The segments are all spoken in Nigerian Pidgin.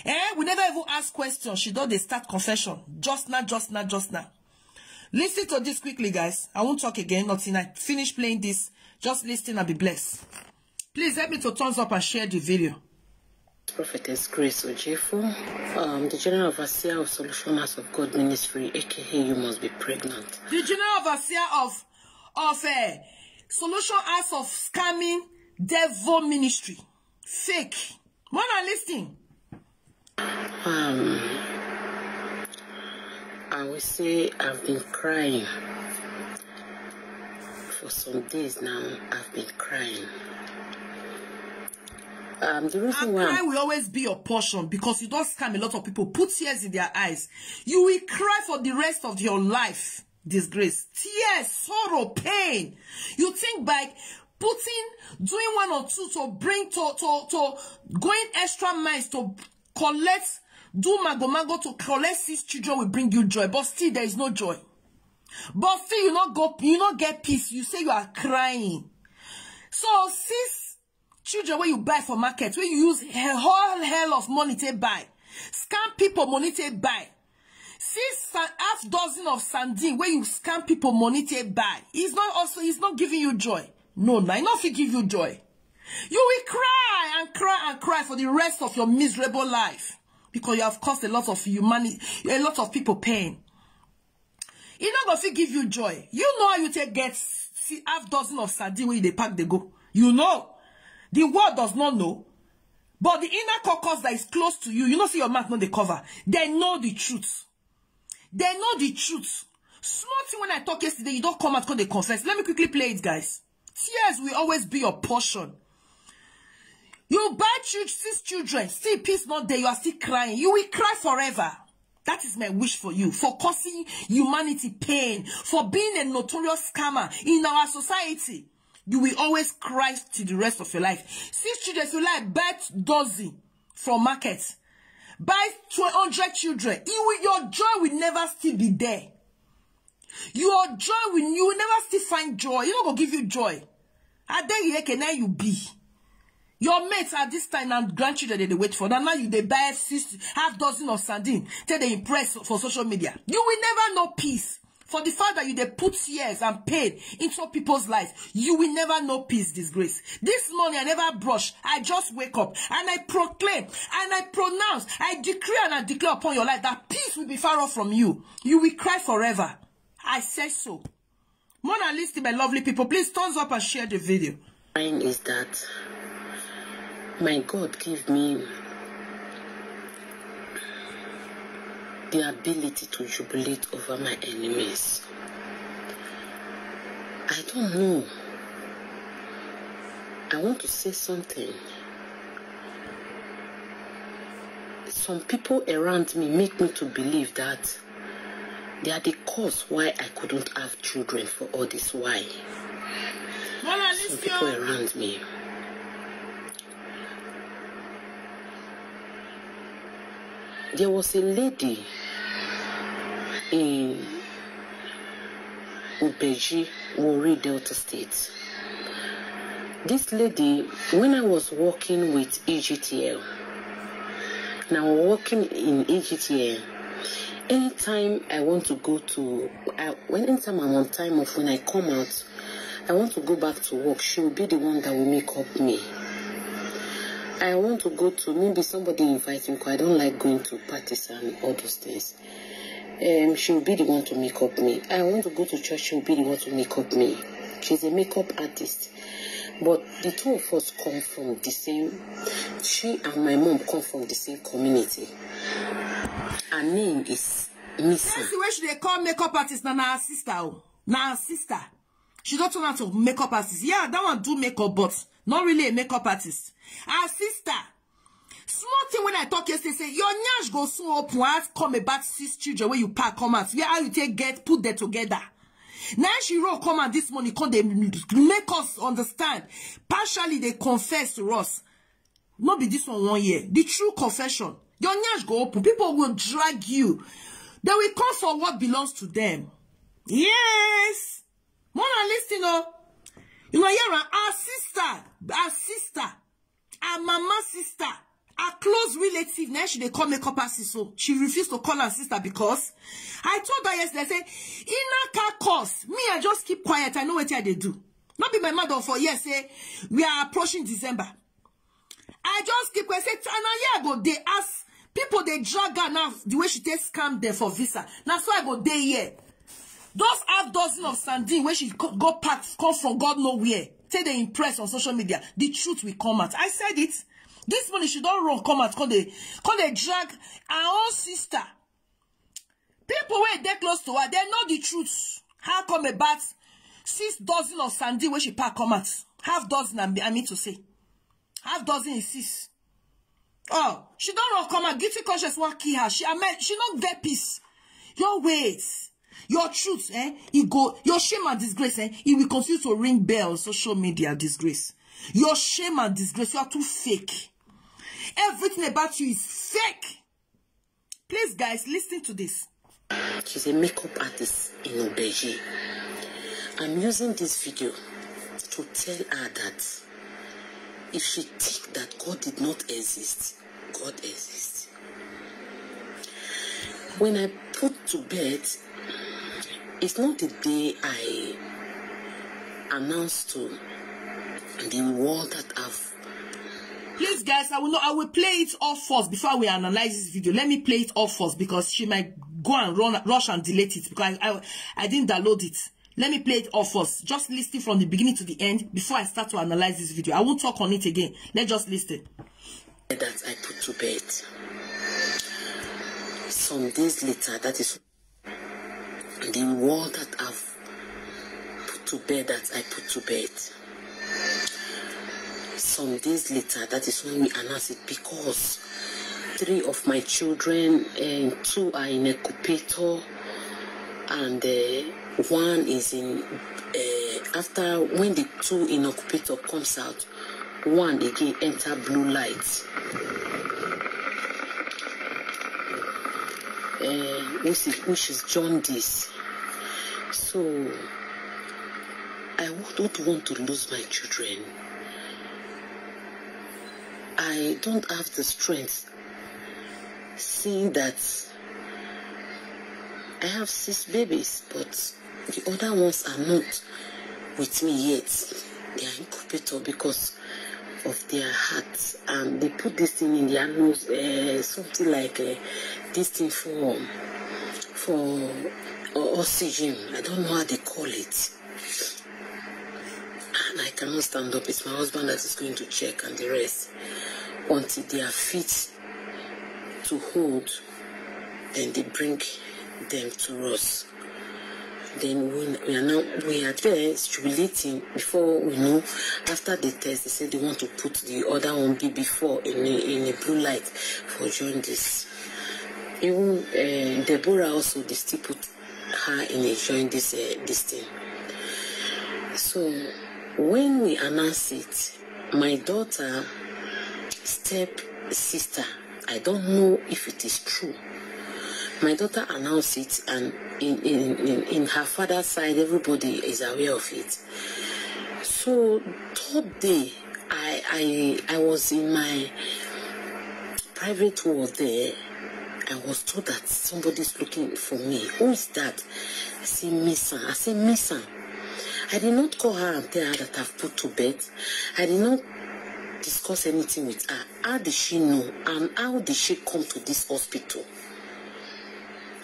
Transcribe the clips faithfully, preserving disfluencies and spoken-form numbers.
Eh, we never even ask question. She don dey start confession. Just now, just now, just now. Listen to this quickly, guys. I won't talk again until I finish playing this. Just listen and be blessed. Please help me to thumbs up and share the video. Prophetess Grace Ojefu, um, the General Overseer of Solution House of God Ministry, A K A You Must Be Pregnant. The General Overseer of of uh, Solution House of Scamming Devil Ministry. Fake. Wanna listen? Um, I will say I've been crying for some days now. I've been crying. Um, the reason And why cry will always be your portion because you don't scam a lot of people. Put tears in their eyes. You will cry for the rest of your life. Disgrace, tears, sorrow, pain. You think by putting, doing one or two to bring to to to going extra miles to collect, do mago mago to collect six children will bring you joy, but still there is no joy. But still you not go, you not get peace. You say you are crying. So six children wey you buy for market, wey you use a whole hell of money take buy, scam people money take buy, six and half dozen of sardine wey you scam people money take buy, is not also, is not giving you joy. No, na e no fit give you joy. You will cry and cry and cry for the rest of your miserable life because you have caused a lot of humanity, a lot of people pain. E no go fit give you joy. You know how you take get si- half dozen of sardine wey you dey pack dey go. You know. The world does not know. But the inner caucus that is close to you, you know, see your mouth no dey cover. They know the truth. They know the truth. Small thing when I talk yesterday, you don't come out, come dey confess. Let me quickly play it, guys. Tears will always be your portion. You buy chil- six children, still peace not there, you are still crying. You will cry forever. That is my wish for you, for causing humanity pain, for being a notorious scammer in our society. You will always cry till the rest of your life. Six children, if you like, buy dozen from market. Buy two hundred children. You will, your joy will never still be there. Your joy will, you will never still find joy. You no go give you joy. Adeyeke, now you be. Your mates at this time and grandchildren they dey wait for. Now, now you dey buy six half dozen of sardine. Take they impress for social media. You will never know peace. For the fact that you dey put tears and pain into people's lives, you will never know peace, disgrace. This morning I never brush. I just wake up and I proclaim and I pronounce, I decree and I declare upon your life that peace will be far off from you. You will cry forever. I say so. Mona, listen, my lovely people, please thumbs up and share the video. Mine is that my God give me the ability to jubilate over my enemies. I don't know. I want to say something. Some people around me make me to believe that they are the cause why I couldn't have children for all this while. Mona, Some people listen. Around me. There was a lady in Ubeji, Warri, Delta State. This lady, when I was working with E G T L, now working in E G T L, anytime I want to go to, I, when anytime I'm on time off, when I come out, I want to go back to work. She will be the one that will make up me. I want to go to, maybe somebody invites me 'cause I don't like going to parties and all those things. Um, she will be the one to make up me. I want to go to church. She will be the one to make up me. She's a makeup artist, but the two of us come from the same. She and my mom come from the same community. Her name is Misa. Person wey she dey call makeup artist na na her sister o. Na her sister. She don turn out to makeup artist. Yeah, that one do makeup, but not really a makeup artist. Her sister. Small thing when I talk yesterday, say your nyash go soon open. Ask come about six children where you pack come out. Where how you take get put there together. Now she roll come out this morning, come they make us understand. Partially, they confess to us. Not be this one one year. The true confession. Your nyash go open. People will drag you. They will come for what belongs to them. Yes. Mona, listen, oh. You know, here our sister, our sister, our mama sister, Her close relative, now she dey call makeup artist, so she refused to call her sister because I told her yesterday, I say, inner car cause. Me, I just keep quiet. I know what I dey do. Not be my mother for years say we are approaching December. I just keep quiet. Say, and now here I go, they ask people, they drag her now, the way she takes scam them for visa. Now so I go day here. Those half dozen of sardine where she co- go pack come from God know where. Say they impress on social media. The truth will come out. I said it. This morning she don't run come out. Come they, come they drag her own sister. People where they close to her, they know the truth. How come about six dozen of sardine where she pack come out? Half dozen, I mean, I mean to say. Half dozen is six. Oh, she don't run come out. Guilty conscience won't kill her. She, I mean, she not get peace. Your weight, your truth, eh? It go, your shame and disgrace, eh? It will continue to ring bell on social media disgrace. Your shame and disgrace, you are too fake. Everything about you is fake. Please, guys, listen to this. She's a makeup artist in Obeji. I'm using this video to tell her that if she think that God did not exist, God exists. When I put to bed, it's not the day I announced to the world that I've Please, guys, I will not. I will play it off first before we analyze this video. Let me play it off first because she might go and run, rush and delete it because I, I, I didn't download it. Let me play it off first. Just listen from the beginning to the end before I start to analyze this video. I won't talk on it again. Let's just listen. That I put to bed. Some days later, that is the wall that I've put to bed, that I put to bed. Some days later, that is when we announced it because three of my children, and two are in incubator, and uh, one is in. Uh, after when the two in incubator comes out, one again enter blue light, uh, which, is, which is jaundice. So I don't want to lose my children. I don't have the strength, seeing that I have six babies, but the other ones are not with me yet. They are incubator because of their hearts, and they put this thing in their nose, uh, something like uh, this thing for for uh, oxygen. I don't know how they call it. And I cannot stand up. It's my husband that is going to check and the rest until they are fit to hold. Then they bring them to us. Then we, we are now we are there jubilating. Before we know, after the test, they said they want to put the other one B before in a, in a blue light for jaundice. Even uh, Deborah also, they still put her in a jaundice uh, this thing. So when we announce it, my daughter step sister, I don't know if it is true. My daughter announced it, and in, in, in, in her father's side, everybody is aware of it. So third day, I I I was in my private world there. I was told that somebody's looking for me. Who is that? I say, Miss Ann. I say, Miss Ann. I did not call her and tell her that I've put to bed. I did not discuss anything with her. How did she know? And how did she come to this hospital?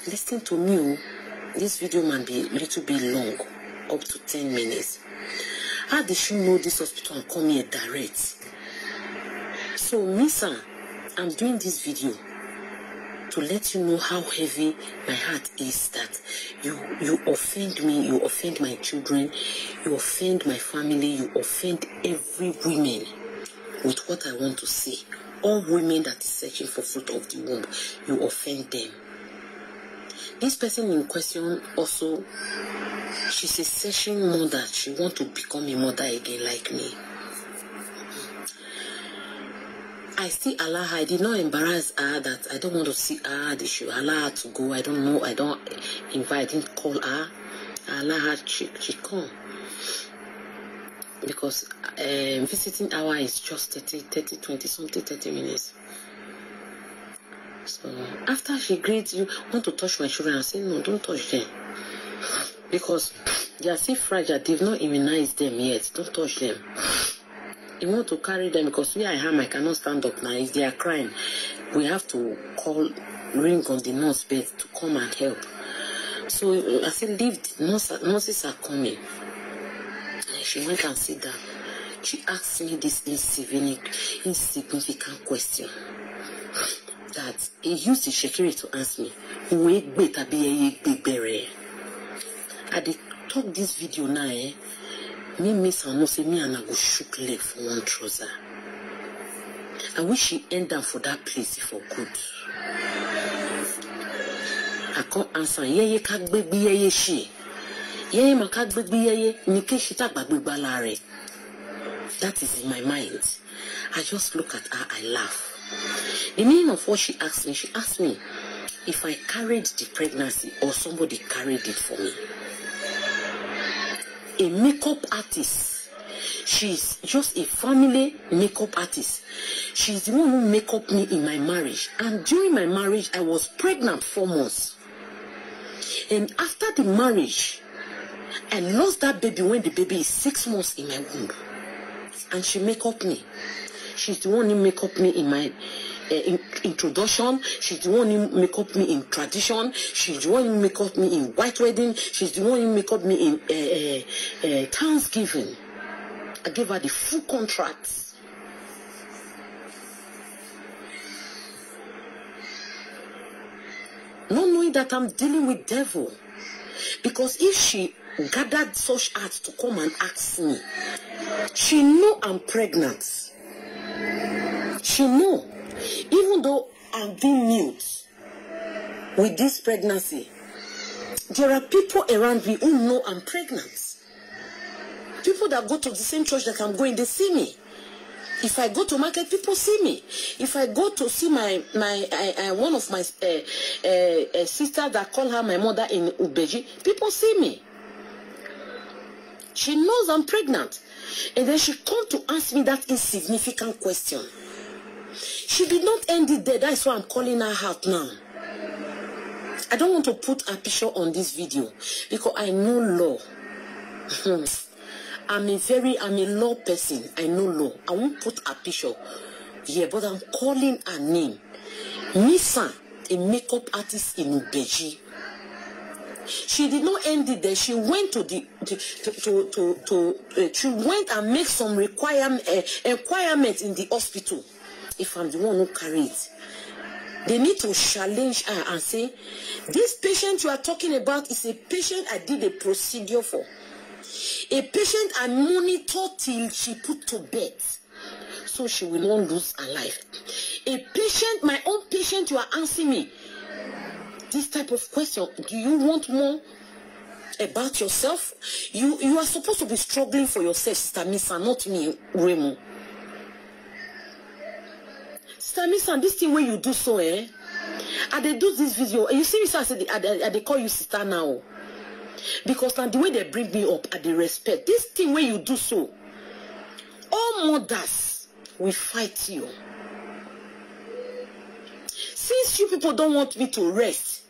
Listen to me, oh. This video might be a little bit long, up to ten minutes. How did she know this hospital and come here direct? So, Miss Ann, I'm doing this video to let you know how heavy my heart is that you you offend me, you offend my children, you offend my family, you offend every woman with what I want to say. All women that is searching for fruit of the womb, you offend them. This person in question also, she's a searching mother. She want to become a mother again like me. I still allow her. I did not embarrass her that I don't want to see her. They should allow her to go. I don't know. I don't invite. I didn't call her. I allow her. She, she come because um, visiting hour is just thirty, thirty, twenty something, thirty minutes. So after she greets you, want to touch my children, I say, "No, don't touch them." Because they are still fragile, they've not immunized them yet. Don't touch them. You want to carry them because where I am, I cannot stand up now. If they are crying, we have to call, ring on the nurse bed to come and help. So I said, "Leave, nurse, nurses are coming." She went and sit down. She asked me this insignificant, insignificant question that he used the shekiri to ask me. "Uwe gbe tabi eye gbe gbere?" I dey talk this video now, eh? Me, Miss Anu say me and I go shook leg for one trouser. I wish she end up for that place for good. I can't answer. Yeye ka gbegbe yeye she. Yeye ma ka gbegbe yeye. Ni ke shi ta gbagbe gbala re. That is in my mind. I just look at her, I laugh. The meaning of what she asked me, she asked me if I carried the pregnancy or somebody carried it for me. A makeup artist. She's just a family makeup artist. She's the one who make up me in my marriage. And during my marriage, I was pregnant four months. And after the marriage, I lost that baby when the baby is six months in my womb. And she make up me. She's the one who make up me in my uh, in, introduction. She's the one who make up me in tradition. She's the one who make up me in white wedding. She's the one who make up me in uh, uh, uh, Thanksgiving. I gave her the full contract. Not knowing that I'm dealing with devil. Because if she gathered such heart to come and ask me, she know I'm pregnant. She know. Even though I'm being mute with this pregnancy, there are people around me who know I'm pregnant. People that go to the same church that I'm going, they see me. If I go to market, people see me. If I go to see my my I, I, one of my uh, uh, uh, sisters that call her my mother in Ubeji, people see me. She knows I'm pregnant, and then she come to ask me that insignificant question. She did not end it there. That's why I'm calling her out now. I don't want to put her picture on this video because I know law. I'm a very, I'm a law person. I know law. I won't put her picture here, but I'm calling her name. Misa, a makeup artist in Ubeji. She did not end it there. She went to the to to to, to, to uh, she went and make some requirement uh, requirement in the hospital. If I'm the one who carry it, they need to challenge her and say, "This patient you are talking about is a patient I did a procedure for, a patient I monitor till she put to bed, so she will not lose her life. A patient, my own patient, you are asking me this type of question. Do you want more about yourself? You you are supposed to be struggling for yourself, Sister Misa, not me, Remo." Sister Misa, this thing where you do so, eh? I dey do this video. You see, me say I say I dey, I dey call you sister now. Because now the way they bring me up, I dey respect. This thing where you do so, all mothers will fight you. Since you people don't want me to rest,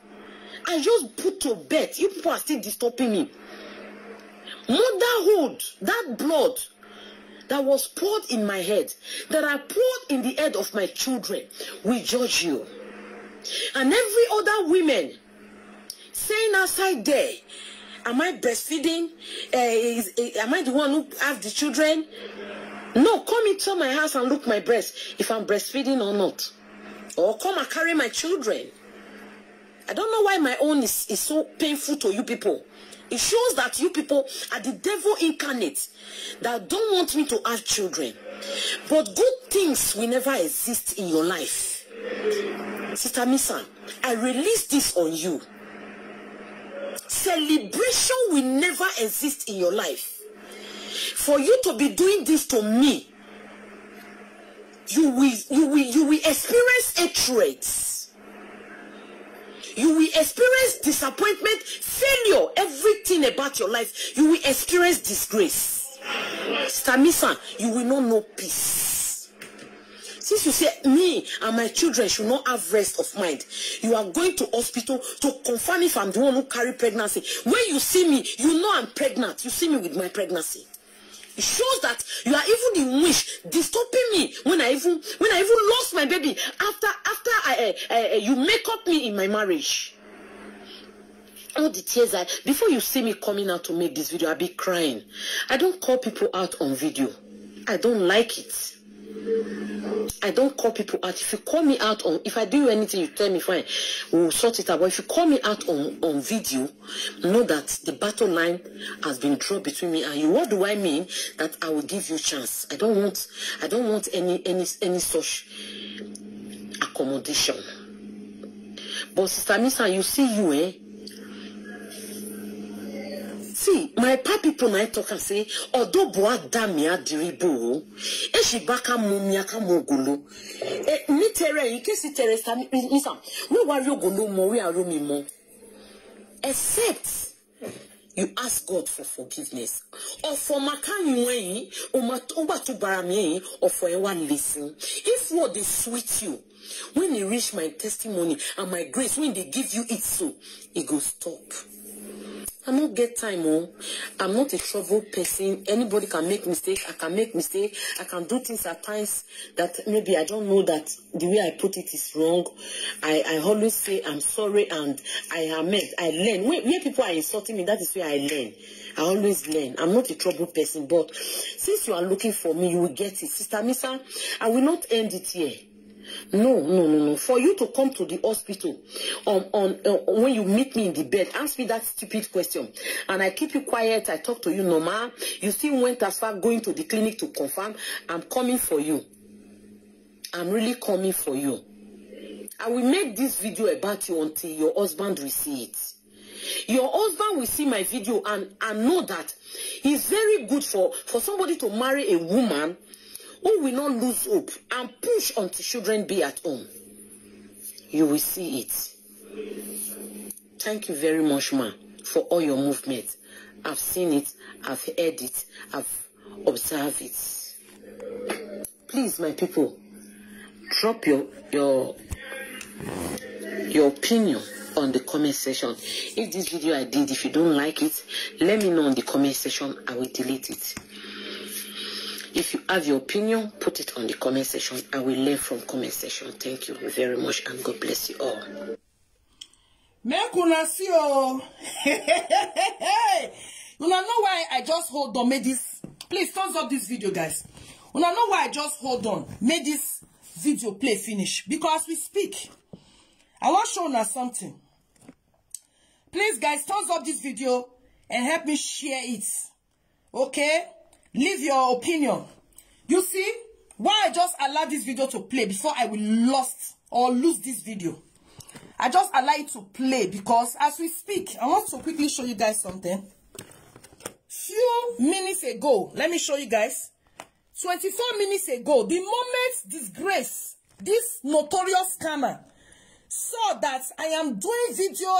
I just put to bed. You people are still disturbing me. Motherhood, that blood that was poured in my head, that I poured in the head of my children, will judge you. And every other women saying outside there, "Am I breastfeeding? Uh, is, uh, am I the one who have the children?" No, come into my house and look my breast, if I'm breastfeeding or not. Or come and carry my children. I don't know why my own is, is so painful to you people. It shows that you people are the devil incarnate that don't want me to have children. But good things will never exist in your life. Sister Misa, I release this on you. Celebration will never exist in your life. For you to be doing this to me, you will you will you will experience hatred. You will experience disappointment, failure, everything about your life. You will experience disgrace. Sister Misa, you will not know peace. Since you say me and my children should not have rest of mind, you are going to hospital to confirm if I'm the one who carry pregnancy. When you see me, you know I'm pregnant. You see me with my pregnancy. It shows that you are even the wish disturbing me when I even when I even lost my baby after after I, uh, uh, you make up me in my marriage. All the tears I before you see me coming out to make this video, I'll be crying. I don't call people out on video. I don't like it. I don't call people out. If you call me out on, if I do you anything, you tell me fine. We'll sort it out. But if you call me out on on video, know that the battle line has been drawn between me and you. What do I mean? That I will give you chance. I don't want. I don't want any any any such accommodation. But Sister Misa, you see you, eh? See, my pa people na talk and say, although boa da me adiribo, e shi baka mu mi aka mu ogolo. Eh, mi tere, in case you tere, Sister Misa, we wa ri ogolo mo, we are mi mo. Except you ask God for forgiveness. Or for makan you, eh? Or ma- or ba tu bara mi, eh? Or for ewa listen. If what they sweet you, when they reach my testimony and my grace, when they give you it so, it go stop. I don't get time, oh. I'm not a troubled person. Anybody can make mistake. I can make mistake. I can do things at times that maybe I don't know that the way I put it is wrong. I, I always say I'm sorry and I amend. I learn. When, when people are insulting me, that is where I learn. I always learn. I'm not a troubled person, but since you are looking for me, you will get it. Sister Misa, I will not end it here. No, no, no, no. For you to come to the hospital on on uh, when you meet me in the bed, ask me that stupid question, and I keep you quiet. I talk to you normal. You still went as far going to the clinic to confirm. I'm coming for you. I'm really coming for you. I will make this video about you until your husband will see it. Your husband will see my video and and know that it's very good for for somebody to marry a woman who will not lose hope and push until children be at home. You will see it. Thank you very much, ma, for all your movement. I've seen it, I've heard it, I've observed it. Please, my people, drop your your your opinion on the comment section. If this video I did, if you don't like it, let me know in the comment section. I will delete it. If you have your opinion, put it on the comment section. I will learn from comment section. Thank you very much and God bless you all. Make una see o. Una know why I just hold on. Make this, please thumbs up this video, guys. Una know why I just hold on. Make this video play finish because as we speak, I want show una something. Please, guys, thumbs up this video and help me share it. Okay? Leave your opinion. You see, why I just allow this video to play before I will lost or lose this video. I just allow it to play because as we speak, I want to quickly show you guys something. Few minutes ago, let me show you guys. Twenty-four minutes ago, the moment disgrace, this notorious scammer, saw that I am doing video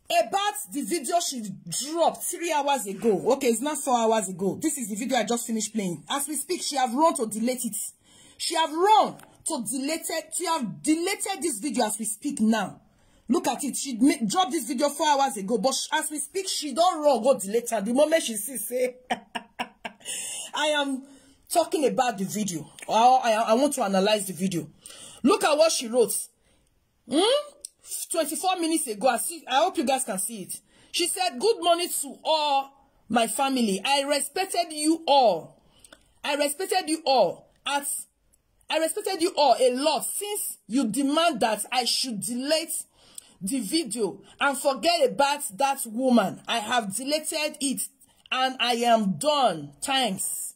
about the video she dropped three hours ago. Okay, it's not four hours ago. This is the video I just finished playing. As we speak, she have run to delete it. She have run to delete it. She have deleted this video as we speak now. Look at it. She ma- dropped this video four hours ago, but sh- as we speak, she don't run go delete her. The moment she sees, say, I am talking about the video. Or I, I want to analyze the video. Look at what she wrote. Hmm? Twenty-four minutes ago. I see. I hope you guys can see it. She said, "Good morning to all my family. I respected you all. I respected you all. At I respected you all a lot since you demand that I should delete the video and forget about that woman. I have deleted it and I am done. Thanks."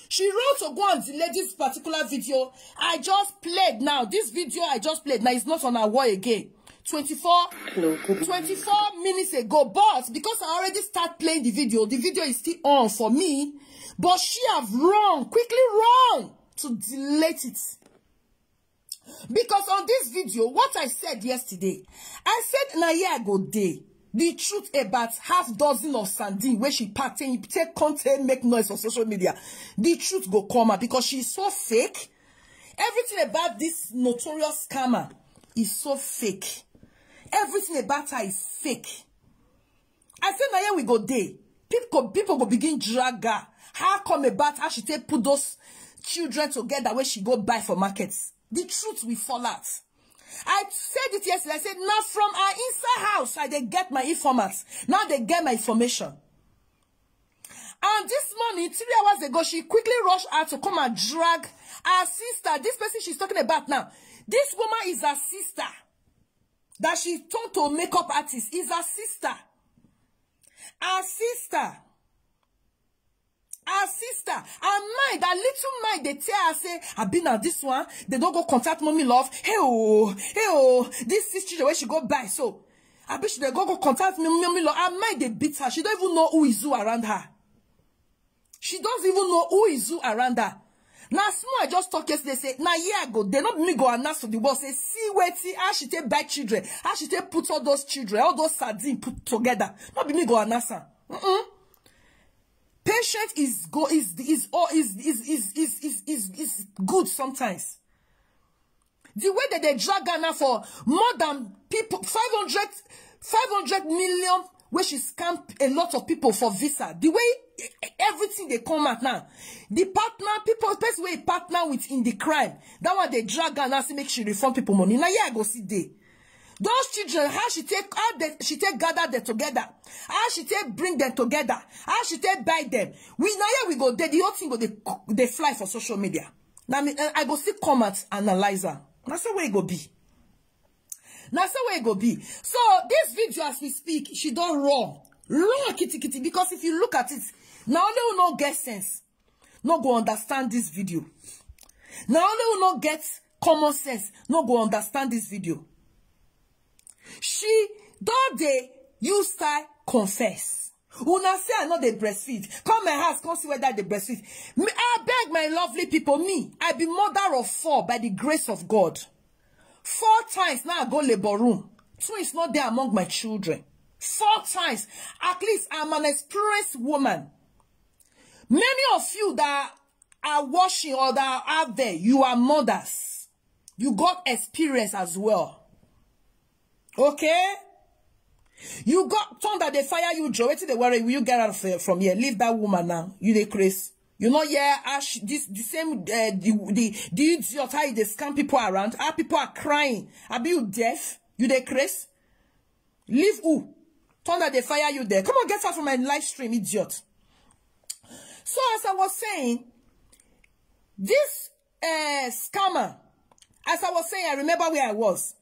She wrote to go and delete this particular video I just played now. This video I just played now is not on her wall again. Twenty-four, Hello, good morning. Twenty-four minutes ago. But because I already start playing the video, the video is still on for me. But she have run, quickly run to delete it. Because on this video, what I said yesterday, I said na here I go dey. The truth about half dozen of sardine wey she pack take take come take make noise for social media. The truth go come out because she is so fake. Everything about this notorious scammer is so fake. Everything about her is fake. I say na here we go dey. People, people go begin drag her. How come about how she take put those children together where she go buy for markets? The truth will fall out. I said it yesterday. I said, now from her inside house, I they get my informants. Now they get my information. And this morning, three hours ago, she quickly rushed out to come and drag her sister. This person she's talking about now, this woman is her sister. That she turned to makeup artist is her sister. Her sister. Her sister. Her mind, that little mind, they tell her, say, I been at this one. They don't go contact mommy love. Hey, oh, hey, oh, this is children where she go buy. So, I bet she they go, go contact me, mommy love. Her mind, they beat her. She don't even know who is who around her. She doesn't even know who is who around her. Now, small, I just talk yesterday, say, now, here I go. They not me go announce to the world, say, see where see how she take buy children, how she take put all those children, all those sardines put together. Not be me go announce her. Mm-mm. Patient is go is is all is is is is is is, is good sometimes. The way that they drag her now for more than people five hundred, five hundred million, where she scam a lot of people for visa. The way everything they come out now, the partner, people, person where he partner with in the crime, that one they drag her now, see make she refund people money. Now, yeah, I go see day. Those children, how she take, how they, she take gather them together, how she take bring them together, how she take buy them. We now here we go. They, the whole thing go they, they fly for social media. Now me, I go see comment analyzer. Now so where it go be. Now so where it go be. So this video as we speak, she don't wrong, wrong kitty kitty. Because if you look at it, now only who no get sense, no go understand this video. Now only who no get common sense, no go understand this video. She don't they use style confess. Una say I know they breastfeed. Come my house, come see whether they breastfeed. Me, I beg my lovely people, me, I be mother of four by the grace of God. Four times now I go labor room. Twins not there among my children. Four times. At least I'm an experienced woman. Many of you that are watching or that are out there, you are mothers. You got experience as well. Okay? You got thunder, they fire you, Joe. Wetin dey worry you? You get out of here, from here. Leave that woman now. You dey craze. You know, yeah, Ash, this the same uh, the, the the idiot how they scam people around. How people are crying. Are you deaf? You dey craze? Leave who? Thunder, they fire you there. Come on, get out from my live stream, idiot. So as I was saying, this uh, scammer, as I was saying, I remember where I was.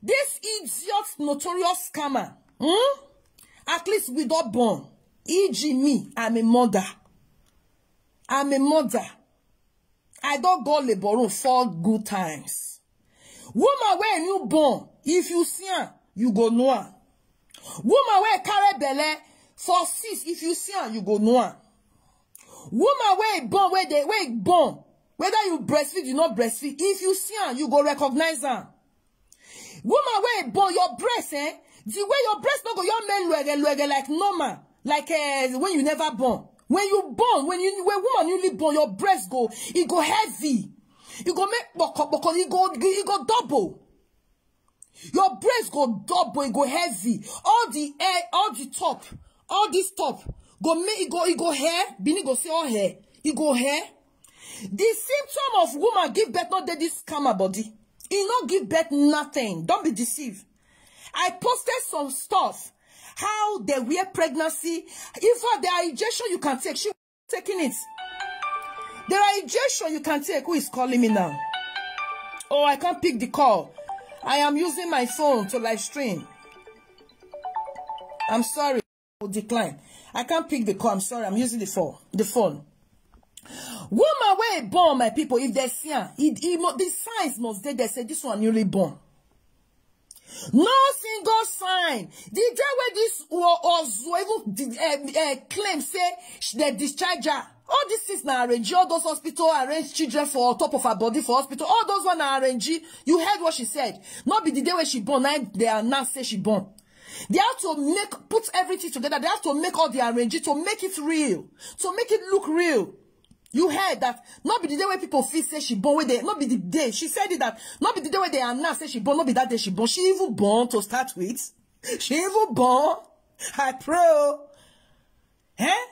This idiot, notorious scammer. Hmm? At least we don't born. E G me, I'm a mother. I'm a mother. I don't go labor room four good times. Woman where newborn, if you see her, you go know her. Woman where carry belle for six, if you see her, you go know her. Woman where born, where they where born, whether you breastfeed, you not breastfeed, if you see her, you go recognize her. Woman where born, your breast, eh? The way your breast not go, your men luege luege like normal, like uh, when you never born. When you born, when you when woman newly born, your breast go, it go heavy. It go make boko boko, it go it go double. Your breast go double, it go heavy. All the air, all the top, all this top go make it go it go hair. Bini go see all hair. It go hair. The symptom of woman give birth not dey this scammer body. E not give birth nothing. Don't be deceived. I posted some stuff. How they wear pregnancy. If for the injection you can take, she taking it. There are injection you can take. Who is calling me now? Oh, I can't pick the call. I am using my phone to live stream. I'm sorry. Will decline. I can't pick the call. I'm sorry. I'm using the phone. The phone. Woman where born, my people, if they see her, it, it, mu- the signs must they, they say this one newly born. No single sign. The day where this was even uh, uh, claim say sh- they discharge her. All these things now arrange. All those hospital arrange children for top of her body for hospital. All those one are arrange. You heard what she said. Not be the day when she born. Now they announce say she born. They have to make put everything together. They have to make all the arrange to make it real, to make it look real. You heard that? Not be the day where people feel say she born, where they not be the day she said it, that not be the day where they announce say she born, not be that day she born. She even born to start with. She even born. I pray. Oh. Eh?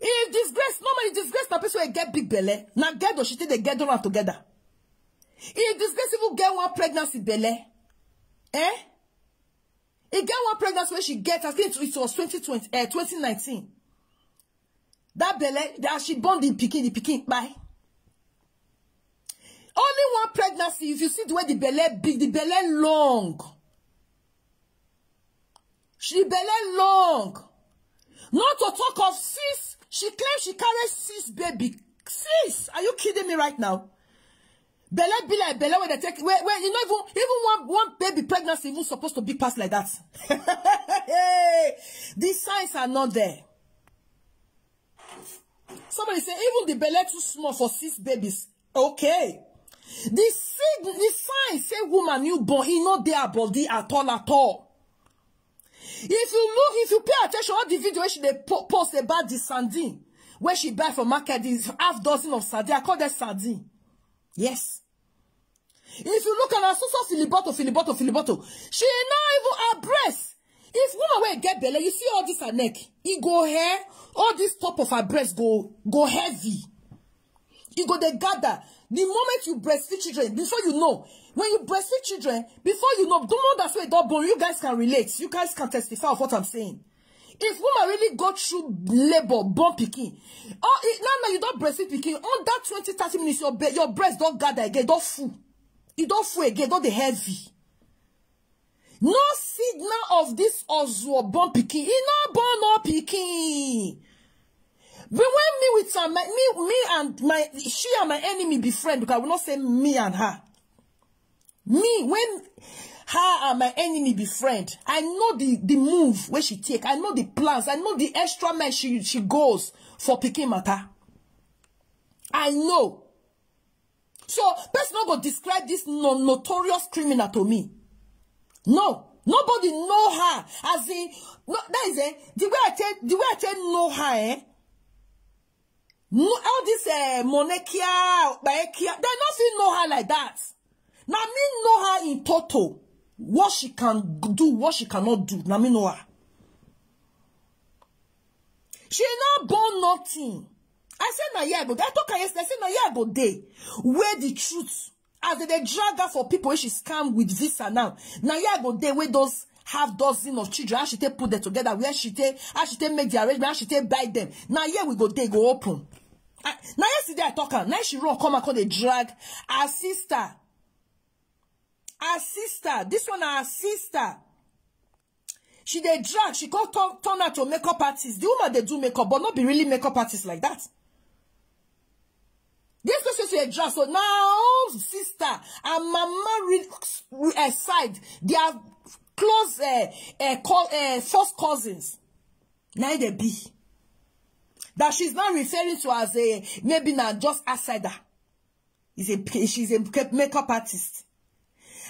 If disgrace, normally disgrace na person wey get big belle. Na get or she take dey get am together. If disgrace even get one pregnancy belle, eh? E get one pregnancy wey she get, I think it was twenty twenty, uh, twenty nineteen. That belle, that she born the pikin, the pikin kpai. Only one pregnancy, if you see the way the belle big, the belle long. She belle long. Not to talk of six, she claims she carries six baby. Six! Are you kidding me right now? Belle be like belle where they take, where, where you know even even one one baby pregnancy even supposed to be passed like that. Hey, the signs are not there. Somebody say even the belle too small for six babies. Okay. The sig the sign say woman newborn, e no dey her body at all at all. If you look, if you pay attention, all the video wey she dey po post about the sardine wey she buy for market, is half dozen of sardine. I call that sardine. Yes. If you look at her, so so filiboto, filiboto, filiboto. She not even her breast. If woman wey get belle, you see all this her neck, e go hair, all this top of her breast go go heavy. E go dey gather. The moment you breastfeed children, before you know, when you breastfeed children, before you know, the mothers wey don born, you guys can relate. You guys can testify of what I'm saying. If woman really go through labor, born pikin, oh, it, now now you don breastfeed pikin, under twenty, thirty minutes, your be- your breast don gather again, don full. E don full again, don dey heavy. No signal of this ozuo born pikin. E no born no pikin. But when me with her, my, me, me and my, she and my enemy be friend, because I will not say me and her. Me, when her and my enemy be friend, I know the, the move where she take. I know the plans. I know the extra mile she, she goes for pikin matter. I know. So, person no go describe this no, notorious criminal to me. No, nobody know her. As in, no, that is it. The way I tell, the way I tell know her, eh? No, all this uh, Monekia, Baekia, they nothing know her like that. Now me know her in total. What she can do, what she cannot do. Now me know her. She not born nothing. I said na here I go. I talk yesterday. I said na here I go day. Where the truth, as they, they drag her for people when she scam with visa now. Now here I go day where those half dozen of children, how she take put them together, where she take, how she take make the arrangement, how she take buy them. Now here we go day go open. I, now yesterday I talk her. Now she run come and call the drag her sister. Her sister. This one her sister. She dey drag, she come turn, turn her to makeup artist. The woman dey do makeup, but not be really makeup artist like that. This person she dey drag, so now sister and mama re- uh, side, they are close uh, uh, co- uh, first cousins. Now they be that she's not referring to as a maybe now just outsider. Is a she's a makeup artist.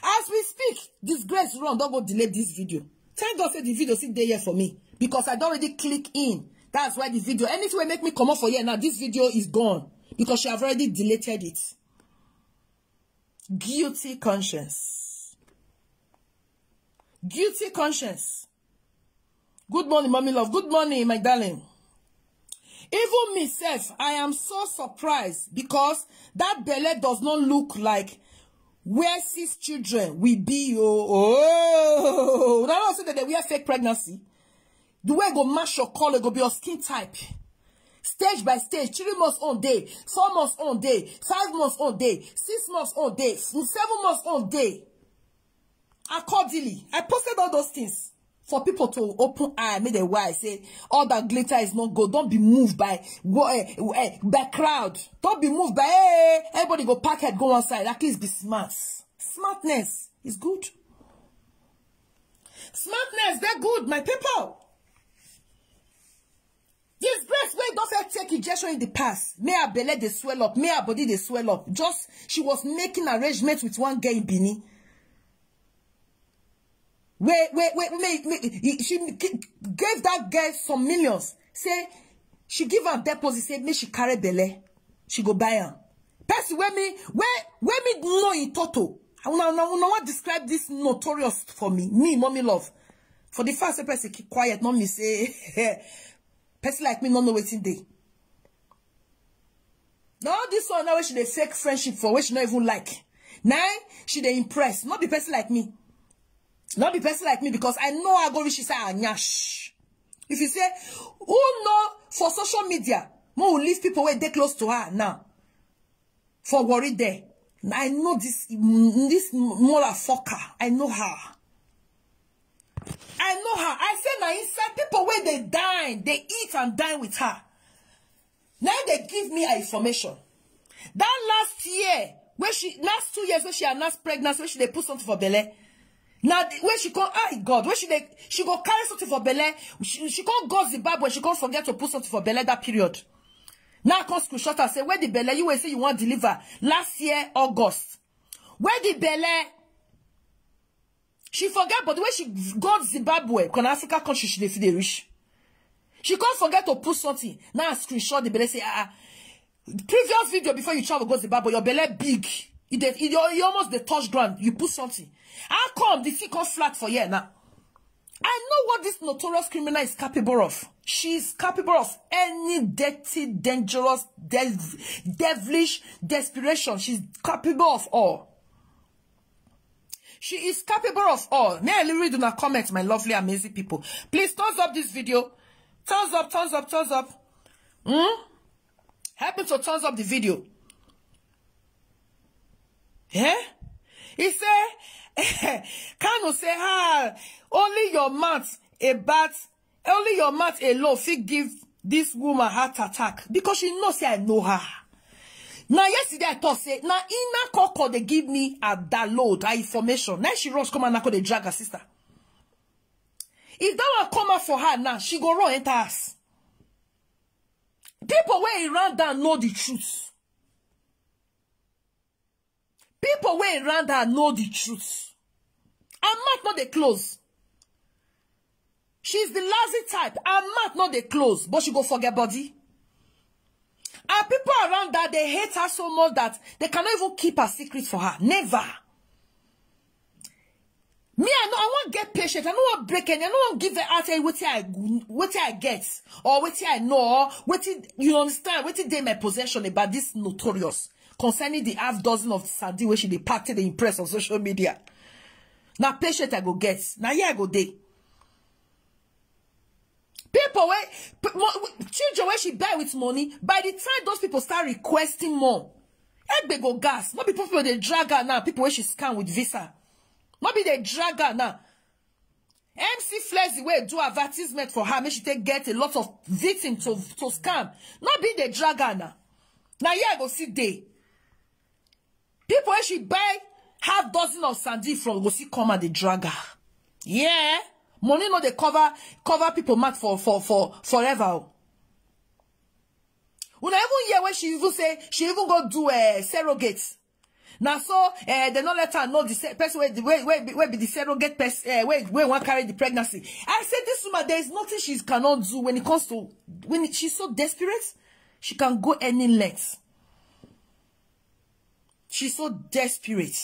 As we speak, disgrace run don't go delete this video. Thank God say the video sit there here for me because I don't already click in. That's why the video, anything will make me come up for here now. This video is gone because she have already deleted it. Guilty conscience. Guilty conscience. Good morning, mommy love. Good morning, my darling. Even myself, I am so surprised because that belle does not look like where six children will be. Oh, oh. Now I say that they wear fake pregnancy. The way go match your color, go be your skin type. Stage by stage, three months on day, four months on day, five months on day, six months on day, seven months on day. Accordingly, I posted all those things for people to open eye, make them why I say all that glitter is not gold. Don't be moved by what eh, eh, by crowd. Don't be moved by hey, everybody go pack head, go one side. At least be smart. Smartness is good. Smartness, they're good, my people. Disgrace wey don first take injection in the past, may her belle dey swell up, may her body dey swell up. Just she was making arrangement with one girl in Benin. Wait, wait, wait, wait, wait. She gave that girl some millions. Say She give am deposit, say make she carry belle, she go buy am. Person wey me, wey, wey me know in toto. Una, una, una wan describe this notorious for me. Me, mommy love. For the fact say person keep quiet, not me say person like me no know wetin dey. Now this one now wey she dey fake friendship for, wey she no even like. Now she dey impress. Not be person like me. Not be person like me, because I know I go reach inside her nyash. If you say, who know for social media, mo will leave people wey dey close to her now. For worry there. I know this, this motherfucker. I know her. I know her. I say na inside people wey dey dine, dey eat and dine with her. Now they give me her information. That last year, when she, last two years when she announced pregnancy, when she dey put something for belle. Now the- when she come, ah, God, when she dey, she go carry something for belle. She, she come go Zimbabwe, she come forget to put something for belle that period. Now I come screenshot and say, where the belle you will say you want deliver last year August? Where the belle? She forget, but the way she go Zimbabwe, because Africa country she dey fit dey reach. She can't forget to put something. Now I screenshot the belle, say, ah, ah. Previous video before you travel go Zimbabwe, your belle big. It, dey- it, you almost dey touch ground. You put something. How come the thing come flat for here now? I know what this notorious criminal is capable of. She is capable of any dirty, dangerous, dev- devilish desperation. She's capable of all. She is capable of all. May I read una comment, my lovely, amazing people. Please thumbs up this video. Thumbs up, thumbs up, thumbs up. Hmm? Help me to thumbs up the video. Eh? He say, Kanu say, ah, only your mouth about, only your mouth alone fit give this woman heart attack, because she know say I know her. Now yesterday I thought say, now Ina Koko they give me a download, her information. Now she runs come and I call the drag her sister. If that one come out for her now, she go run enter us. People where he ran down know the truth. People where he ran down know the truth. Her mouth not dey close. She's the lousy type. Her mouth not dey close, but she go forget body. And people around that, they hate her so much that they cannot even keep her secret for her. Never. Me, I know I won't get patient. I don't want break any. I don't want give her out what I what I get or what I know or what you understand. What they my possession about this notorious concerning the half dozen of Sadi where she dey pack to the impress on social media. Now patient I go get. Now here I go day. People where children where she buy with money, by the time those people start requesting more, Egbe go gas. Not be people they drag her now. People where she scam with visa. Not be they drag her now. M C Flex the way do advertisement for her, make she take get a lot of victim to to scam. Not be they drag her now. Now here I go see day. People where she buy half dozen of Sandy from go see come and they drag her. Yeah, money no they cover cover people mouth for for for forever. Oh. Una even hear when she even say she even go do a surrogate. Now so uh, they not let her know the se- person where the way where, be- where be the surrogate person uh, where where one carry the pregnancy. I said this woman there is nothing she cannot do when it comes to when it, she's so desperate. She can go any length. She's so desperate.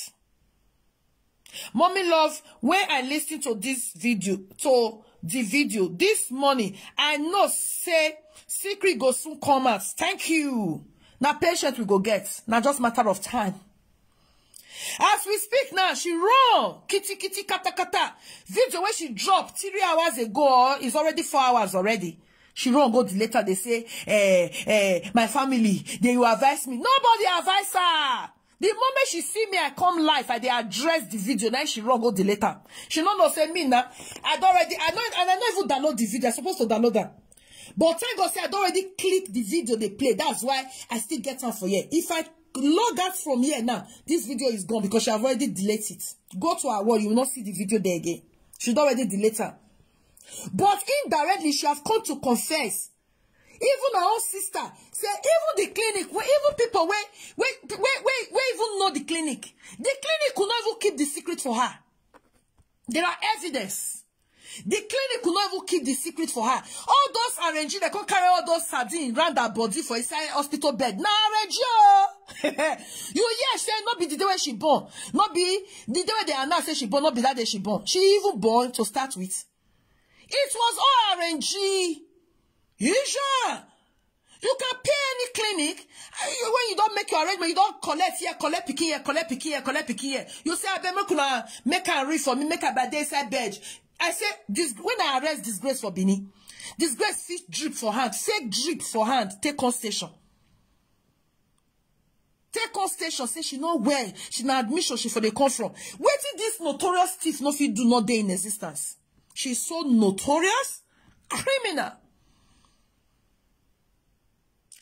Mommy love, when I listen to this video, to the video this morning, I know say secret go soon come out. Thank you. Now patient we go get. Now just matter of time. As we speak now, she run kitty kitty kata kata. Video where she dropped three hours ago is already four hours already. She run go the letter. They say, eh, eh, my family, they will advise me. Nobody advise her. The moment she see me, I come live. I they address the video. Now she run go the letter. She no no say me now. I don't already. I know and I never download the video. I supposed to download that. But thank God say I don't already click the video they play. That's why I still get her for here. If I log out from here now, this video is gone because she have already deleted it. Go to her wall, you will not see the video there again. She don't already delete her. But indirectly, she have come to confess. Even her own sister say even the clinic, where even people where where where where, where even know the clinic, the clinic could not even keep the secret for her. There are evidence. The clinic will not even keep the secret for her. All those arrange, they come carry all those sardines round her body for inside hospital bed. Na arrange o. You hear say no be the day when she born, no be the day when they announce say she born, no be that day she born. She even born to start with. It was all arrange. You sure? You can pay any clinic. Uh, you- when you don't make your arrangement, you don't collect here, collect pikin here, collect pikin here, collect pikin here. You say, "I beg, make una make a read for me, make a bed inside bed." I say, this when I arrest disgrace for Benin, disgrace fit drip for hand, fake drip for hand, take on station. Take on station, say she no well, she na admission, she for the come from. Wetin this notorious thief no fit do, not dey in existence. She's so notorious, criminal.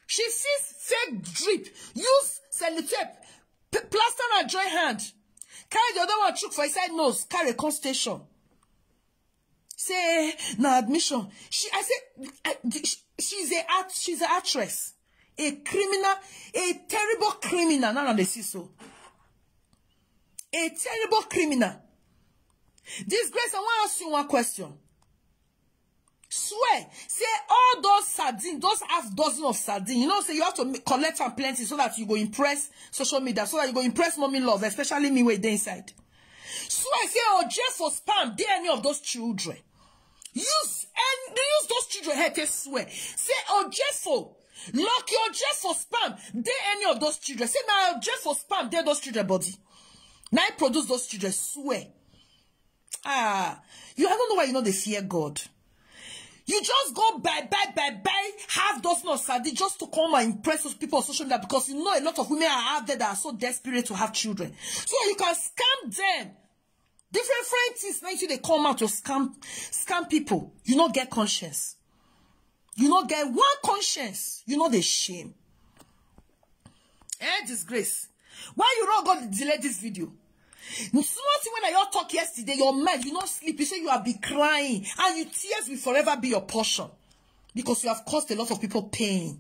She sees fake drip, use sellotape, p- plaster and join hand. Carry the other one, chook for inside nose, carry come station. Say, na admission. She, I say, I, she, she's a art, she's an actress, a criminal, a terrible criminal. Now they see so. A terrible criminal. Disgrace, I want to ask you one question. Swear, say all those sardines, those half dozen of sardines, you know, say you have to ma- collect and plenty so that you go impress social media, so that you go impress mommy love, especially me wey dey inside. Swear, say Oje for spam, dey any of those children. Use and use those children head take swear. Say Oje for, lucky Oje for spam, dey any of those children. Say na Oje for spam, dey those children body. Now he produce those children, swear. Ah, you, I don't know why you know they fear God. You just go buy, buy, buy, buy half dozen of sardine just to come and impress those people on social media, because you know a lot of women are out there that are so desperate to have children. So you can scam them. Different, different things now you they come out to scam, scam people. You no get conscience. You no get one conscience. You know the shame. Eh, disgrace. Why you not go delete this video? Small thing when I your talk yesterday, your mind, you not sleep. You say you have been crying, and you tears will forever be your portion because you have caused a lot of people pain.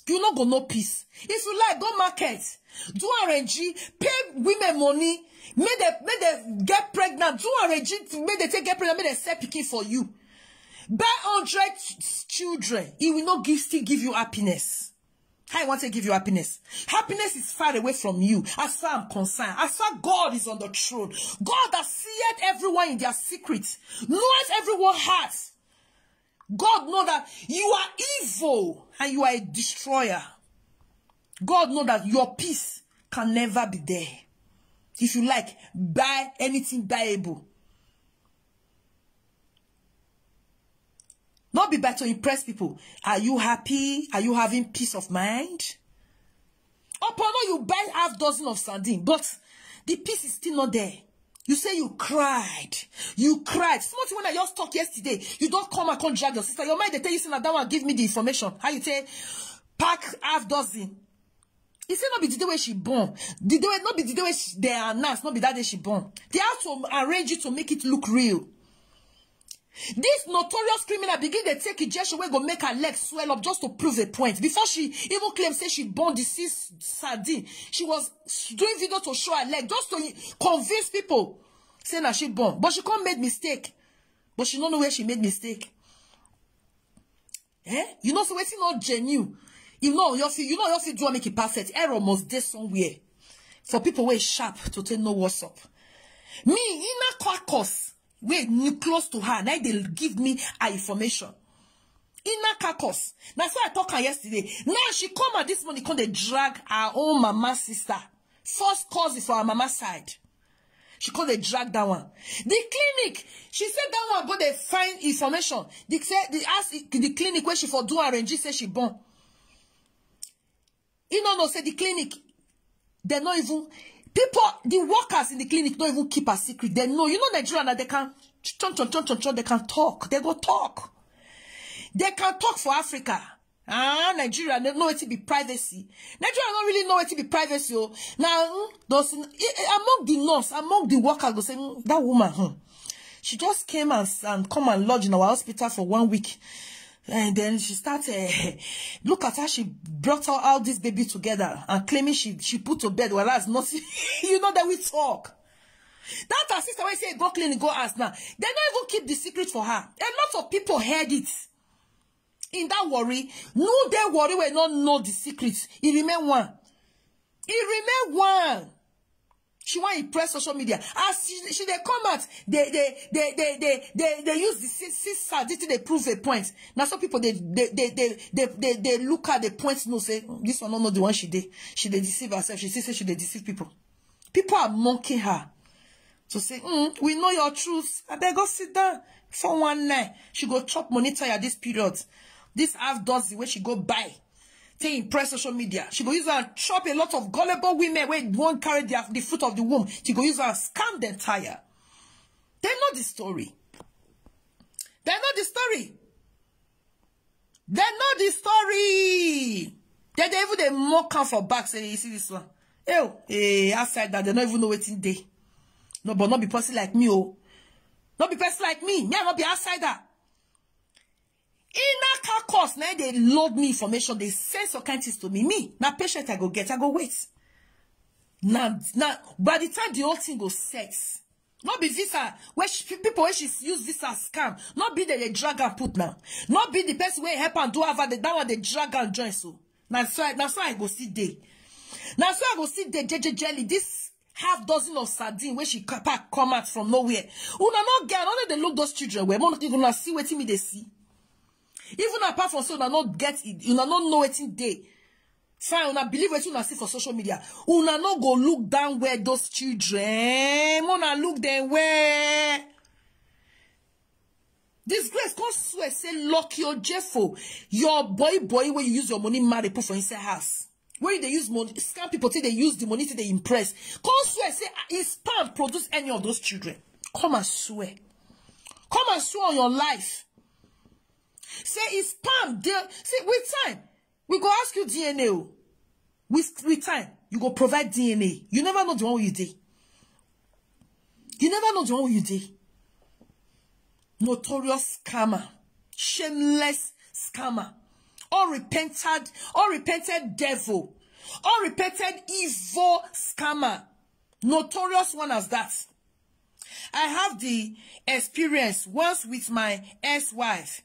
You not go no peace. If you like, go market, do arrange, pay women money, make they make they get pregnant, do arrange, make they take get pregnant, make they set picking for you. Buy hundred ch- children, it will not give still give you happiness. How you want to give you happiness? Happiness is far away from you. As far I'm concerned, as far God is on the throne, God that seeth everyone in their secret, knows everyone heart. God know that you are evil and you are a destroyer. God know that your peace can never be there. If you like, buy anything buyable. Not be by to impress people. Are you happy? Are you having peace of mind? Upon all you buy half dozen of sardine, but the peace is still not there. You say you cried. You cried. Small thing when I just talk yesterday, you don't come and come drag your sister. Your mind they tell you say na that one give me the information. How you say pack half dozen? He say not be the day where she born. The day where not be the day where she, they announce, not be that day she born. They have to arrange it to make it look real. This notorious criminal begin to take injection where go make her leg swell up just to prove a point. Before she even claim say she born the six sardine, she was doing video to show her leg just to convince people. Say na she born, but she can't made mistake. But she don't know where she made mistake. Eh? You know, so waiting not genuine. You know, your feel, you know, your feel do make it perfect. Error must there somewhere for people where sharp to take know what's up. Me, inner caucus, where you close to her, now they give me her information. Inner caucus. That's why I talk her yesterday. Now she come out this morning, come they drag her own mama sister. First cousin for her mama side. She come they drag that one. The clinic, she said that one go they find information. They say they ask the clinic where she for do arrange, say she born. You know, no say the clinic, they not even people, the workers in the clinic don't even keep a secret. They know, you know, Nigeria now they can chon chon chon chon chon, they can talk. They go talk. They can talk for Africa. Ah, Nigeria no know wetin be privacy. Nigeria no really know wetin be privacy. Oh, now mm, those in- eh, eh, among the nurse, among the workers, go say mm, that woman, hmm, she just came and, and come and lodge in our hospital for one week, and then she started look at how she brought out, out this baby together and claiming she she put to bed, whereas nothing. You know that we talk. That her sister wey say go clinic, go ask now. They don't even keep the secret for her. A lot of people heard it. In that worry, no dey worry wey no know the secret. E remain one. E remain one. She wan impress social media. As she, she dey come out, they they they they they they, they use the sis- sister this thing dey prove a point. Now some people they they they they they, they, they look at the point, no say this one no know the one she dey. She dey deceive herself. She still say she dey deceive people. People are mocking her to say, mm, we know your truth. I beg go sit down. Four one nine. She go chop money tire this period. This half dozen wey she go buy. Take impress social media. She go use and chop a lot of gullible women wey won't carry their, the fruit of the womb. She go use and scam them tire. They know the story. They know the story. They know the story. They, they even they mock am for back say, you see this one. Ew, eh, outside that, they don't even know wetin dey. No, but not be person like me, oh. Not be person like me. Me, I not be outsider. Inner car course, now they load me information. They send some kind things to me. Me, now patient I go get, I go wait. Now, now, by the time the whole thing go set, not be visa where she, people where she use visa scam. Not be that they drag and put now. Not be the person where help and do have the that one they drag and join so. Now so I, now so I go see day. Now so I go see day J J jelly. This half dozen of sardine where she ca- pack come out from nowhere. Una not get only they look those children where more people not see what me they see. Even apart from so, una not get it. Una not know wetin dey. Fine, una believe wetin una see for social media. Una no go look down where those children. Una look them where. Disgrace come swear say Lucky Ojefo, your boy boy where you use your money marry put for inside house. Where they use money, scam people till they use the money till they impress. Come swear say ah, his sperm produce any of those children. Come and swear. Come and swear on your life. Say his sperm dey. See, with time, we go ask you D N A. Oh. With, with time, you go provide D N A. You never know the one you dey. You never know the one you dey. Notorious scammer, shameless scammer, unrepented, unrepented devil, unrepented evil scammer, notorious one as that. I have the experience once with my ex-wife.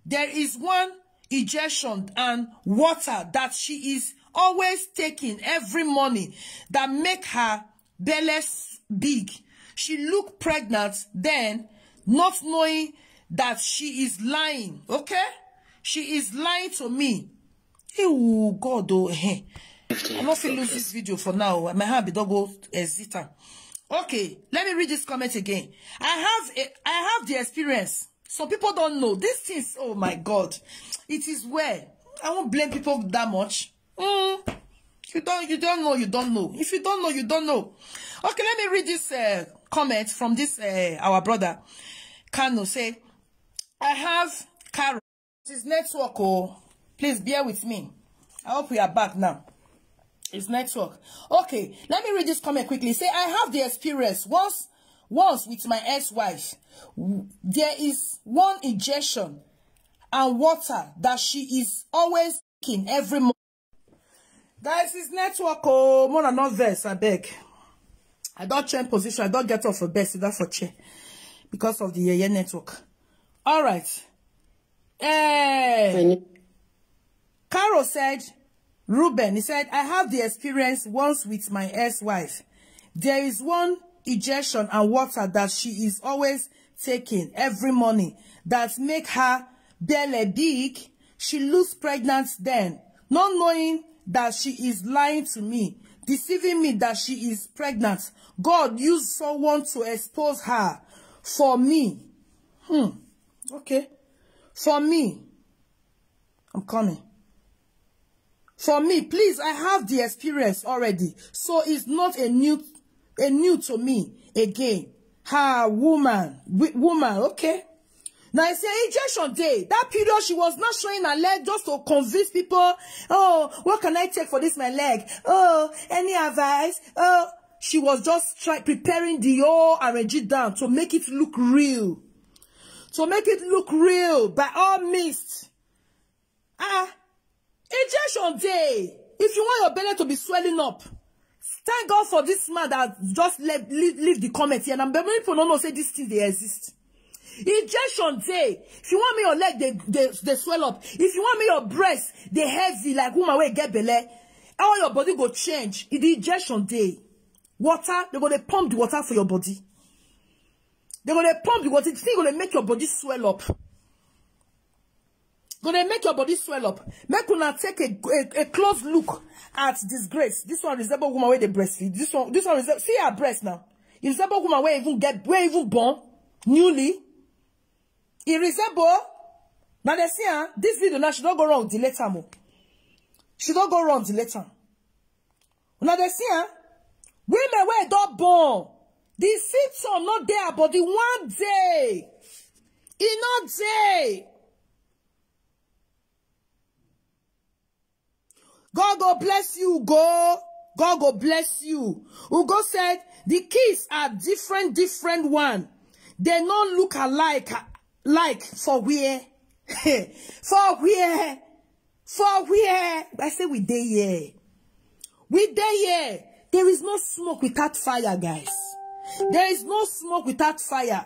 There is one injection and water that she is always taking every morning that make her belly s- big. She look pregnant then, not knowing that she is lying. Okay? She is lying to me. Ew, God, oh, eh. I no fit lose this video for now. My hand be don go exit am. Okay, let me read this comment again. I have a, I have the experience. Some people don't know these things. Oh my God, it is well. I won't blame people that much. Mm, you don't, you don't know, you don't know. If you don't know, you don't know. Okay, let me read this uh, comment from this uh, our brother Kano. Say, I have Carol. It's network, oh. Please bear with me. I hope we are back now. It's network. Okay, let me read this comment quickly. Say, I have the experience once, once with my ex-wife. W- There is one injection and water that she is always taking every morning. Guys, it's network, oh. More than not verse, I beg. I don't change position. I don't get off of bed, sit down for chair because of the yeah, yeah network. All right. Eh, Carol said, Ruben, he said, I have the experience once with my ex-wife. There is one injection and water that she is always taking every morning that make her belly big. She looks pregnant then, not knowing that she is lying to me, deceiving me that she is pregnant. God used someone to expose her for me. Hmm. Okay. For me, I'm coming. For me, please, I have the experience already, so it's not a new, a new to me again. Ha, woman, wi- woman, okay. Now I say injection day. That period, she was not showing her leg just to convince people. Oh, what can I take for this my leg? Oh, any advice? Oh, she was just try preparing the whole R N G down to make it look real, to make it look real by all means. Ah, injection day. If you want your belly to be swelling up, Thank God for this man that just left, leave, leave the comment here. And many people don't know say this thing they exist. Injection day. If you want me your leg, they, they, they swell up. If you want me your breast, they heavy like woman wey get belle. All your body go change. It the injection day. Water, they go they pump the water for your body. They go they pump the water. The thing go they make your body swell up. Go they make your body swell up. Make una take a, a, a close look at disgrace. This one resemble woman where they breastfeed. This one, this one resemble, see her breast now. It resemble woman where even get, where even born newly. It resemble. Now they see her. This video now she don't go wrong the later mo. She don't go wrong the later. Now they see her. Women where don't born. The symptom not there, but the one day, it not day. God go bless you, go. God go bless you. Ugo said the kids are different, different one. They no look alike, like for where? For where? For where? I say we dey here. We dey here. There is no smoke without fire, guys. There is no smoke without fire.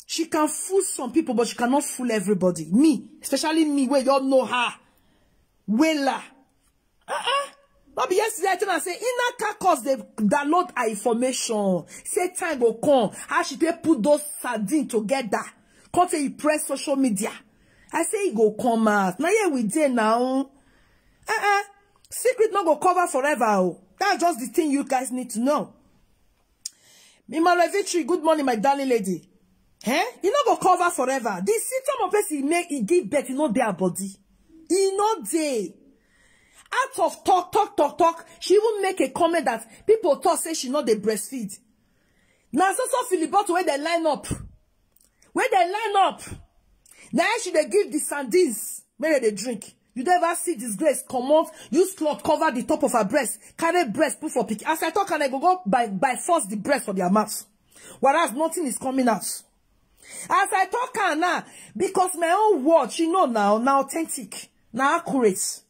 She can fool some people, but she cannot fool everybody. Me, especially me, where y'all know her. Wella. Uh-uh. Not be yesterday, I tell her, say, inner carcass, they download her information. Say time go come. How she take put those sardines together. Come say you press social media. I say it go come out. Now here we dey now. Uh-uh. Secret not go cover forever. Oh. That's just the thing you guys need to know. Mima Victory, good morning, my darling lady. Eh? You not go cover forever. The symptom of person make it give birth, you know their body. You know they. Out of talk, talk, talk, talk, she even make a comment that people thought say she not the breastfeed. Now so so filibot where they line up. Where they line up. Now she they give the sardines. Where they drink. You never see disgrace. Come on. Use cloth cover the top of her breast. Carry breast put for pick. As I talk and I go go by, by force the breast for their mouth. Whereas nothing is coming out. As I talk her now, because my own word, she know now, now authentic, now accurate.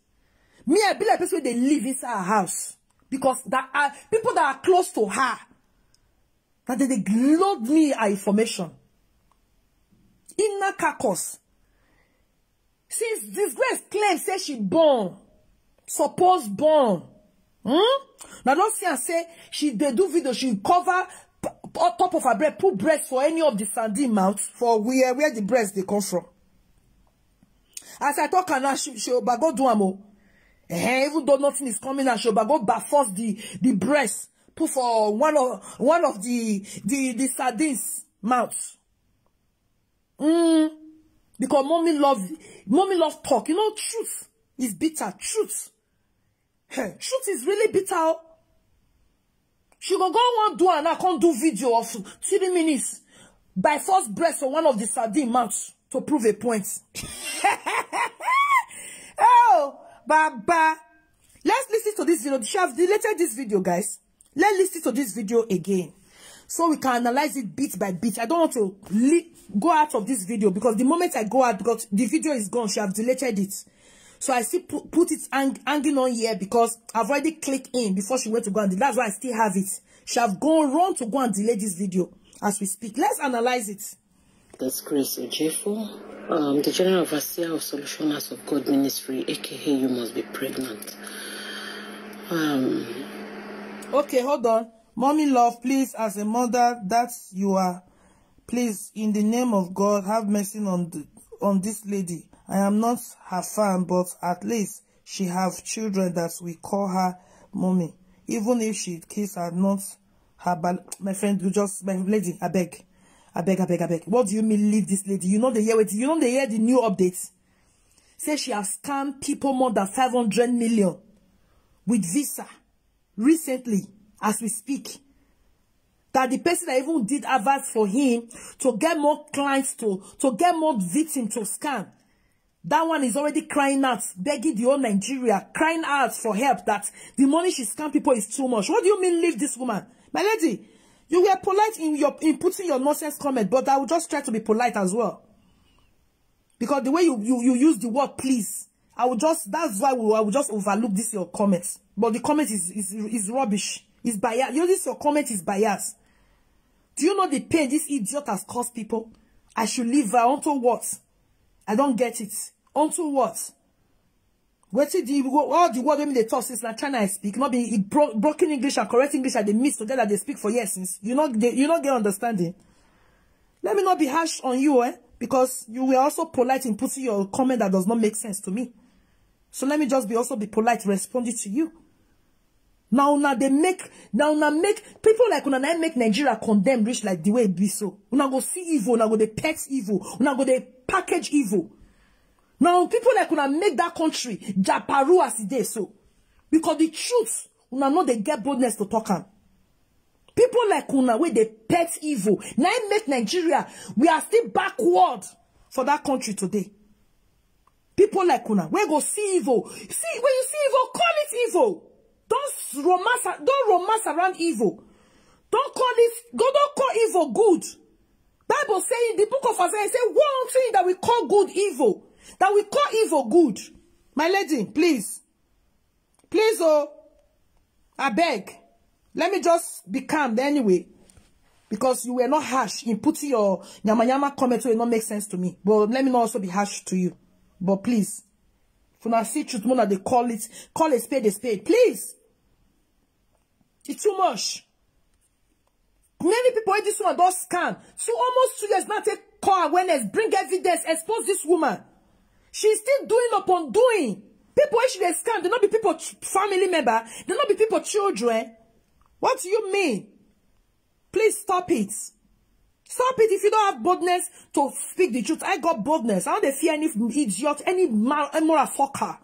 Me, I be like person they live inside her house. Because that are people that are close to her. That they, they load me her information. Inner carcass. Since disgrace claim say she born, suppose born. Hmm? Now don't see and say she they do video, she cover p- p- top of her breast, put breast for any of the sandy mouth for where where the breast they come from. As I talk her now, she she oba go do am o. Eh, even though nothing is coming out, she oba go by force the the breast put for one of one of the the the sardines mouth. Mm. Because mommy love mommy love talk. You know, truth is bitter. Truth. Hey, truth is really bitter. Oh. She go go one do and I can't do video of three minutes by force breast for one of the sardine mouths to prove a point. Oh, Baba. Let's listen to this video. She have deleted this video, guys. Let's listen to this video again so we can analyze it bit by bit. I don't want to le- go out of this video because the moment I go out, because the video is gone, she have deleted it. So I still put, put it hang, hanging on here because I've already clicked in before she went to go and that's why I still have it. She have gone wrong to go and delete this video as we speak. Let's analyze it. That's Grace Ojefo, um, the General Overseer of Solution House of God Ministry, A K A You Must Be Pregnant. Um, Okay, hold on. Mommy love, please, as a mother that you are, please, in the name of God, have mercy on the, on this lady. I am not her fan, but at least she have children that we call her mommy. Even if she kids are not her bal- my friend, you just my lady, I beg. I beg, I beg, I beg. What do you mean leave this lady? You know the year with you know the year the new updates. Say she has scammed people more than five hundred million with visa recently as we speak. That the person that even did adverts for him to get more clients to to get more victims to scam. That one is already crying out, begging the whole Nigeria, crying out for help that the money she scam people is too much. What do you mean leave this woman? My lady, you were polite in your in putting your nonsense comment, but I will just try to be polite as well. Because the way you, you, you use the word please, I will just, that's why we, I will just overlook this your comments. But the comment is, is, is rubbish. It's bias. You know, this your comment is bias. Do you know the pain this idiot has caused people? I should leave her onto what? I don't get it. Onto what? Wetin the, all the word wey me dey talk since na China I speak, not be e bro-, broken English and correct English I dey mix together, dey speak for years since. You no dey, you no get understanding. Let me not be harsh on you, eh? Because you were also polite in putting your comment that does not make sense to me. So let me just be, also be polite responding to you. Now, now they make, now, now make people like una na make Nigeria condemn rich like the way it be so. Una go see evil, una go dey pet evil, una go dey package evil. Now people like una make that country japaru as e dey so. Because the truth, una no dey get boldness to talk am. People like una wey dey pet evil, na im make Nigeria, we are still backward for that country today. People like una wey go see evil. See, when you see evil, call it evil. Don't romance, don't romance around evil. Don't call it, go, don't call evil good. Bible say in the book of Isaiah, say one thing that we call good evil, that we call evil good. My lady, please. Please, oh, I beg. Let me just be calm anyway. Because you were not harsh in putting your nyama nyama comment wey no make sense to me. But let me not also be harsh to you. But please, if una see truth, una dey call it, call a spade a spade. Please. It's too much. Many people wey this one don scam. So almost two years now, take call awareness, bring evidence, expose this woman. She's still doing upon doing. People wey she dey scam, they no be people ch-, family member, they no be people children. What do you mean? Please stop it. Stop it if you don't have boldness to speak the truth. I got boldness. I don't dey fear any idiot, any ma-, any motherfucker.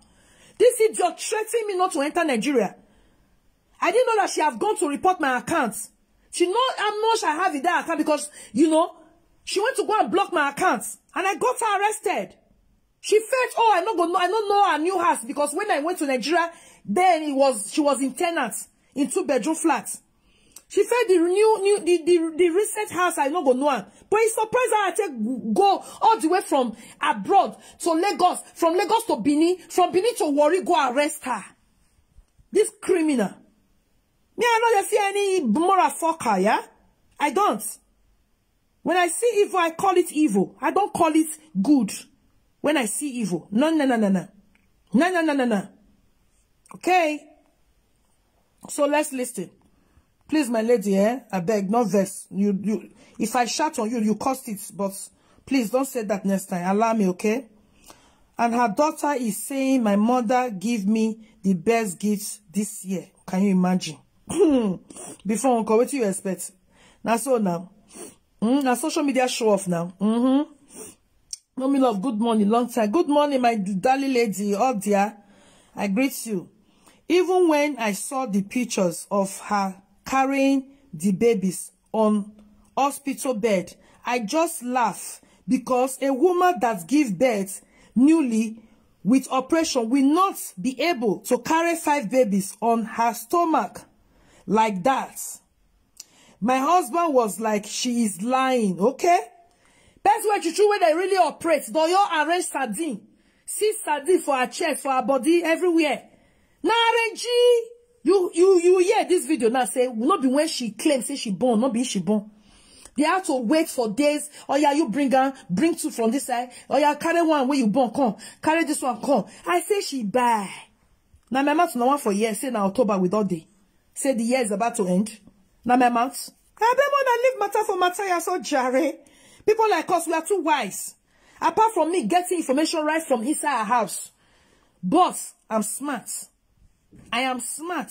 This idiot threatened me not to enter Nigeria. I didn't know that she have gone to report my account. She know how much I have in that account because, you know, she went to go and block my account and I got her arrested. She felt, oh, I no go know, I no know her new house because when I went to Nigeria, then it was, she was in tenant in two bedroom flat. She felt the new, new, the, the, the recent house, I no go know am. But it surprised her, I take go all the way from abroad to Lagos, from Lagos to Benin, from Benin to Warri, go arrest her. This criminal. Me, I no dey fear any motherfucker, yeah? I don't. When I see evil, I call it evil. I don't call it good. When I see evil. No, no, no, no, no. No, no, no, no, no. Okay? So let's listen. Please, my lady, eh? I beg, no vex. You, you, if I shout on you, you caused it. But please don't say that next time. Allow me, okay? And her daughter is saying, "My mother give me the best gifts this year." Can you imagine? Before, uncle, what do you expect? Na so now. Mm, na social media show off now. Mm-hmm. Mommy love, good morning, long time. Good morning, my darling lady, oh dear. I greet you. Even when I saw the pictures of her carrying the babies on hospital bed, I just laugh because a woman that give birth newly with operation will not be able to carry five babies on her stomach like that. My husband was like, "She is lying, okay?" Person wey chuchu wey dey really operate, don you arrange sardine. See sardine for her chest, for her body, everywhere. Na arrange. You, you, you hear this video now, say, no be when she claim say she born, no be she born. They have to wait for days. Oh yeah, you bring am, bring two from this side. Oh yeah, carry one wey you born, come. Carry this one, come. I say she buy. Na my mouth, na one for year. Say na October we don dey. Say the year is about to end. Na my mouth. I beg, more than leave matter for matter, ya so jare. People like us, we are too wise. Apart from me getting information right from inside her house. Boss, I'm smart. I am smart.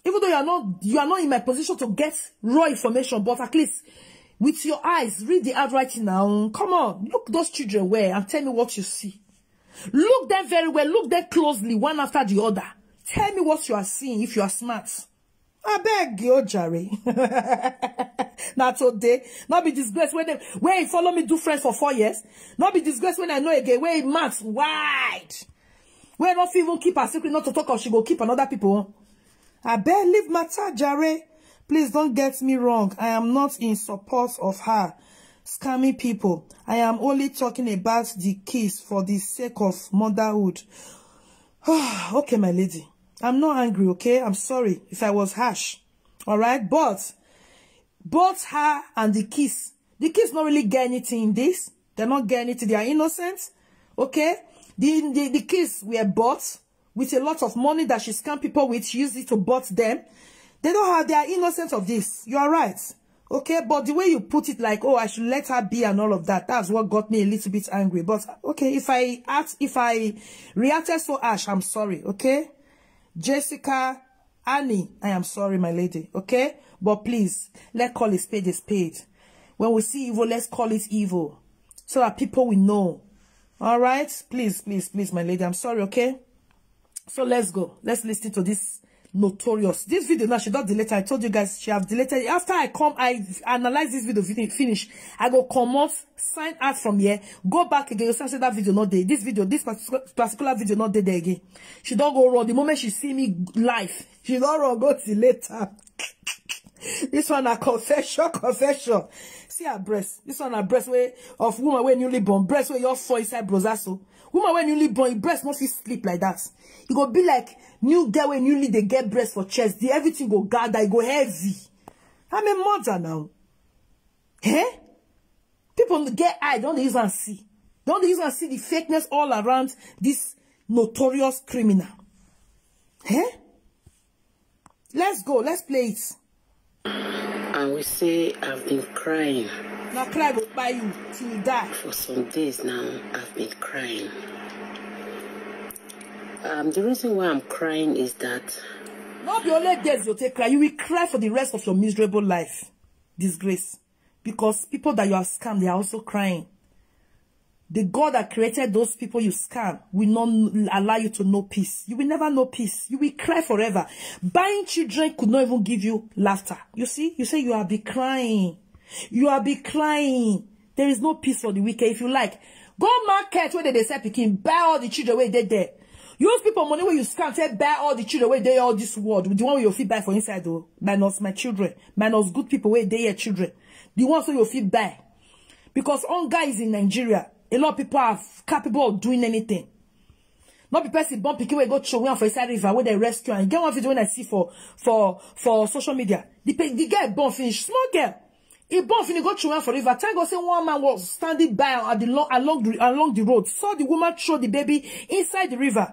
Even though you are not, you are not in my position to get raw information, but at least with your eyes, read the handwriting now. Come on, look those children well and tell me what you see. Look them very well. Look them closely, one after the other. Tell me what you are seeing if you are smart. I beg you, jare. Now today, not be disgrace when they, where he follow me do friends for four years. Not be disgrace when I know again where he mouth wide. Where not even keep her secret, not to talk of she go keep another people. I beg leave matter, jare. Please don't get me wrong. I am not in support of her. Scamming people. I am only talking about the kids for the sake of motherhood. Okay, my lady. I'm not angry, okay? I'm sorry if I was harsh. All right? But both her and the kids, the kids not really get anything in this. They not get anything. They are innocent. Okay? The, the, the kids were bought with a lot of money that she scam people with. She used it to bought them. They don't have, they are innocent of this. You are right. Okay? But the way you put it, like, "Oh, I should let her be," and all of that, that's what got me a little bit angry. But okay, if I act, if I reacted so harsh, I'm sorry. Okay? Jessica, Annie, I am sorry, my lady. Okay? But please, let's call a spade a spade. When we see evil, let's call it evil, so that people will know. All right? Please, please, please, my lady. I'm sorry, okay? So let's go. Let's listen to this notorious. This video now, she don't delete. I told you guys she have deleted. After I come, I analyze this video fini-, finish. I go come out, sign out from here, go back again. You say that video not there. This video, this particular, particular video not there, there again. She don't go wrong. The moment she see me live, she don't wrong. Go till later. This one a confession, confession. See her breast. This one a breast way of woman wey newly born. Breast wey you fall inside brozaso. Woman wey newly born, breast no fit sleep like that. E go be like new girl wey newly dey get breast for chest. The everything go gather, e go heavy. I'm a mother now. Eh? People get eye, don't they use and see. Don't they use and see the fakeness all around this notorious criminal. Eh? Let's go, let's play it. I will say I've been crying Now cry go buy you till you die. for some days now. I've been crying. Um, the reason why I'm crying is that No be only days you take cry. You will cry for the rest of your miserable life. Disgrace. Because people that you have scammed, they are also crying. The God that created those people you scam will not allow you to know peace. You will never know peace. You will cry forever. Buying children could not even give you laughter. You see, you say you are be crying. You are be crying. There is no peace for the wicked. If you like, go market where they sell pikin, buy all the children where they there. Use people money where you scam, say buy all the children where they all this world. The one you fit buy for inside though, minus my children, minus good people where they your children. The ones where you fit buy. Because hunger is in Nigeria. A lot of people are capable of doing anything. Not be person born pikin wey go throw one for inside river where they rescue and get one video when I see for for for social media. The pe- the girl born finish, small girl. He born finish go throw one for river. Thank God say one man was standing by at the long along the along the road. Saw the woman throw the baby inside the river.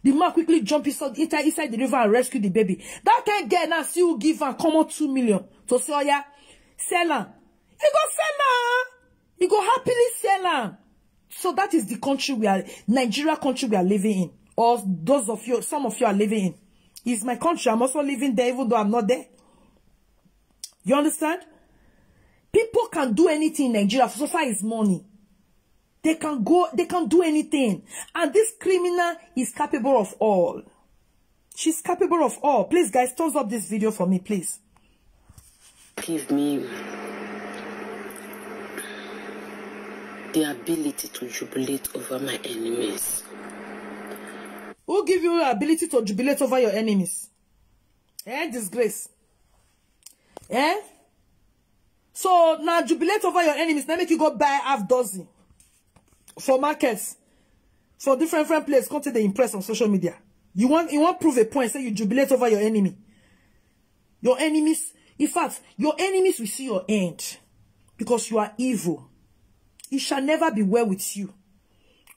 The man quickly jump inside inside, inside the river and rescue the baby. That kind girl now still give am common two million to say, "Oh yeah, sell am." He go sell am. He go happily sell am. So that is the country we are, Nigeria country we are living in. Or those of you, some of you are living in. It's my country. I'm also living there, even though I'm not there. You understand? People can do anything in Nigeria so far is money. They can go, they can do anything. And this criminal is capable of all. She's capable of all. Please, guys, thumbs up this video for me, please. Give me the ability to jubilate over my enemies. Who give you the ability to jubilate over your enemies? Eh, disgrace. Eh? So now jubilate over your enemies. Now make you go buy half dozen for markets, for different different places. Come to the impress on social media. You want you want prove a point. Say you jubilate over your enemy. Your enemies, in fact, your enemies will see your end because you are evil. It shall never be well with you.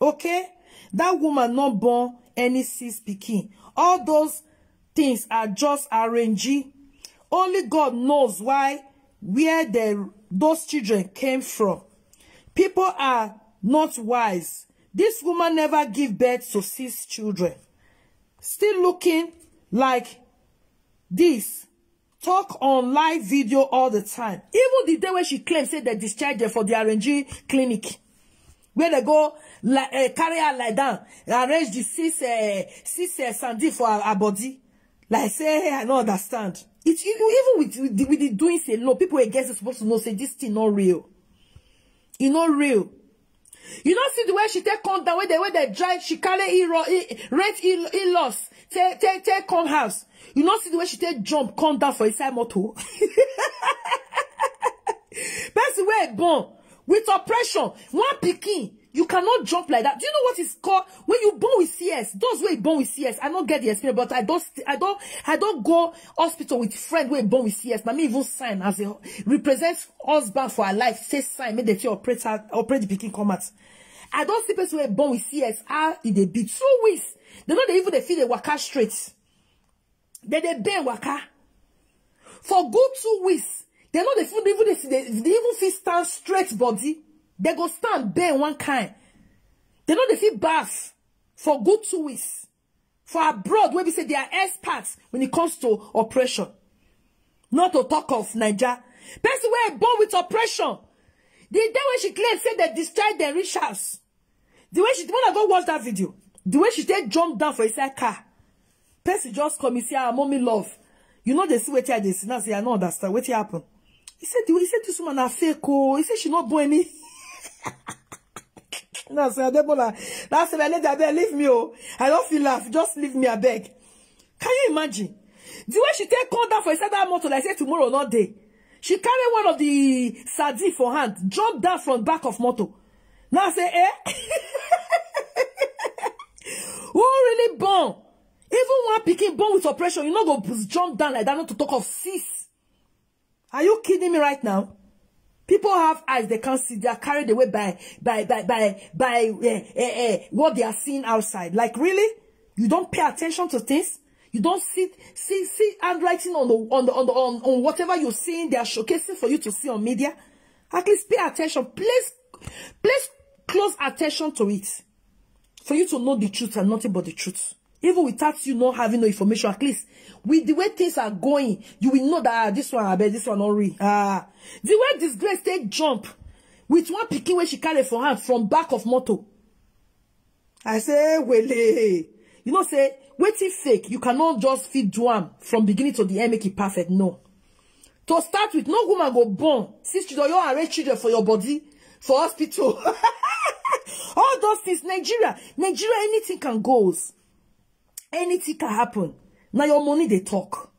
Okay? That woman not born any sis pikin. All those things are just arrangee. Only God knows why, where the, those children came from. People are not wise. This woman never give birth to six children. Still looking like this. Talk on live video all the time. Even the day when she claims say they discharge her for the R N G clinic, where they go like, uh, carry her lie down, arrange the six uh, six uh, sandy for her, her body. Like say, "Hey, I don't understand." It's even with, with, the, with the doing say no, people against are supposed to know say this thing not real. It's not real. You don't see the way she take come down, where they where they drive, she carry e rent e loss, take take take come house. You don't see the way she take jump come down for inside motor. Person where born with oppression, one pikin. You cannot jump like that. Do you know what is called when you born with C S? Those wey born with C S, I don't get the experience, but I don't, st- I don't, I don't go hospital with friend wey born with C S. Na me even sign as a represent husband for her life. Say sign, make the thing operate her, operate the pikin come out. I don't see person wey born with C S. How e dey be two weeks? They no dey even dey feel the waka straight. They dey bend waka for good two weeks. They no dey even even dey see they, they even fit stand straight body. They go stand bend one kind. They no dey fit bath for good two weeks. For abroad, where we say they are experts when it comes to oppression. Not to talk of Niger. Person where born with oppression. The day when she claimed say they destroyed the rich house. The way she when I go watch that video, the way she take jump down for inside car, person just come, he say, "Ah, mommy love." You know they see what I dey see. Now say, "I don't understand what happened." He said, the way he said this woman are fake. Oh, he said she not born any. Now say, "Adebola, that's my lady, I beg, leave me. Oh, I don't feel laugh. Just leave me, I beg." Can you imagine? The way she take come down for inside that motor, like say tomorrow, not day. She carry one of the sardine for hand, jump down from back of motor. Now say, eh? Who really born? Even one pikin born with oppression, you no go jump down like that, not to talk of sis. Are you kidding me right now? People have eyes, they can't see. They are carried away by by by by by uh, uh, uh, what they are seeing outside. Like, really, you don't pay attention to things. You don't see see see handwriting on the on the on the on, on whatever you're seeing. They are showcasing for you to see on media. At least pay attention. Please, please close attention to it for you to know the truth and nothing but the truth. Even without you not having no information, at least with the way things are going, you will know that, ah, this one, I bet this one not real. Ah, the way disgrace take jump with one pikin wey she carry for hand from back of motor. I say, wele. You know, say, wetin fake, you cannot just fit do am from beginning to the end, make it perfect. No. To start with, no woman go born. Since you don't arrange children for your body, for hospital. All those things, Nigeria, Nigeria, anything can go. Anything can happen. Now your money they talk.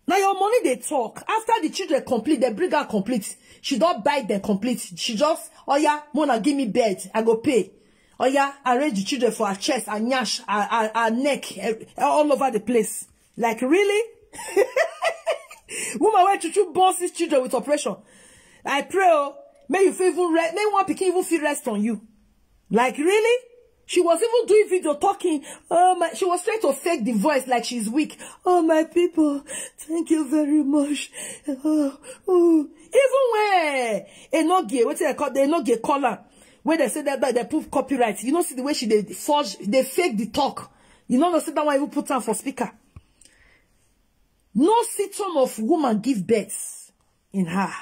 Now your money they talk. After the children complete, they bring her complete. She don't buy them complete. She just, "Oh yeah, Mona, give me bed. I go pay." Oh yeah, arrange the children for her chest, her nyash, her, her, her neck, eh, all over the place. Like, really? Woman where chuchu born six children with oppression. I pray, oh, may you feel even rest, may one pikin even feel rest on you. Like, really? She was even doing video talking. Oh my, she was trying to fake the voice like she's weak. "Oh, my people, thank you very much." Oh, oh. Even when Enogie, what they call the Enogie caller, where they say that, that they put copyright. You know, see the way she they forge, they fake the talk. You know, see that one even put on for speaker. No symptom of woman give birth in her.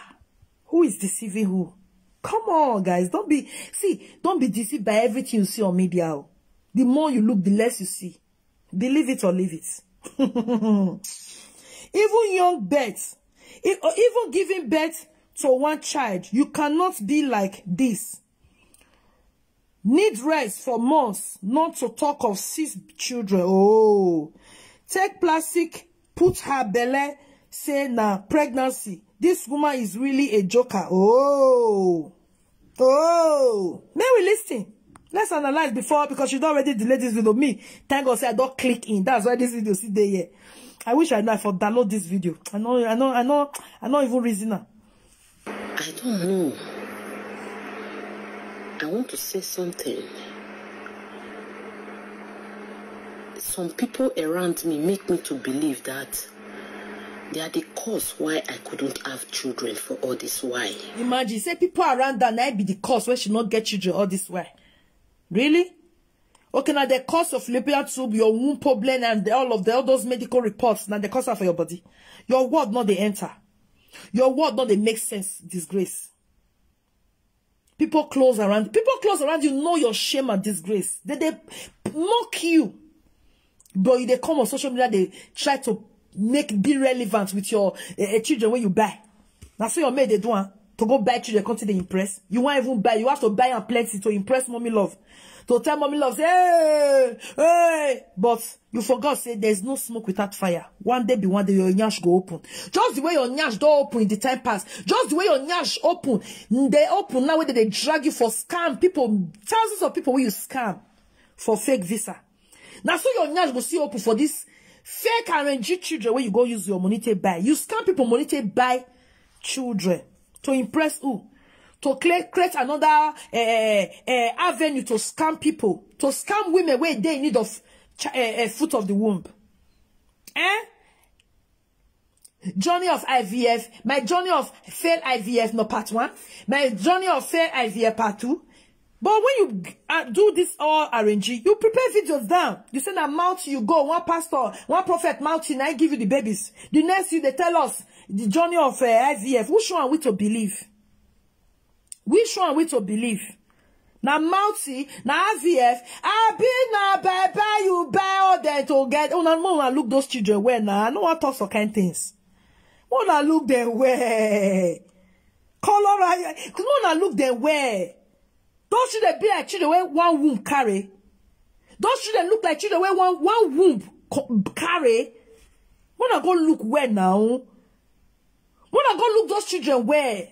Who is deceiving who? Come on, guys. Don't be, see, don't be deceived by everything you see on media. Oh. The more you look, the less you see. Believe it or leave it. Even young birth, e- or even giving birth to one child, you cannot be like this. Need rest for months, not to talk of six children. Oh, take plastic, put her belly, say na pregnancy. This woman is really a joker. Oh, oh, may we listen. Let's analyze before, because you don't already delay this video. Me, thank God say I don't click in. That's why this video sit there here. I wish I know I for download this video. I know, I know, I know, I know even reason now. I don't know. I want to say something. Some people around me make me to believe that they are the cause why I couldn't have children for all this while. Imagine, say people around that now be the cause where she not get children all this while. Really? Okay, now the cause of fallopian tube, your womb problem, and the, all of the, all those medical reports, now the cause are for your body. Your word not they enter. Your word not they make sense. Disgrace. People close around. People close around you know your shame and disgrace. They they mock you, but you they come on social media. They try to make be relevant with your uh, children when you buy. That's what your maid they do. Huh? To go buy children, come to the impress. You won't even buy. You have to buy and plenty to impress mommy love. To tell mommy love, say, "Hey, hey." But you forgot, say there's no smoke without fire. One day be one day, your nyash go open. Just the way your nyash don't open in the time past, just the way your nyash open, they open now, where they drag you for scam. People, thousands of people will you scam for fake visa. Now, so your nyash go see open for this fake R N G children where you go use your money to buy. You scam people money to buy children to impress who? To cre-, create another uh, uh, avenue to scam people, to scam women where they in need of ch- uh, uh, foot of the womb. Eh? Journey of I V F, my journey of fail I V F, no part one, my journey of fail I V F part two. But when you uh, do this all R N G, you prepare videos down. You say na mouth you go, one pastor, one prophet mouth you, and I give you the babies. The next you they tell us the journey of uh, I V F. Which one are we to believe? Which one are we to believe? Na mouthy, na I V F, abi na bye bye you buy all them to get. Una, una look those children well now. I no want talk some kind things. Una look them well. Color, una look them well. Those children be like children where one womb carry. Those children look like children where one, one womb co- carry. Wanna go look where now? Wanna go look those children where?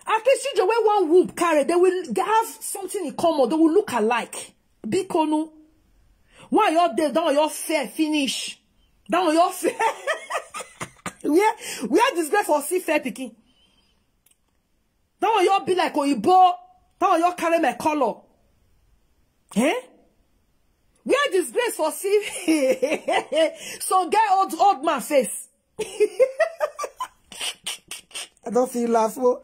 At least children where one womb carry, they will have something in common. They will look alike. Bikonu. Why your day? That one your fair finish. That one your fair. where, where disgrace for see fair picking? That one your be like Oyibo. That one your carry my color. Eh? Where disgrace for see? So get old, old man face. I don't feel laugh. Oh.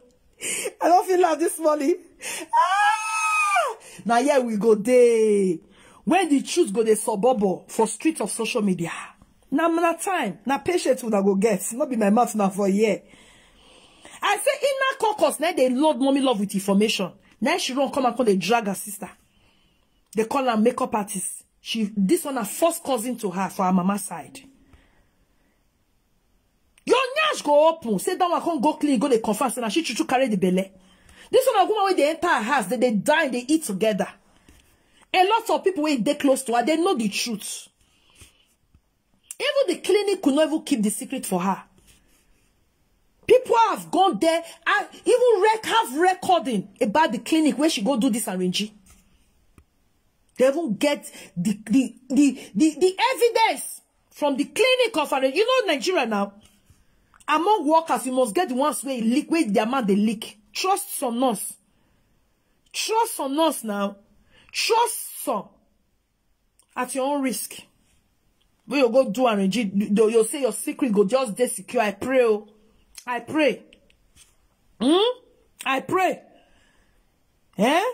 I don't feel laugh this morning. Ah! Now here we go day. When the truth go the suburb for street of social media. Now, na time, na patience una go get. Not be my mouth now for here. I say inner caucus, now they load mommy love with information. Now she run come and call the drag her sister. They call her makeup artist. She, this one a first cousin to her for her mama side. Your nyash go open. Say that one come go clean, go they confess and she chuchu carry the belle. This one a woman where they enter her house, they, they dine, they eat together. A lot of people where they close to her, they know the truth. Even the clinic could not even keep the secret for her. People have gone there and even rec- have recording about the clinic where she go do this arranging. They even get the the the the, the evidence from the clinic of an, you know, Nigeria now. Among workers, you must get the ones where leak, where their man they leak. Trust some nurse. Trust some nurse now. Trust some at your own risk. When you go do arrange, you, you say your secret go just dey secure. I pray, oh. I pray. Hmm? I pray. Eh?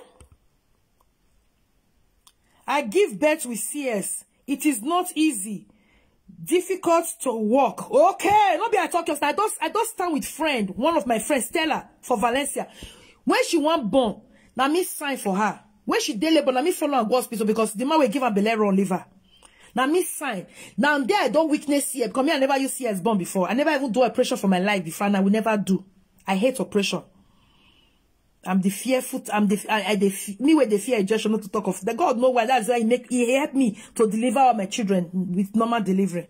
I give birth with C S. It is not easy. Difficult to walk. Okay, no be I talk just. I don't. I don't stand with friend. One of my friends, Stella, for Valencia. When she want born, now me sign for her. When she dey labor, now me follow her go hospital because the man will give her belle run liver. Now me sign. Now there I don't witness here because me I never use C S born before. I never even do operation for my life before, and I will never do. I hate operation. I'm the fearful. I'm the I, I the fe- me with the fear injection not to talk of the God know why. That's why he make he help me to deliver all my children with normal delivery.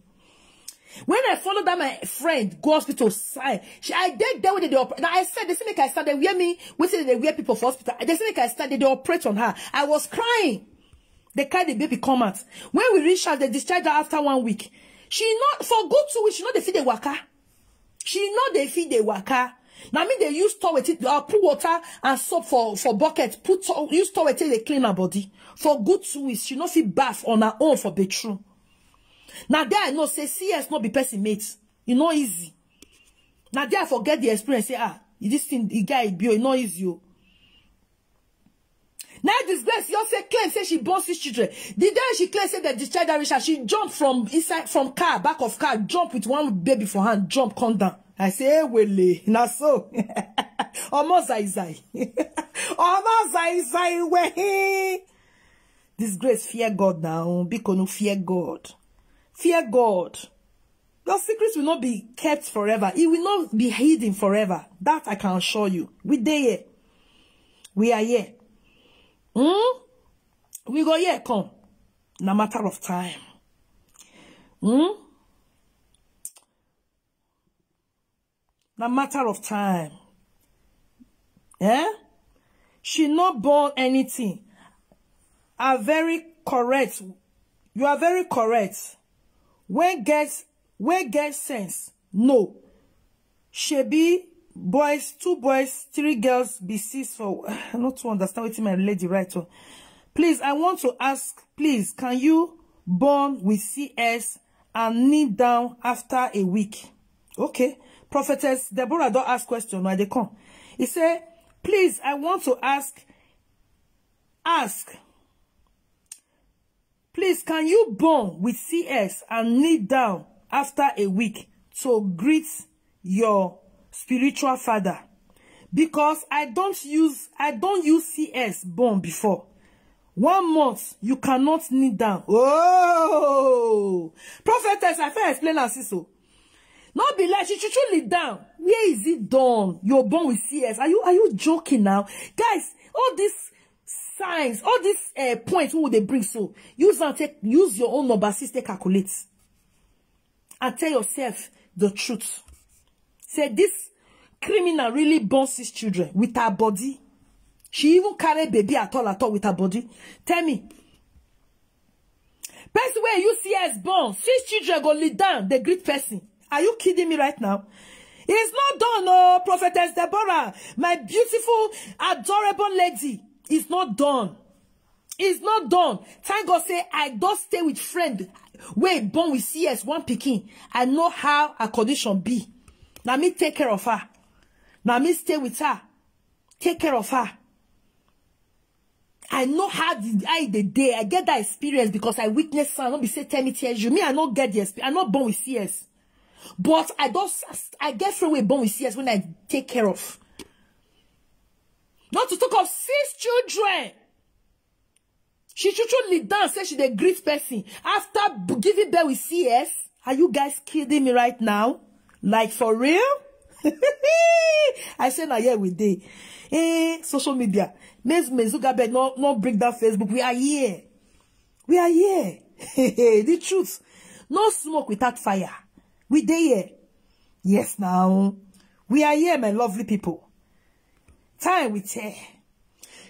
When I followed that my friend go hospital, I, she, I did there with the operation. I said they say make I stand there wear me. We say they wear people for hospital. They say make I stand there. They operate on her. I was crying. They carry the baby come out. When we reach house, they discharge her after one week. She not for good two weeks. She not the feed the waka. She not the feed the waka. Now me they use towel take or put water and soap for for bucket. Put to- use towel take they clean her body for good two weeks. She not fit bath on her own for bedroom. Now there I know say C S not be person mate. You know easy. Now there I forget the experience. Say ah, this thing the guy be not easy. Oh. Now disgrace, you say claim say she born six children. The day she claim say that the child reach her, she jump from inside from car, back of car, jump with one baby for hand, jump come down. I say, hey, wele, na so. Omo zai zai. Omo zai zai we. Disgrace, fear God now. Biko no fear God. Fear God. Your secrets will not be kept forever. It will not be hidden forever. That I can assure you. We dey here. We are here. Hmm? We go here come. Na matter of time. Hmm? Na matter of time. Eh? She no born anything. Are very correct. You are very correct. When get when get sense, no. Shebi boys, two boys, three girls, be six for. I no too understand wetin my lady write o. Please, I want to ask, please, can you born with C S and kneel down after a week? Okay. Prophetess Deborah don ask question. Now they come. He say, please, I want to ask, ask, please, can you born with C S and kneel down after a week to greet your spiritual father? Because I don't use I don't use C S born before. One month you cannot kneel down. Oh, prophetess, I first explain as so. Not be like she should kneel down. Where is it done? You're born with C S. Are you are you joking now, guys? All these signs, all these uh, points who they bring so use and take use your own number six take calculate and tell yourself the truth. Say this criminal really born six children with her body. She even carry baby at all at all with her body. Tell me, person where you see as born six children go lead down the great person. Are you kidding me right now? It's not done, oh, prophetess Deborah, my beautiful, adorable lady. It's not done. It's not done. Thank God say I don't stay with friend wey born with C S one pikin. I know how her condition be. Now me take care of her. Now me stay with her. Take care of her. I know how the how the day I get that experience because I witness am. No be say tell me tell you. Me, I no get the experience. I not born with C S. But I don't I get friend wey born with C S when I take care of. Not to talk of six children. She chuchu lead down, say she dey greet person after b- giving birth with C S. Are you guys kidding me right now? Like for real? I say now here we dey. Eh, social media. Mez Mezuga bed no no bring down Facebook. We are here. We are here. The truth. No smoke without fire. We dey here. Yes now. We are here, my lovely people. Time will tell.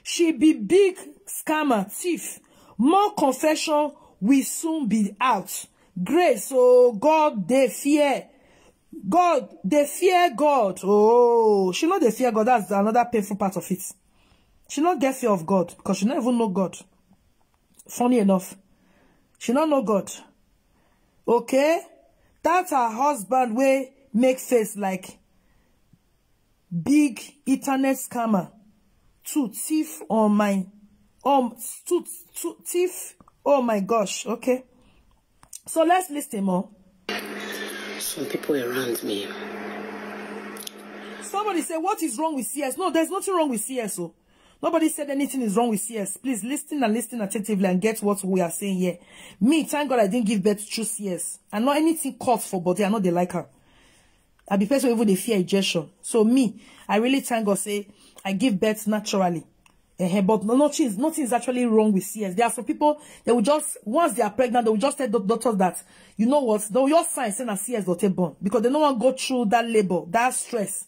She be big scammer, thief. More confession will soon be out. Grace, oh God, they fear. God, they fear God. Oh, she not they fear God. That's another painful part of it. She not get fear of God because she not even know God. Funny enough, she not know God. Okay, that's her husband way make face like big internet scammer to thief on my um to, to thief. Oh my gosh. Okay, so let's listen more. Some people around me. Somebody say, what is wrong with C S? No, there's nothing wrong with C S. Oh, nobody said anything is wrong with C S. Please listen and listen attentively and get what we are saying here. Me, thank God I didn't give birth through C S. I know anything caught for body, I know they like her. I be person even they fear injection. So me, I really thank God say I give birth naturally. Eh, but no, nothing, is- nothing is actually wrong with C S. There are some people they will just once they are pregnant, they will just tell the doctors that you know what, they will just sign saying that C S got a born because they don't want to go through that labor, that stress.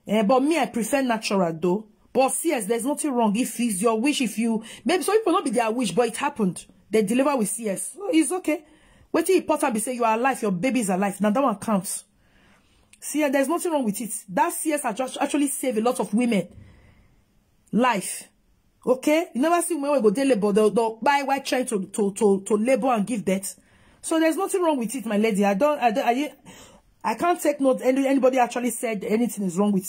Eh, but me, I prefer natural though. But C S, there's nothing wrong if it's your wish. If you maybe some people not be their wish, but it happened. They deliver with C S. So it's okay. Wait till important be say you are alive, your baby is alive. Now that one counts. See, there's nothing wrong with it. That C S actu- actually save a lot of women life. Okay, you never see women wey go dey labor, they'll, they'll buy white trying to to to to labor and give birth. So there's nothing wrong with it, my lady. I don't, I don't, I, I can't take note. Any, anybody actually said anything is wrong with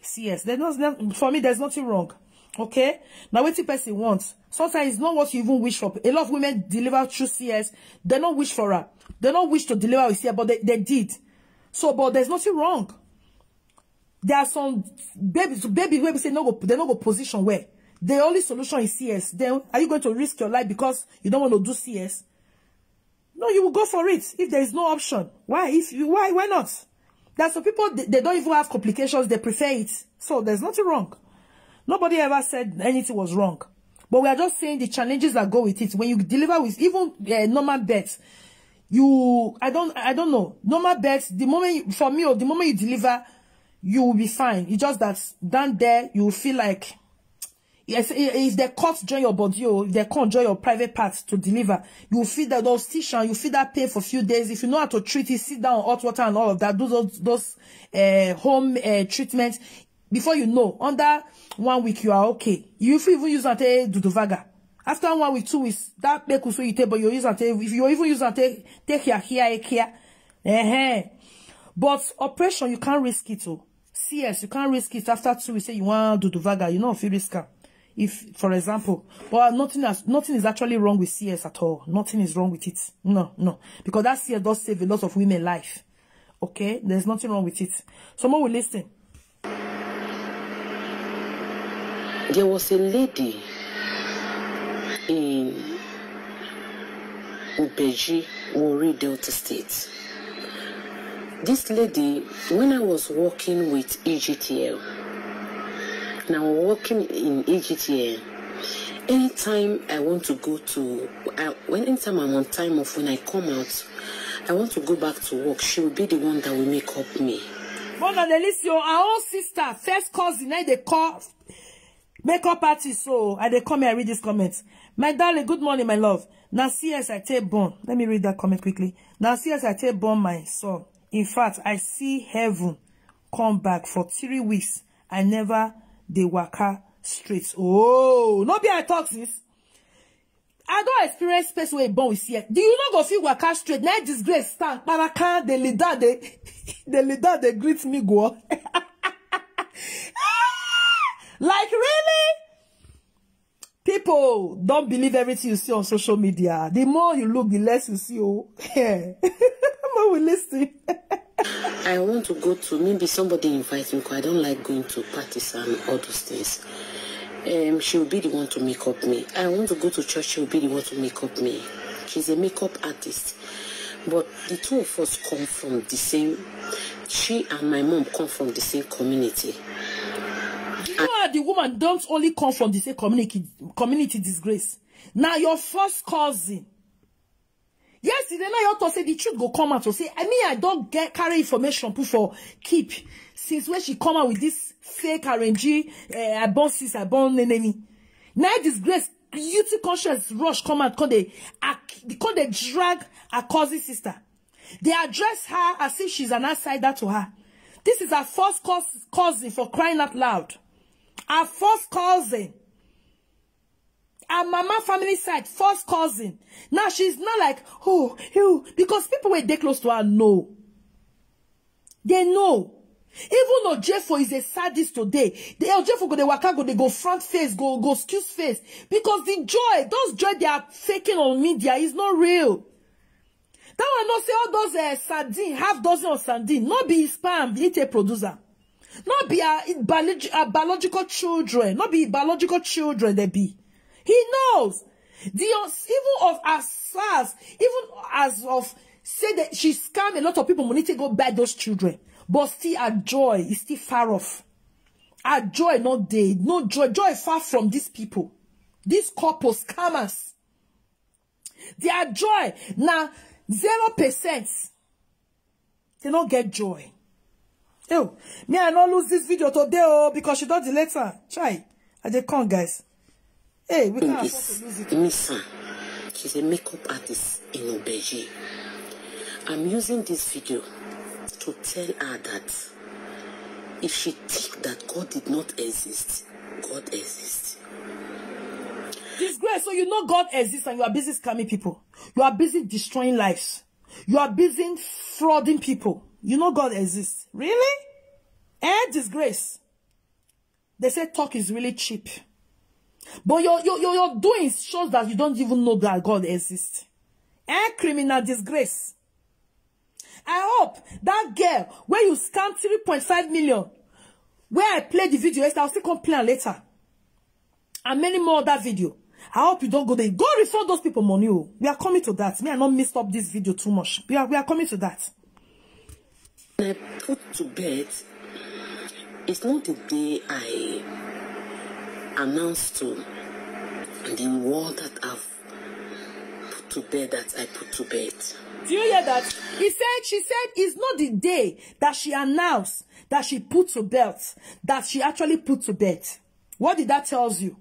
C S. There's not for me. There's nothing wrong. Okay, now what the person wants. Sometimes it's not what you even wish for. A lot of women deliver through C S. They don't wish for her. They don't wish to deliver with C S, but they, they did. So, but there's nothing wrong. There are some babies, baby wey be say no go, they no go position where the only solution is C S. Then are you going to risk your life because you don't want to do C S? No, you will go for it if there is no option. Why? If you why why not? There are some people they, they don't even have complications, they prefer it. So there's nothing wrong. Nobody ever said anything was wrong. But we are just saying the challenges that go with it. When you deliver with even uh, normal birth, you, I don't, I don't know. Normal birth, the moment you, for me, or the moment you deliver, you will be fine. It's just that down there, you will feel like, yes, i- if they cut join your body, or if they can't join your private parts to deliver, you will feel that those stitch and you feel that pain for a few days. If you know how to treat it, sit down on hot water and all of that, do those, those uh, home uh, treatments. Before you know, under one week, you are okay. You fit even use and take duduvaga. After one week, two weeks, that make so you take, but you use and take, if you even use and take, take your here, care. Uh-huh. But operation, you can't risk it. Oh. C S, you can't risk it after two weeks. Say you want duduvaga, you know, if you risk am. If, for example, but nothing has, nothing is actually wrong with C S at all. Nothing is wrong with it. No, no, because that C S does save a lot of women life. Okay, there's nothing wrong with it. Someone will listen. There was a lady in Ubeji, Warri, Delta State. This lady, when I was working with E G T L, now working in E G T L, anytime I want to go to, I, when anytime I'm on time off, when I come out, I want to go back to work, she will be the one that will make up me. Mona Delisio, our own sister, first cousin, I they call makeup artist. So I they come here, I read this comment. My darling, good morning, my love. Now C S I take born. Let me read that comment quickly. Now C S I take born my son. In fact, I see heaven come back for three weeks. I never dey waka straight. Oh, no be I talk this. I don't experience space where born with C S. Do you not go feel waka straight? Now disgrace stand. Parakan, the leader, they, the leader, they greet me, go. Like, really? People don't believe everything you see on social media. The more you look, the less you see. Oh, yeah. More we listen. I want to go to, maybe somebody invites me because I don't like going to parties and all those things. Um, she will be the one to make up me. I want to go to church, she will be the one to make up me. She's a makeup artist. But the two of us come from the same, she and my mom come from the same community. You know how the woman don't only come from the same community, community disgrace. Now your first cousin. Yesterday, now you to say the truth go come out to say, I mean, I don't get carry information put for keep since when she come out with this fake R N G, uh, I born sis, I born enemy. Now disgrace, guilty conscience rush come out, come they, come they drag her cousin sister. They address her as if she's an outsider to her. This is her first cous- cousin, for crying out loud. Her first cousin. Her mama family side, first cousin. Now she's not like, oh, ew, because people where they close to her know. They know. Even Ojefo is a sadist today. The Ojefo go, they waka go, they go front face, go, go excuse face. Because the joy, those joy they are faking on media is not real. That one not say all those uh, sardine, half dozen of sardine, not be his sperm, he take producer. Not be a, biolog- a biological children, not be biological children they be. He knows. The uns- even of as fast, even as of say that she scam a lot of people money to go buy those children, but still her joy is still far off. Her joy not there, no joy, joy far from these people, these couple scammers. Their joy now zero percent. They don't get joy. Oh, me I not lose this video today oh because she don't delete her. Chai, I they come guys. Hey, we can't afford to lose it. Misa. She's a makeup artist in Obeji. I'm using this video to tell her that if she think that God did not exist, God exists. Disgrace. So you know God exists and you are busy scamming people. You are busy destroying lives. You are busy frauding people. You know God exists. Really? Eh, disgrace. They say talk is really cheap. But your, your, your, your doing shows that you don't even know that God exists. Eh, criminal disgrace. I hope that girl where you scam three point five million, where I play the video yesterday, I'll still come play am later. And many more other video. I hope you don't go there. Go refund those people money. Oh. We are coming to that. Me, I not messed up this video too much. We are, we are coming to that. When I put to bed, it's not the day I announced to The one that I've put to bed, that I put to bed. Do you hear that? He said, she said it's not the day that she announced that she put to bed, that she actually put to bed. What did that tells you?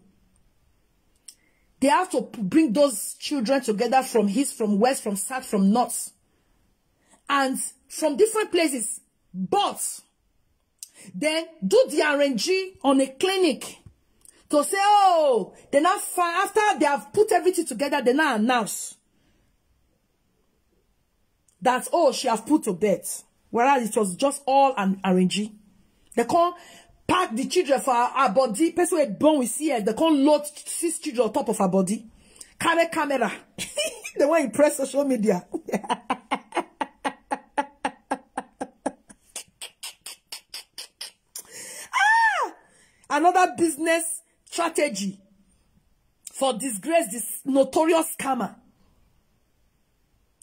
They have to p- bring those children together from east, from west, from south, from north, and from different places. But then do the R N G on a clinic to say, oh, they now find, after they have put everything together, they now announce that, oh, she have put to bed. Whereas it was just all an R N G. They can't pack the children for her, her body. Person wey born with C S, they can't load six children on top of her body. Carry camera. They want to impress social media. Ah! Another business strategy for disgrace, this notorious scammer.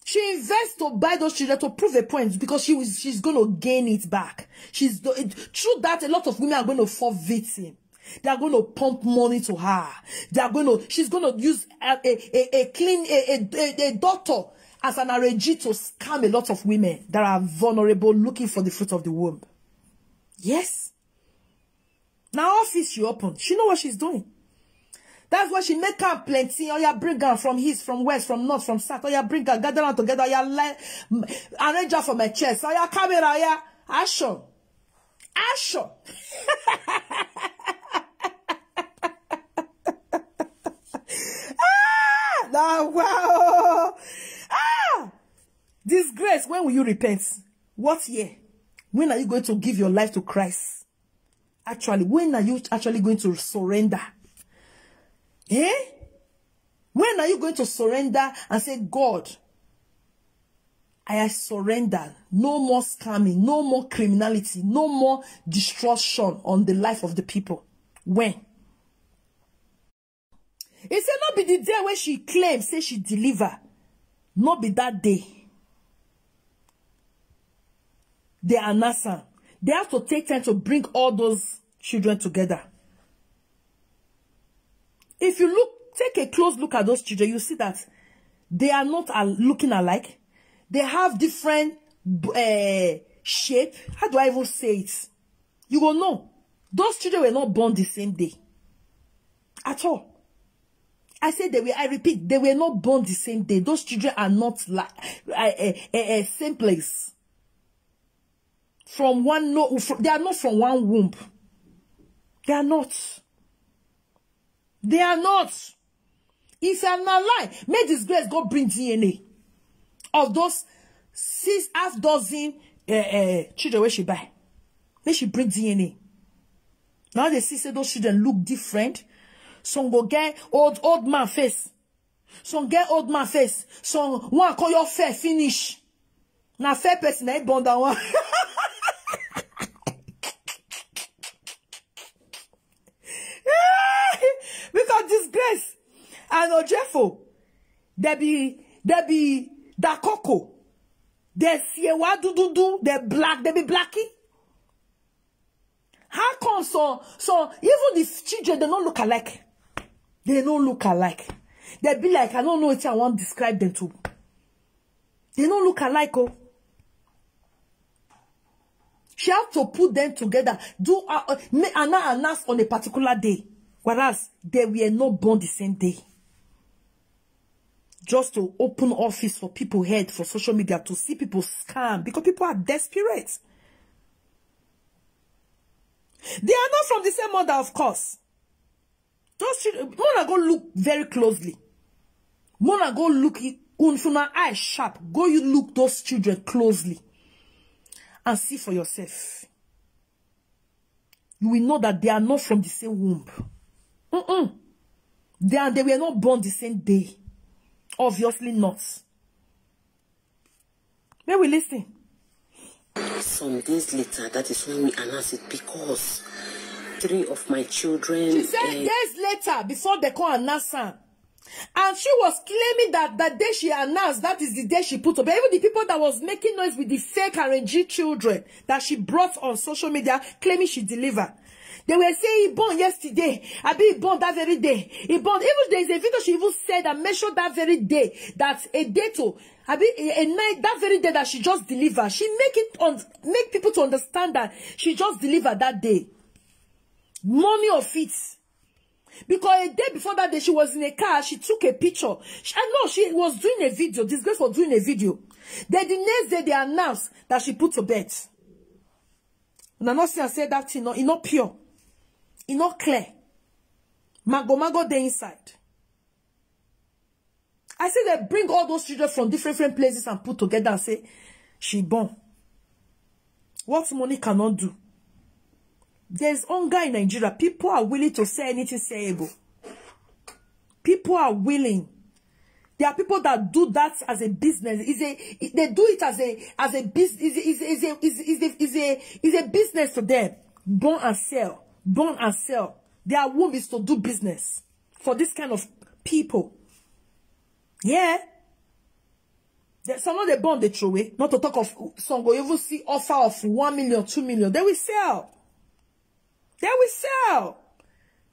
She invests to buy those children to prove a point because she was, she's going to gain it back. She's do- it, through that, a lot of women are going to fall victim. They are going to pump money to her. They are going to. She's going to use a a, a, a clean a, a, a, a doctor as an R N G to scam a lot of women that are vulnerable, looking for the fruit of the womb. Yes. Now office she open. She know what she's doing. That's why she make am plenty. Oh yeah, bring am from east, from west, from north, from south. Oh yeah, bring am, gather am together. Oh yeah, like arrange am for my chest. Oh yeah, camera. Oh yeah, action, action. Ah, now wow. Ah, disgrace. When will you repent? What year? When are you going to give your life to Christ? Actually, when are you actually going to surrender? Eh? When are you going to surrender and say, God, I surrender. No more scamming, no more criminality, no more destruction on the life of the people. When? He said, not be the day when she claims, say she deliver. Not be that day. They are N A S A. They have to take time to bring all those children together. If you look, take a close look at those children, you see that they are not al- looking alike. They have different uh, shape. How do I even say it? You go know. Those children were not born the same day. At all. I said they were, I repeat, they were not born the same day. Those children are not like uh, uh, uh, uh, same place. From one, no, from, they are not from one womb. They are not. They are not. It's an lie. May disgrace go bring D N A of those six half dozen uh, uh, children where she buy. May she bring D N A. Now they see say those children look different. Some go get old old man face. Some get old man face. Some one call your fair finish. Na fair person na born that one. Because disgrace and ojefo, they be they be dakoko, they siewa dududu, they black, they be blacky. How come so so even the children they don't look alike? They don't look alike. They be like, I don't know what I want to describe them to. They don't look alike. Oh. She had to put them together, do uh, uh, ma- and not announce on a particular day, whereas they were not born the same day. Just to open office for people head for social media to see people scam because people are desperate. They are not from the same mother, of course. Those children, Mona go look very closely. Mona go look, if una eye sharp, go you look those children closely and see for yourself. You will know that they are not from the same womb. Mm-mm. They, and they were not born the same day. Obviously not. May we listen. Some days later, that is when we announce it because three of my children. She said eh, days later, before they come announce am, And she was claiming that the day she announced, that is the day she put up. Even the people that was making noise with the fake R N G children that she brought on social media, claiming she delivered. They were saying he born yesterday, I be born that very day. He born. Even there is a video she even said and mentioned that very day, that a day to, I be a, a night, that very day that she just delivered. She make it on, make people to understand that she just delivered that day. Money of it. Because a day before that day, she was in a car, she took a picture. She, I know she was doing a video, disgrace for doing a video. Then the next day, they announced that she put to bed. And I not see and say that thing, no, it not pure. It not clear. Mago mago dey inside. I say they bring all those children from different, different places and put together and say, she born. What money cannot do. There's hunger in Nigeria. People are willing to sell anything sellable. People are willing. There are people that do that as a business. Is a, they do it as a, as a business. Is a, is a, is a, is a, is a, is a, is a business to them. Born and sell. Born and sell. Their womb is to do business for this kind of people. Yeah. They, some of the born they throw away. Not to talk of some go even see offer of one million, two million. They will sell. They will sell.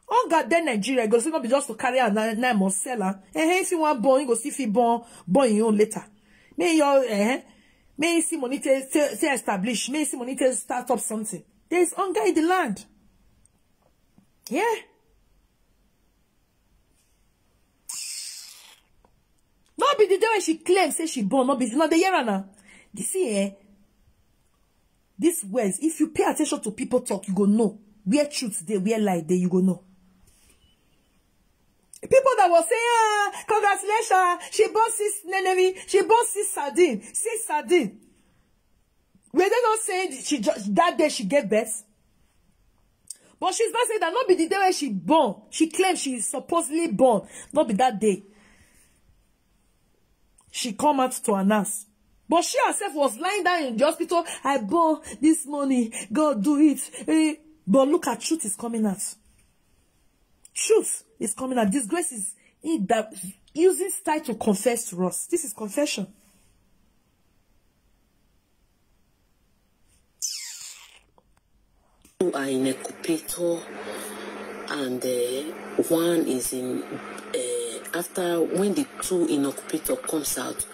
Oh God, then Nigeria goes not be just to carry a nine, nine months seller. And hey, see one born, you go see if he born, born your own later. May your eh, may you see money to, to, to establish, may you see money to start up something. There is hunger in the land. Yeah. Not be the day when she claims say she born, not be not the year now. You see, eh? These words, if you pay attention to people talk, you go know where truth dey, where lie dey, you go know. People that will say, ah, congratulations, she born six nenemi, she born six sardine, six sardine. Were they not saying she just that day she gave birth? But she's not saying that not be the day when she born. She claimed she is supposedly born. Not be that day. She come out to announce. But she herself was lying down in the hospital. I born this morning. God do it. Eh. But look at truth is coming out. Truth is coming out. Disgrace is in that using style to confess to us. This is confession. Two are in Ecupetor and uh, one is in uh, after when the two in Ecupetor comes out,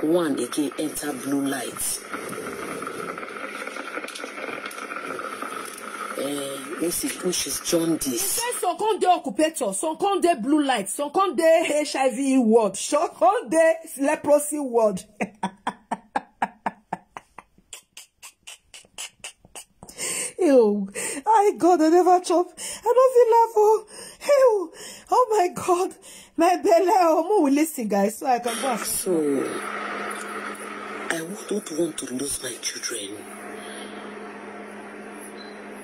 one again enter blue light. Uh, which is which is jaundice. Some come dey occupator, some come dey blue light, some come dey H I V ward, some come dey leprosy ward. Ew, I God, I never chop. I don't feel laugh. Oh, ew, oh my God, my belly. Oh, more will listen, guys, so I can go. So I don't want to lose my children.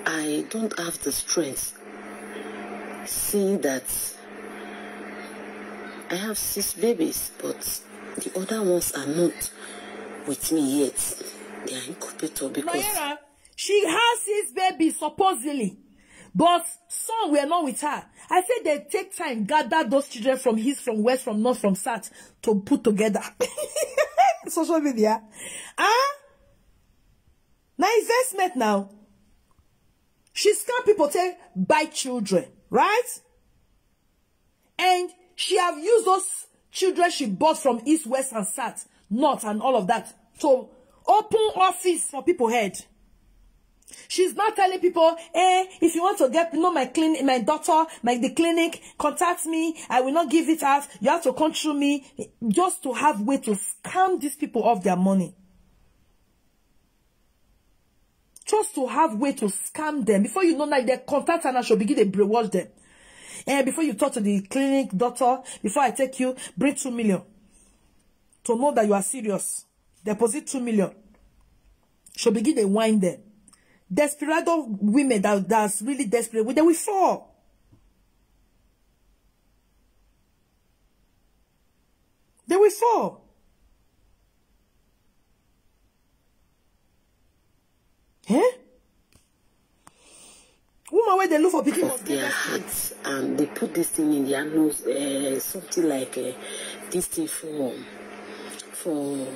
I don't have the strength. Seeing that I have six babies, but the other ones are not with me yet. They are incubator because. Mayera, she has six babies supposedly, but some were not with her. I said they take time gather those children from east, from west, from north, from south to put together. Social media, ah, na investment now. She scam people to buy children, right? And she have used those children she bought from east, west, and south, north, and all of that to open office for people head. She's not telling people, hey, if you want to get know my clinic, my daughter, my the clinic, contact me. I will not give it out. You have to come through me, just to have way to scam these people of their money. Just to have way to scam them. Before you know, now they contact her and she'll begin to brainwash them. And before you talk to the clinic doctor, before I take you, bring two million to know that you are serious. Deposit two million. She'll begin to wind them. Desperado women that that's really desperate, they will fall. They will fall. Eh? Where they look for people of their hearts, and they put this thing in their nose, uh, something like uh, this thing for for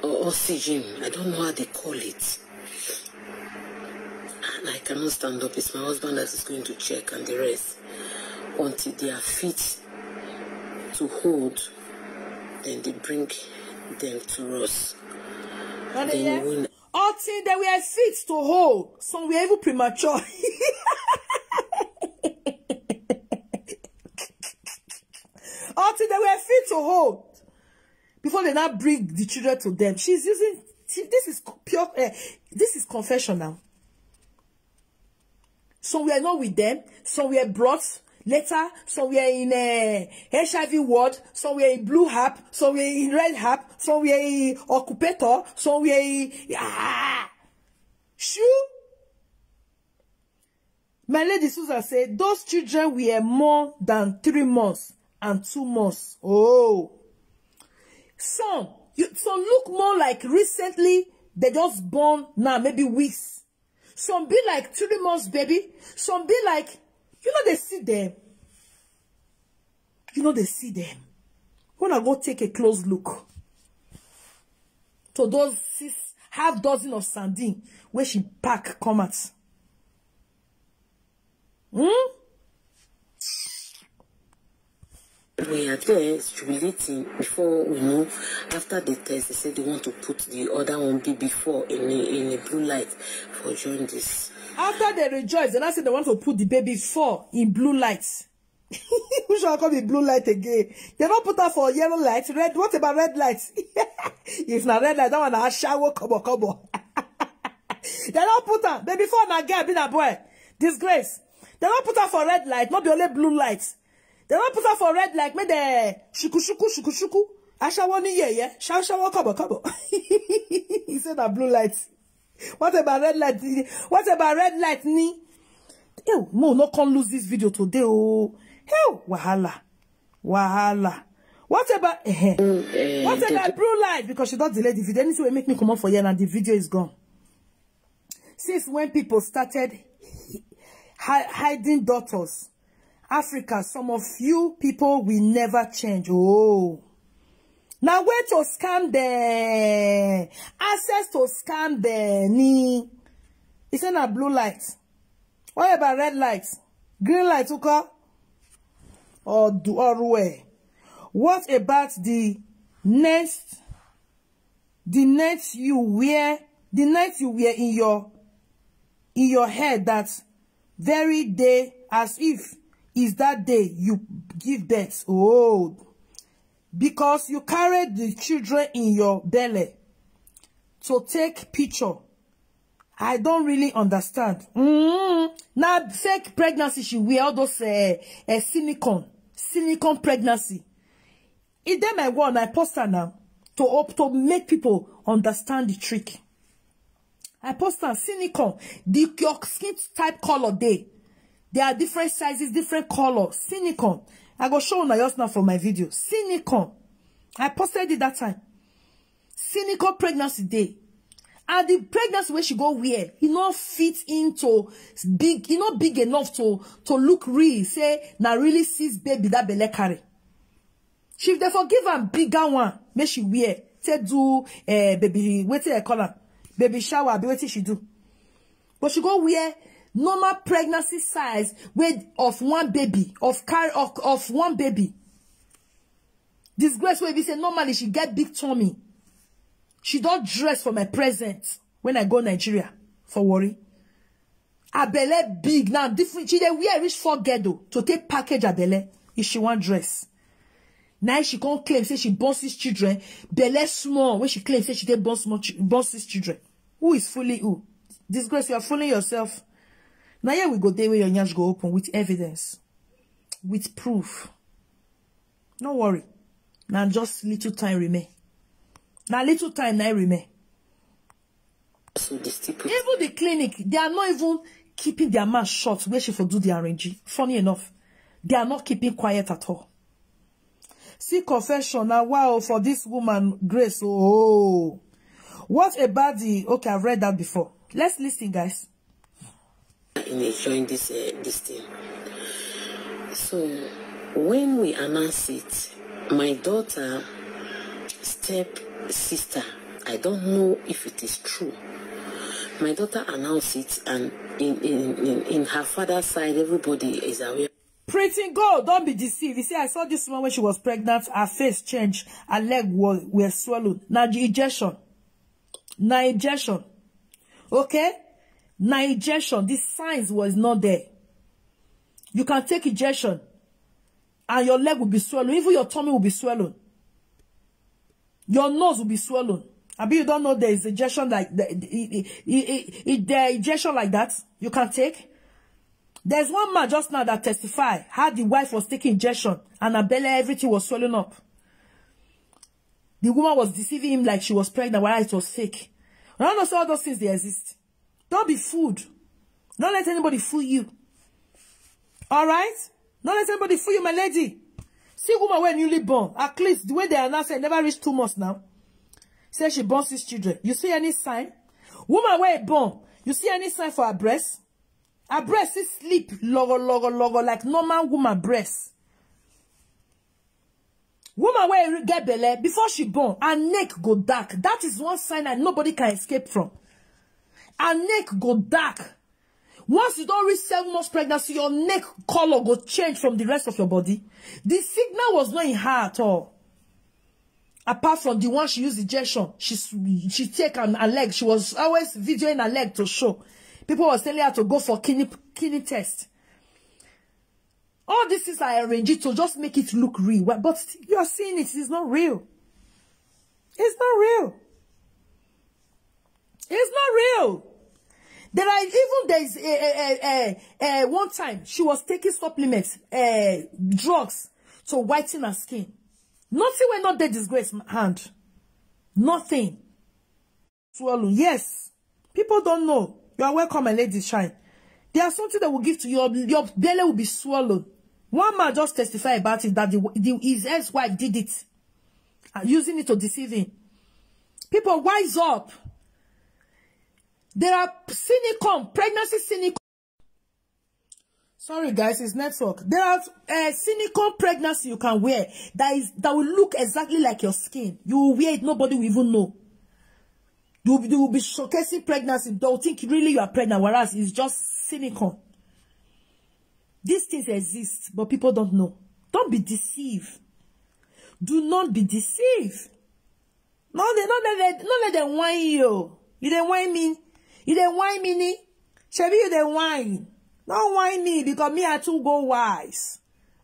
uh, oxygen. I don't know how they call it. And I cannot stand up. It's my husband that is going to check and the rest until they are fit to hold. Then they bring them to us. Then when Until they were fit to hold, some were even premature. Until they were fit to hold, before they now bring the children to them. She's using. See, this is co- pure. Uh, this is confession now. Some were not with them. Some were brought later. Some were in a H I V ward. Some were in blue harp. Some were in red harp. Some were in occupator. Some were in ah. Shoo. My lady Susan said those children were more than three months and two months. Oh, some you some look more like recently they just born now, maybe weeks. Some be like three months baby. Some be like you know they see them. You know they see them. When I go take a close look to those six half dozen of sardine where she pack come out. Hmm? We are there jubilating before we know. After the test, they said they want to put the other one be before in a, in a blue light for jaundice. After they rejoice, they now say they want to put the baby four in blue light. Which one come be blue light again? They don't put her for yellow light, red. What about red light? If not red light, that one I shower kobo kobo. They don't put her. Baby four na girl, be na boy. Disgrace. They don't put her for red light, not be only blue light. They don't put her for red light, make the shuku shuku shuku shuku. Ashawo ni yeah yeah. Shaw shawo kobo kobo. He said that blue light. What about red light? What about red light ni? Ew, mo no come lose this video today. Oh, hell, wahala, wahala. What about eh, eh. Eh, What they about blue light? Because she don't delay the video. Anything will make me come up for here and the video is gone. Since when people started hi- hiding daughters, Africa, some of you people will never change. Oh, now where to scam them? Access to scam them. Ni. It's in a blue light. What about red light? Green light, okay? Or do or where? What about the next the night you wear the night you wear in your in your head that very day as if is that day you give birth? Oh, because you carry the children in your belly to take picture. I don't really understand. Mm. Now fake pregnancy she wear all those uh, uh, silicone silicone pregnancy. It dey my wall, I post am now to up to make people understand the trick. I post am silicone, the your skin type color dey. There are different sizes, different color. Silicone. I go show una just now for my video. Silicone. I posted it that time. Silicone pregnancy dey. And the pregnancy wey she go wear, e no fit into big, e no big enough to to look real. Say na really six baby that belle carry. She dey for give am bigger one, make she wear. Take do uh, baby, wetin I call am, baby shower, be wetin she do. But she go wear normal pregnancy size wey of one baby, of carry of, of one baby. Disgrace wey be say normally she get big tummy. She don dress for my present when I go Nigeria for Warri. Her belle big now, different. She dey wear reach four ghetto to take package her belle if she wan dress. Now she come claim say she born six children, belle small when she claim say she dey born small chi- born six children. Who is fooling who? Disgrace, you are fooling yourself. Now here we go there where your nyash go open with evidence, with proof. No worry. Now just little time remain. Now little time now remain. So they still put Even the clinic, they are not even keeping their mouth shut where she for do the arranging. Funny enough, they are not keeping quiet at all. See confession now. Wow, for this woman, Grace. Oh, what about the? Okay, I've read that before. Let's listen, guys. in enjoying this uh, this thing. So when we announce it, my daughter step sister, I don't know if it is true. My daughter announced it, and in in, in, in her father's side, everybody is aware. Pretty girl, don't be deceived. You see, I saw this one when she was pregnant. Her face changed. Her leg was were swollen. Now the injection. Now injection. Okay? Now injection. The signs was not there. You can take injection and your leg will be swollen. Even your tummy will be swollen. Your nose will be swollen. I mean, you don't know there is injection like the, the, the, the, the injection like that you can take. There's one man just now that testify how the wife was taking injection and her belly, everything was swelling up. The woman was deceiving him like she was pregnant while it was fake. I don't know, so all those things they exist. Don't be fooled. Don't let anybody fool you. All right? Don't let anybody fool you, my lady. See woman when newly born. At least the way they announce it, never reach two months now. Say she born six children. You see any sign? Woman where born, you see any sign for her breast? Her breast is sleep, logo, logo, logo, like normal woman breast. Woman where get belle, before she born, her neck go dark. That is one sign that nobody can escape from. Her neck go dark. Once you don't reach seven months pregnancy, your neck color go change from the rest of your body. The signal was not in her at all. Apart from the one she used injection, she she take an her leg. She was always videoing her leg to show. People was telling her to go for kidney kidney test. All these things are arranged to just make it look real. But you are seeing it, it's not real. It's not real. It's not real. There are even there is a, a, a, a, a one time she was taking supplements, uh, drugs to whiten her skin. Nothing will not dey disgrace hand. Nothing. Swollen. Yes. People don't know. You are welcome, my lady shine. There are something that will give to you. Your belly will be swollen. One man just testify about it that the, the, his ex-wife did it, uh, using it to deceive him. People, wise up. There are silicone, pregnancy silicone. Sorry, guys, it's network. There are uh, silicone pregnancy you can wear that is that will look exactly like your skin. You will wear it, nobody will even know. You, you will be showcasing pregnancy. They'll think really you are pregnant, whereas it's just silicone. These things exist, but people don't know. Don't be deceived. Do not be deceived. No, they no let them, no let them whine you. You dey whine me. You dey whine me ni. Shebi you dey whine. No whine me because me I too go wise.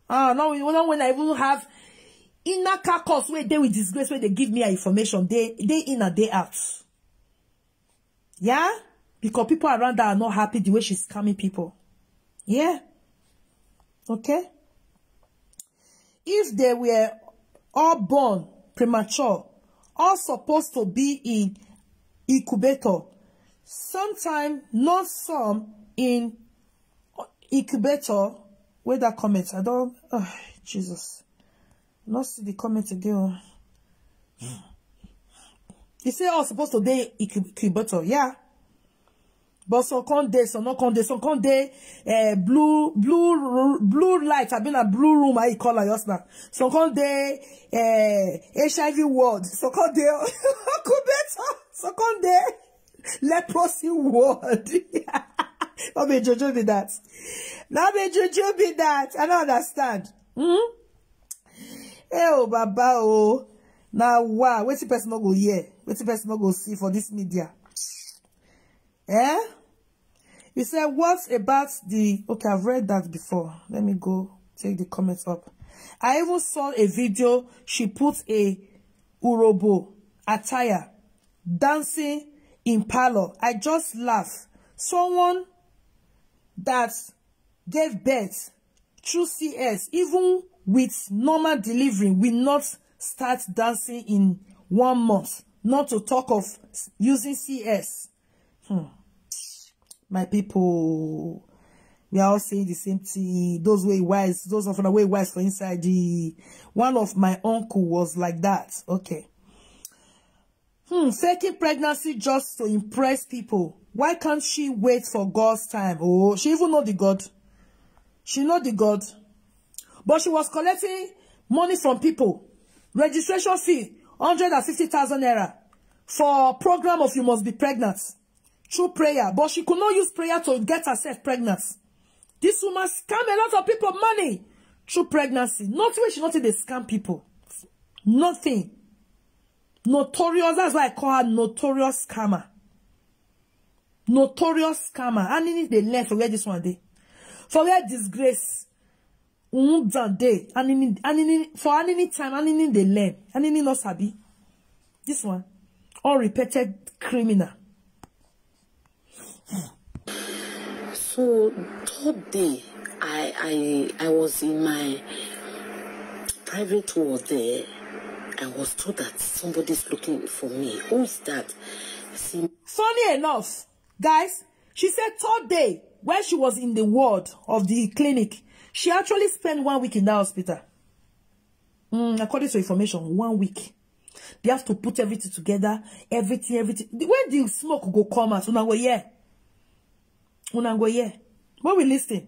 Ah, no, you know when I even have inner carcass where they will disgrace where they give me her information. They they in and they out. Yeah, because people around her are not happy the way she's scamming people. Yeah. Okay. If they were all born premature, all supposed to be in incubator, sometime not some in incubator. Where that comment? I don't. Oh, Jesus, not see the comment again. Oh. He say all supposed to be incubator, yeah. But some come dey, some no come dey, some come dey uh, blue blue blue light. I been a blue room. I call her just now. Some come dey uh, H I V ward. Some come dey incubator. Some come dey leprosy ward. No be juju be that. No be juju be that. I don't understand. Hmm? Hey, oh, baba, oh. Now, wow. Wetin person no go hear? Wetin person no go see for this media? Eh? You said, what about the... Okay, I've read that before. Let me go take the comments up. I even saw a video. She put a urobo attire dancing in parlor. I just laugh. Someone that gave birth through C S, even with normal delivery, will not start dancing in one month, not to talk of using C S. Hmm. My people, we are all saying the same thing. Those way wise, those of the way wise for inside the... One of my uncle was like that. Okay. Hmm, faking pregnancy just to impress people. Why can't she wait for God's time? Oh, she even know the God. She know the God. But she was collecting money from people. Registration fee, hundred and fifty thousand naira. For program of You Must Be Pregnant. Through prayer. But she could not use prayer to get herself pregnant. This woman scam a lot of people money through pregnancy. Nothing wey she nothing dey scam people. Nothing. Notorious. That's why I call her notorious scammer. Notorious scammer. Anini dey learn for where this one dey. For where disgrace. Undan dey. Anini, anini, for anini time, anini dey learn. Anini no sabi. This one. Unrepented criminal. So third day, I I I was in my private ward there. I was told that somebody's looking for me. Who is that? See, Funny enough, guys, she said third day when she was in the ward of the clinic, she actually spent one week in that hospital. Mm, according to information, one week. They have to put everything together, everything, everything. The way the smoke go come out, una go hear. Una go hear. When we listen.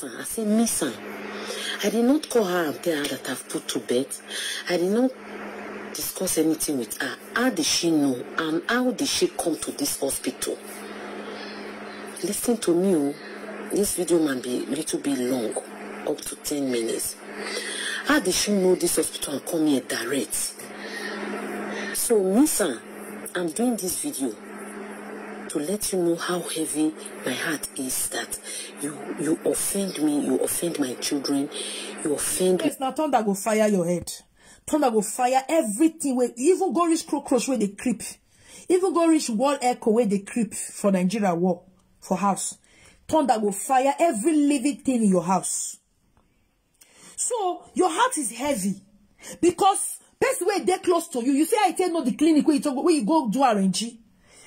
I say, Miss Ann, I did not call her and tell her that I've put to bed. I did not discuss anything with her. How did she know? And how did she come to this hospital? Listen to me, oh. This video might be a little bit long, up to ten minutes. How did she know this hospital and come here direct? So, Miss Ann, I'm doing this video to let you know how heavy my heart is, that you you offend me, you offend my children, you offend Yes, now thunder go fire your head. Thunder go fire everything wey even go reach cockroach wey dey creep. Even go reach wall echo wey dey creep for Nigeria wall for house. Thunder go fire every living thing in your house. So your heart is heavy because person wey dey close to you, you say I take know the clinic where you talk where you go do arrange.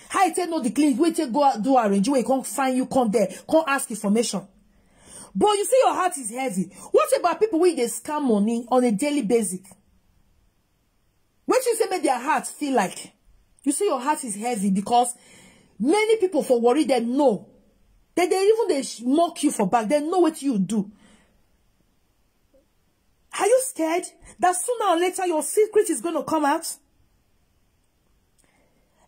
How you take know the clinic where you take go do arrange where you come find you come there, come ask information. But you say your heart is heavy. What about people wey dey scam money on a daily basis? What you say make their heart feel like? You say your heart is heavy because many people for worry dem know. They dey even dey sh- mock you for back. They know what you do. Are you scared that sooner or later your secret is going to come out?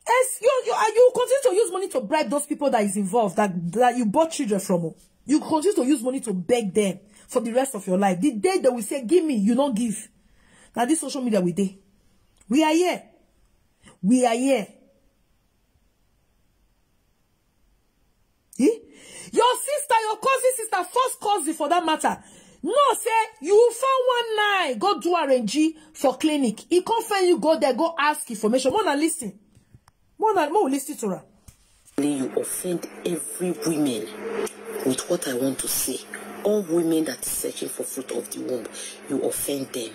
Yes, you you are you continue to use money to bribe those people that is involved that that you bought children from. Oh. You continue to use money to beg them for the rest of your life. The day they will say, "Give me," you don't give. Now this social media we dey. We are here. We are here. Eh? Your sister, your cousin sister, first cousin for that matter. No, say you found one night, go do arrange for clinic. He come find you, go there, go ask information. Mona, listen. Mona, Mo, listen to her. You offend every women with what I want to say. All women that is searching for fruit of the womb, you offend them.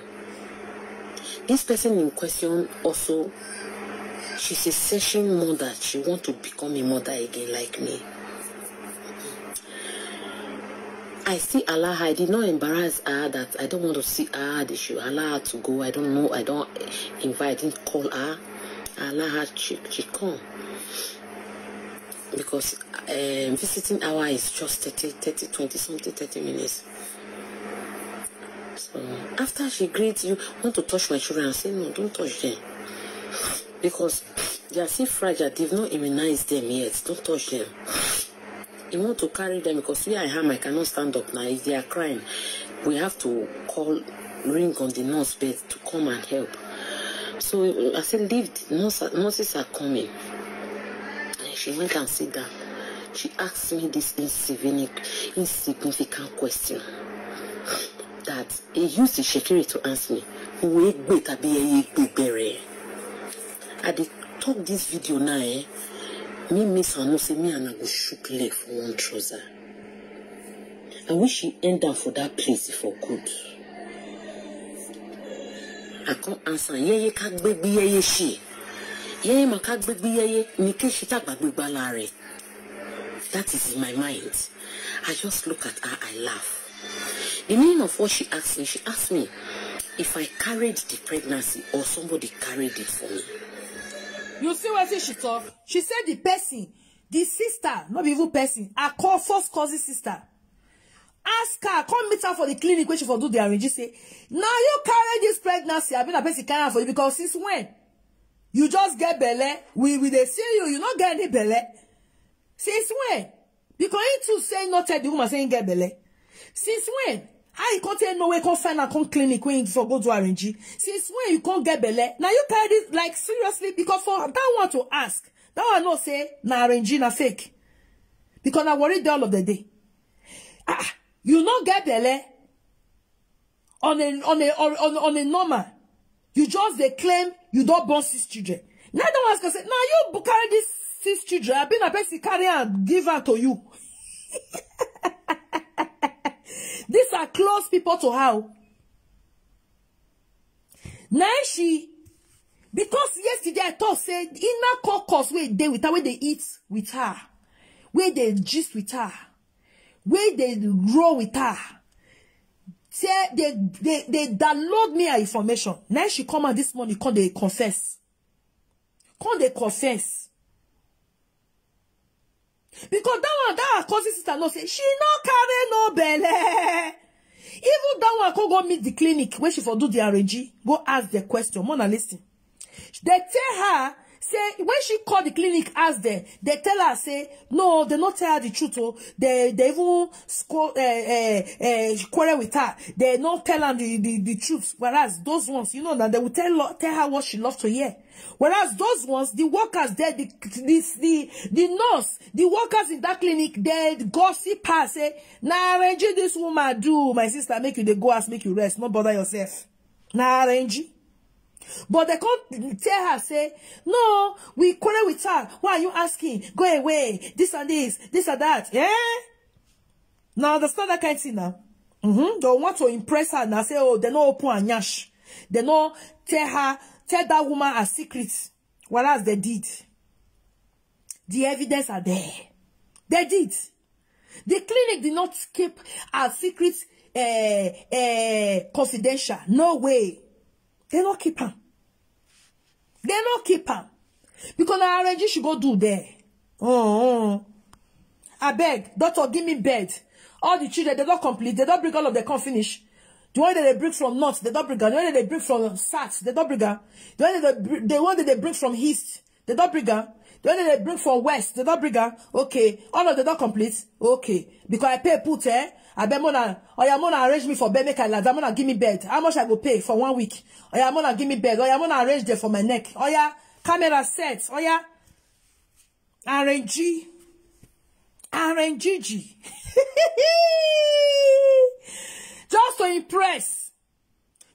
This person in question also, she's a searching mother. She want to become a mother again like me. I still allow her. I did not embarrass her that I don't want to see her. They should allow her to go. I don't know. I don't invite. I didn't call her. I allow her to, to come because um, visiting hour is just thirty, thirty, twenty something, thirty minutes. So after she greets you, want to touch my children, I say, "No, don't touch them." Because they are still fragile, they've not immunized them yet. Don't touch them. You want to carry them because where I am, I cannot stand up now. If they are crying, we have to call, ring on the nurse bed to come and help. So I said, "Leave, the nurse, nurses are coming." And she went and sit down. She asked me this insignificant, insignificant question that he used the shekiri to ask me. "Uwe gbe tabi eye gbe bere?" I dey talk this video now, eh? Me, Miss Anu say me and I go shook leg for one trouser. I wish she end up for that place for good. I come answer, "Yeye ka gbegbe yeye shi. Yeye ma ka gbegbe yeye, ni ke shi ta gbagbe gbala re." That is in my mind. I just look at her, I laugh. The meaning of what she asked me, she asked me if I carried the pregnancy or somebody carried it for me. You see what she talk? She said the person The sister, not be even person, I call first cousin sister. Ask her, come meet her for the clinic where she for do the arrange. Say, now you carry this pregnancy, I been a person carry am for you because since when? You just get belle, we, we dey see you, you not get any belle. Since when? Because he too say not tell the woman say he get belle. Since when? How you can't tell no way, can't find and come clinic when you for go do arrange? Since when you can't get belle? Now you carry this, like, seriously, because for that one to ask, that one no say, na arrange, na fake. Because I worry the all of the day. Ah, you not get belle on a, on a, on, on, on a normal. You just dey claim you don't born six children. Now don't ask us, now you carry these six children, I been a person carry and give her to you. These are close people to her. Now she, because yesterday I thought say inner caucus wey dey with her, wey dey eat with her, wey dey gist with her, wey dey grow with her, say they, they, they download me her information. Now she come out this morning, come dey confess. Come dey confess. Because that one, that her cousin sister no say she no carry no belle. Even that one come go meet the clinic where she for do the arrange. Go ask the question. Mona, listen. They tell her say when she call the clinic, ask them. They tell her say no, they not tell her the truth. Oh, they they even score uh, uh, uh, quarrel with her. They not tell her the, the, the truth. Whereas those ones, you know, that they will tell tell her what she loves to hear. Whereas those ones, the workers there, the the the, the nurse, the workers in that clinic, they gossip her say, "Na arrange this woman do, my sister, make you dey go house, make you rest, no bother yourself. Na arrange." But they can't tell her say, "No, we quarrel with her. Why are you asking? Go away. This and this, this and that." Eh? Now understand that kind of thing now. Mm-hmm. They want to impress her now. Say, "Oh, they no open her nyash. They no tell her, tell that woman her secrets." Whereas they did. The evidence are there. They did. The clinic did not keep her secrets uh, uh, confidential. No way. They not keep her. They not keep her. Because now arrange she go do there. Oh, I beg, doctor, give me bed. All the children, they don't complete. They don't bring all of them come finish. The one that they bring from north, they don't bring am. The one that they bring from south, they don't bring am. The one that they, br- the one that they bring from east, they don't bring am. The one that they bring from west, they don't bring am. Okay, all of them don't complete. Okay, because I pay put eh. I bet mona. Oh yeah, mona arrange me for bed. Make I lie. Mona give me bed. How much I go pay for one week? Oh yeah, mona give me bed. Oh yeah, mona arrange there for my neck. Oh yeah, camera set. Oh yeah, arrange, arrange, just to impress,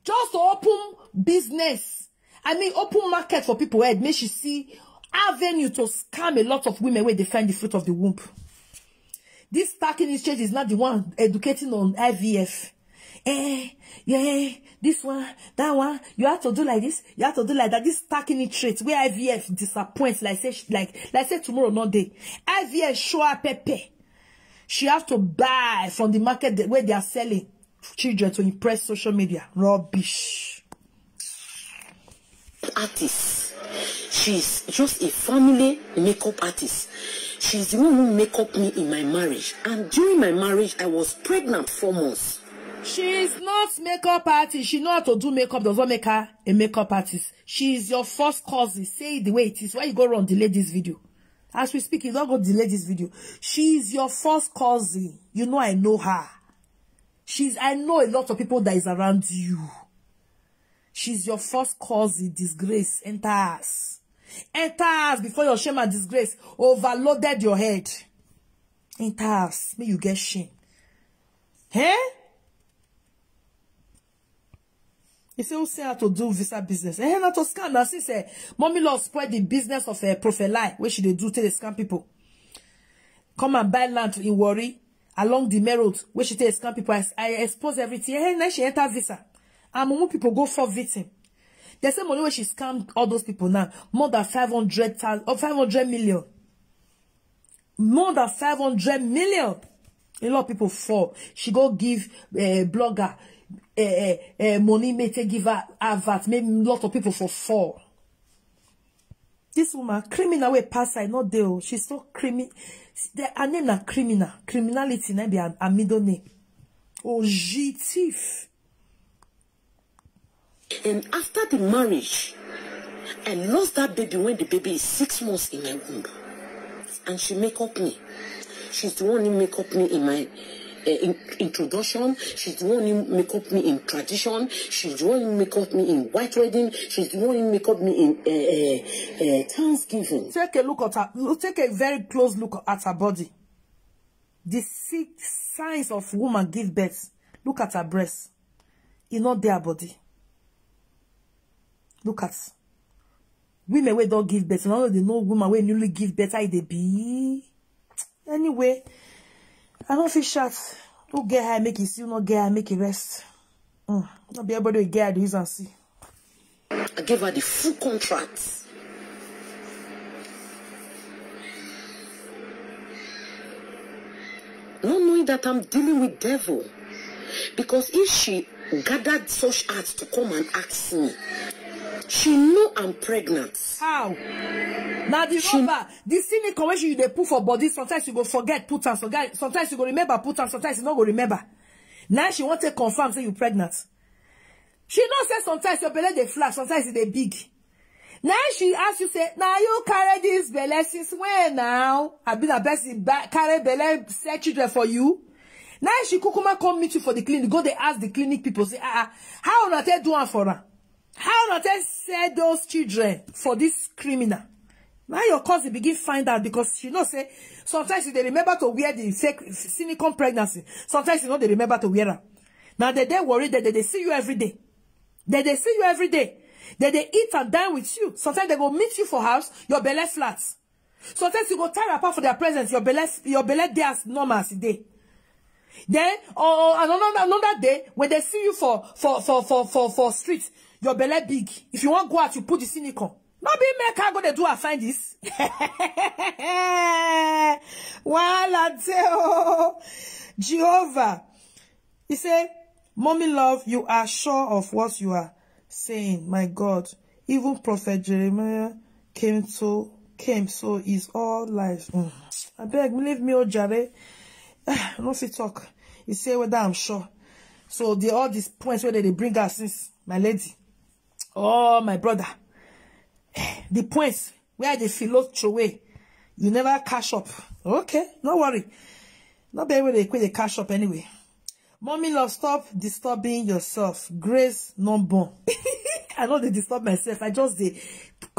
just to open business. I mean, open market for people head. Make she see avenue to scam a lot of women where they find the fruit of the womb. This stacking exchange is not the one educating on I V F. Eh, yeah, this one, that one. You have to do like this. You have to do like that. This stacking trait where I V F disappoints. Like say, like, like say tomorrow not day. I V F show up pepe. She have to buy from the market that- where they are selling children to impress social media. Rubbish. Artist. She's just a family makeup artist. She's the one who make up me in my marriage. And during my marriage, I was pregnant four months. She is not makeup artist. She know how to do makeup. Does not make her a makeup artist. She is your first cousin. Say it the way it is. Why you go run delay this video? As we speak, you don't go delay this video. She is your first cousin. You know I know her. She's I know a lot of people that is around you. She's your first cousin. Disgrace. Enter us. Enter us before your shame and disgrace overloaded your head. Enter us. May you get shame. Eh? You say who say how to do visa business? Eh, not to scam. Now since eh, mommy law spoil the business of a prophet lie, where she dey do to the scam people. Come and buy land in Warri along the main road where she take scam people. I, I expose everything. Eh, now she enter visa. And mumu people go for victim. They say money where she scam all those people now more than five hundred thousand or five hundred million. More than five hundred million. A lot of people fall. She go give a blogger uh, uh, money may take give her advert. Make a lot of people for fall. This woman, criminal wey pass, I no dey o. She's so crimi-, the, her name na criminal. Criminality na be her, her middle name. Oji thief. And after the marriage, I lost that baby when the baby is six months in my womb. And she make up me. She's the one who make up me in my uh, in, introduction. She's the one who make up me in tradition. She's the one who make up me in white wedding. She's the one who make up me in uh, uh, uh, Thanksgiving. Take a look at her. Take a very close look at her body. The six signs of woman give birth. Look at her breast. E no dey her body. Look at women wey don give birth. Now they know woman wey newly give birth, how e dey be. Anyway, I don't feel shout. Who get high make e see, who no get high make e rest. Mm. No be everybody wey get high dey use and see. I gave her the full contract. Not knowing that I'm dealing with devil. Because if she gathered such heart to come and ask me, she know I'm pregnant. How? Now the she, rubber, the silicone wey you dey put for body, sometimes you go forget put am, sometimes you go remember put am, sometimes you no go remember. Now she want to confirm say you pregnant. She know say sometimes your belly dey flat, sometimes e dey big. Now she ask you say, "Now you carry this belly since when now?" I be the person carry belly, set children for you. Now she kukuma come meet you for the clinic, go dey ask the clinic people say, "Ah, ah, how una take do am for am? How una take sell those children for this criminal?" Now your cousin begin find out because she know say sometimes you dey remember to wear the fake silicone pregnancy. Sometimes you no dey remember to wear am. Now they dey worried that they dey see you every day. They dey see you every day. They dey eat and dine with you. Sometimes they go meet you for house, your belly flat. Sometimes you go tie wrapper for their presence, your belly, your belly dey as normal as e dey. Then or another another day when they see you for for for for for for street, your belly big. If you wan go out, you put the silicone. No be make I go dey do I find this. Wahala dey o. Jehovah. He say, "Mommy love, you are sure of what you are saying, my God. Even Prophet Jeremiah came to came, so is all life." Mm. I beg, leave me, oh jare. Ah, I no fit talk. He say whether I'm sure. So the all these points where they bring us since, my lady. Oh, my brother. The points where they feel lost away. You never cash up. Okay, no worry. Not be where they quit the cash up anyway. Mommy love, stop disturbing yourself. Grace no born. I no dey disturb myself. I just dey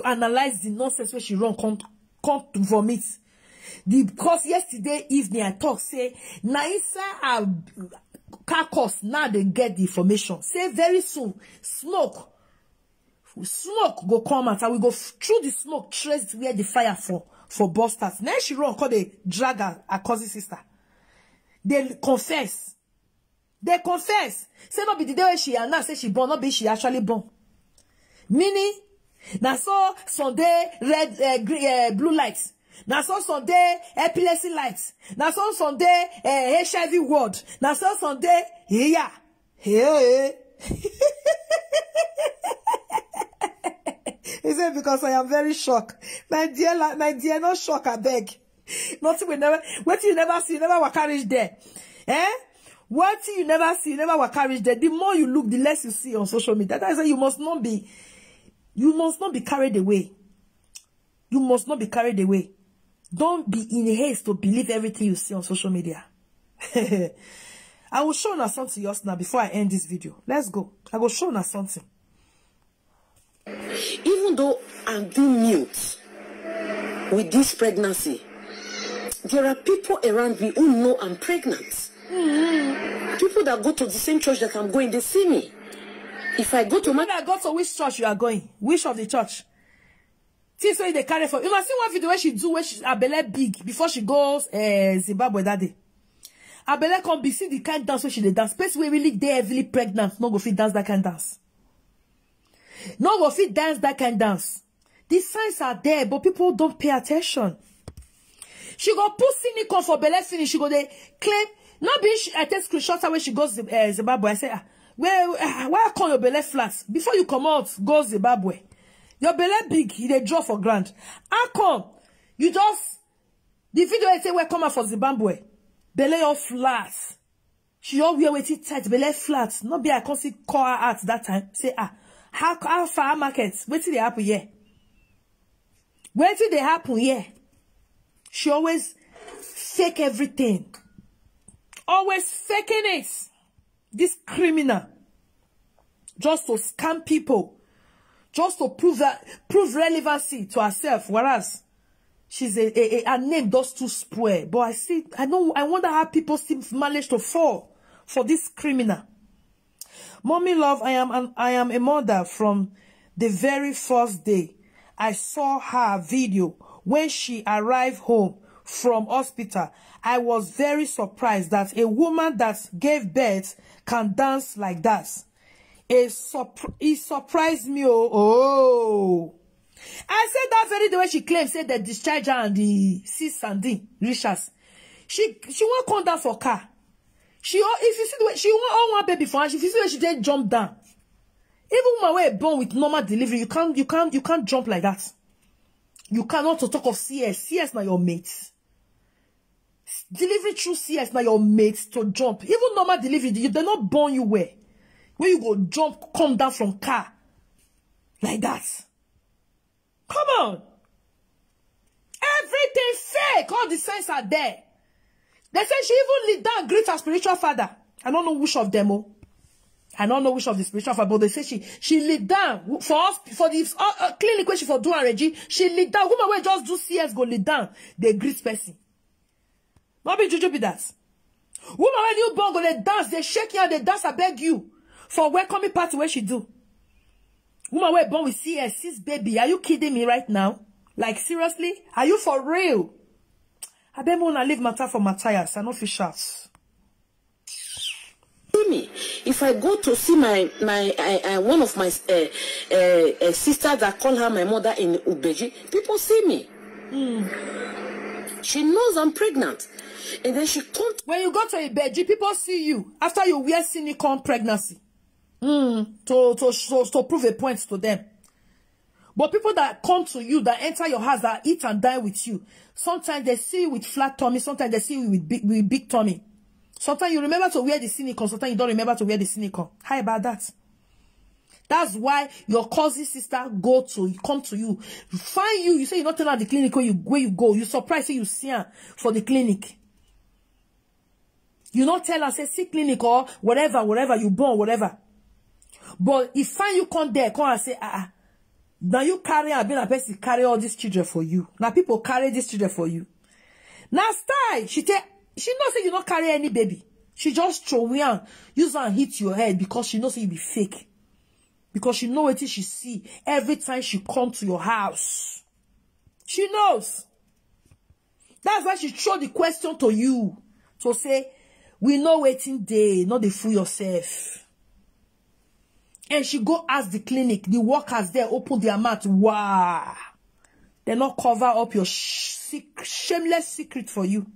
analyze the nonsense wey she run come come vomit. The because yesterday evening I talk say na inside her carcass now they get the information. Say very soon smoke smoke go come out and we go through the smoke trace where the fire for for burst out. Now she run call the drag her, her cousin sister. They confess. They confess. Say no be the day when she announced say she born, not be she actually born. Meaning, na so Sunday red, uh, green, uh, blue light. Na so Sunday epilepsy light. Na so Sunday uh, H I V ward. Na so Sunday here. Hey. He said, "Because I am very shocked." My dear, my dear, no shock, I beg. Nothing we never, what you never see, you never waka reach there. Eh? What you never see, you never waka reach there. The more you look, the less you see on social media. That's why you must not be, you must not be carried away. You must not be carried away. Don't be in haste to believe everything you see on social media. I will show you something else now before I end this video. Let's go. I will show you something. Even though I'm being mute with this pregnancy, there are people around me who know I'm pregnant. People that go to the same church that I'm going, they see me. If I go to my... When I go to which church you are going? Which of the church? Things wey they carry for. You know, see one video where she do where she her belly big before she goes uh, Zimbabwe that day. Her belly come be see the kind dance where she dey dance. Person wey really dey heavily pregnant no go fit dance that kind dance. No go fit dance that kind dance. The signs are there, but people don't pay attention. She go put silicone for belly finish. She go dey claim. Not be she, I take screenshot her when she goes uh, Zimbabwe. I say, ah, where, uh, why I call your belly flat? Before you come out, go Zimbabwe. Your belle big, you dey draw for ground. How come? You just, the video wey say wey come out for Zimbabwe, belle all flat. She all wear wetin tight, belle flat. No be I come see call her out that time. Say, ah, how, how far market? Wetin dey happen here? Wetin dey happen here? She always fake everything. Always faking it. This criminal. Just to scam people. Just to prove that, prove relevancy to herself. Whereas, she's a, a, a, her name does too spoil. But I see, I know, I wonder how people still manage to fall for this criminal. Mommy love, I am an, I am a mother from the very first day I saw her video when she arrived home from hospital. I was very surprised that a woman that gave birth can dance like that. A surpr-, it surprised me. Oh, oh. I said that very day when she claimed, said the discharge her and the sis and the Richards. She, she won't come down for car. She, if you see the way she want all one baby for her, if you see the way she just jump down. Even woman wey born with normal delivery, you can't, you can't, you can't jump like that. You cannot to talk of C S. C S na your mate. Delivery through C S na your mate to jump. Even normal delivery, you, they not born you well. When you go jump, come down from car like that. Come on. Everything fake. All the signs are there. They say she even lead down, greet her spiritual father. I don't know which of them. Oh. I don't know which of the spiritual father, but they say she she lead down for us for the uh, uh, clinic where she for do her Reggie. She lead down. Woman wey just do C S go lead down. They greet person. No be juju be that. Woman wey new born go dey dance, dey shake hand, dey dance, I beg you. For welcoming party wey she do. Woman wey born with C S, six baby. Are you kidding me right now? Like, seriously? Are you for real? I beg una leave matter for Matthias. I no fit shout. See me. If I go to see my my uh, uh, one of my uh, uh, uh, sisters that call her my mother in Ubeji, people see me. She knows I'm pregnant, and then she come. When you go to Ibeji, people see you after you wear silicone pregnancy. Mm, to, to, to, to prove a point to them. But people that come to you, that enter your house, that eat and dine with you, sometimes they see you with flat tummy, sometimes they see you with big, with big tummy. Sometimes you remember to wear the silicone, sometimes you don't remember to wear the silicone. How about that? That's why your cousin sister go to come to you, find you. You say you not tell her the clinic where you where you go. You surprise say you see her for the clinic. You not tell her say see clinic or whatever, whatever you born, whatever. But if find you come there, come and say, ah, ah. Now you carry and be a person carry all these children for you. Now people carry these children for you. Now style, she take she not say you not carry any baby. She just throw me and use and hit your head because she know say you be fake. Because she know what she see every time she come to your house. She knows. That's why she throw the question to you to say, we know waiting day, not the fool yourself. And she go ask the clinic, the workers there open their mouth. Wow. They not cover up your sh- sec- shameless secret for you.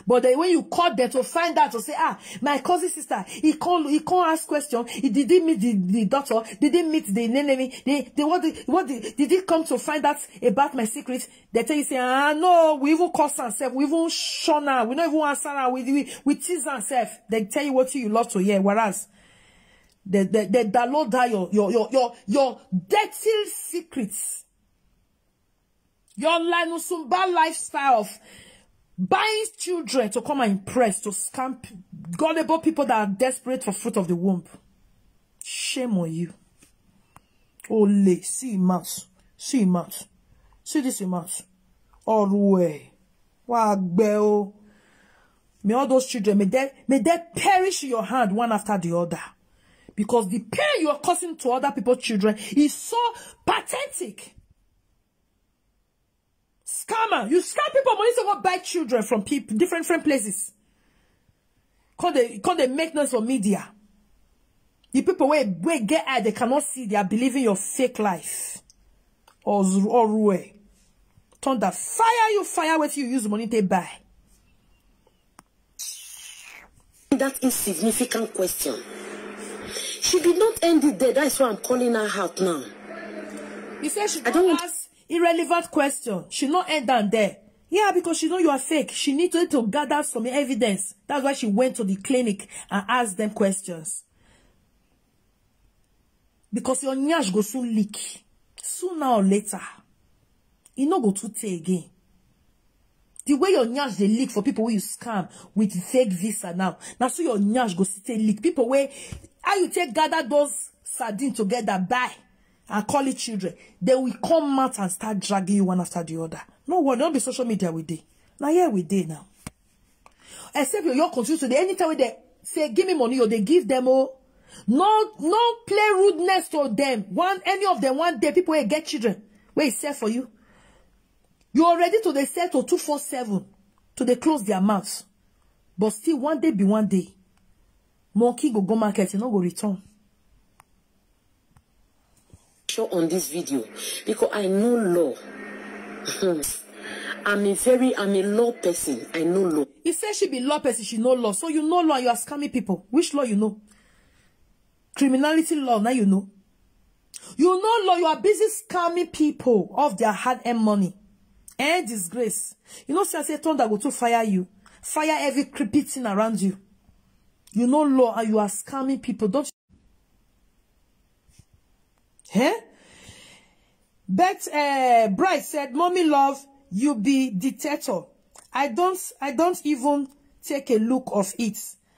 But then when you call them to find out to say, ah, my cousin sister, he can't he can't ask question. He did he meet the, the doctor? Did he meet the enemy? They they what the, what the, did he come to find out about my secret? They tell you say, ah no, we even curse ourselves, we even shun her, we not even answer her, we we, we tease ourselves. They tell you what you love to hear, whereas they they, they download that your your your your your dirty secrets. Your Lanusumba lifestyle of buying children to come and impress, to scam gullible people that are desperate for fruit of the womb. Shame on you. Ole, see him mouth. See him mouth. See this him mouth. Orue. Wagbe o. May all those children, may they, may they perish in your hand one after the other. Because the pain you are causing to other people's children is so pathetic. Scammer, you scam people money to go buy children from people different different places. Cause they cause they make noise for media. The people where where get eye they cannot see, they are believing your fake life. Or or rue. Thunder fire you fire with you use money they buy. That insignificant question. She did not end it there. That's why I'm calling her out now. He said she don't ask irrelevant question. She not end down there. Yeah, because she know you are fake. She need to, to gather some evidence. That's why she went to the clinic and asked them questions. Because your nyash go soon leak. Sooner or later. E no go too tey again. The way your nyash dey leak for people wey you scam with fake visa now, na so your nyash go still take leak. People wey, how you take gather those sardine together, buy and call it children, they will come out and start dragging you one after the other. No worry, no be social media we dey. Na here we dey now. Except you, you continue to dey, anytime wey they say, "Give me money," you dey give them, oh. No, no play rudeness to them. One, any of them, one day, people wey get children, wey sell for you. You already to dey sell to two four seven, to dey close their mouths. But still, one day be one day. Monkey go go market, e no go return. Show on this video because I know law. I'm a very, I'm a law person. I know law. He said she be law person, she know law. So you know law and you are scamming people. Which law you know? Criminality law, now you know. You know law, you are busy scamming people of their hard-earned money. Eh, disgrace. You know, say, say thunder go to fire you. Fire every creepy thing around you. You know law and you are scamming people. Don't you? Eh? But uh, Bright said, "Mommy love, you be dictator. I don't, I don't even take a look of it.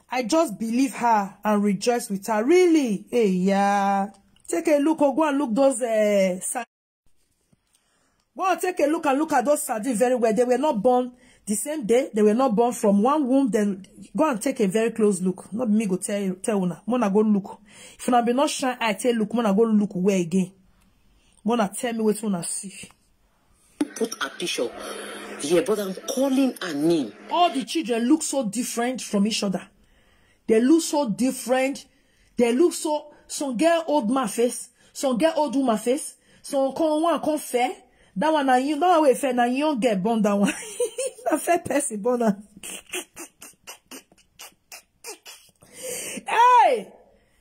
I just believe her and rejoice with her." Really? Hey, yeah. Take a look or go and look those. Uh, sa- go and take a look and look at those sardines very well. They were not born the same day. They were not born from one womb. Then go and take a very close look. Not me go tell you, tell una. Mona go look. If una be not shine, I tell look. Mona go look where again. Mona tell me what una see. Put a picture here, but I'm calling her name. All the children look so different from each other. They look so different. They look so, some girl old man face, some girl old woman face, some come one come fair. That one na you, that one wey fair na young girl born that one. Na fair person born am. Hey!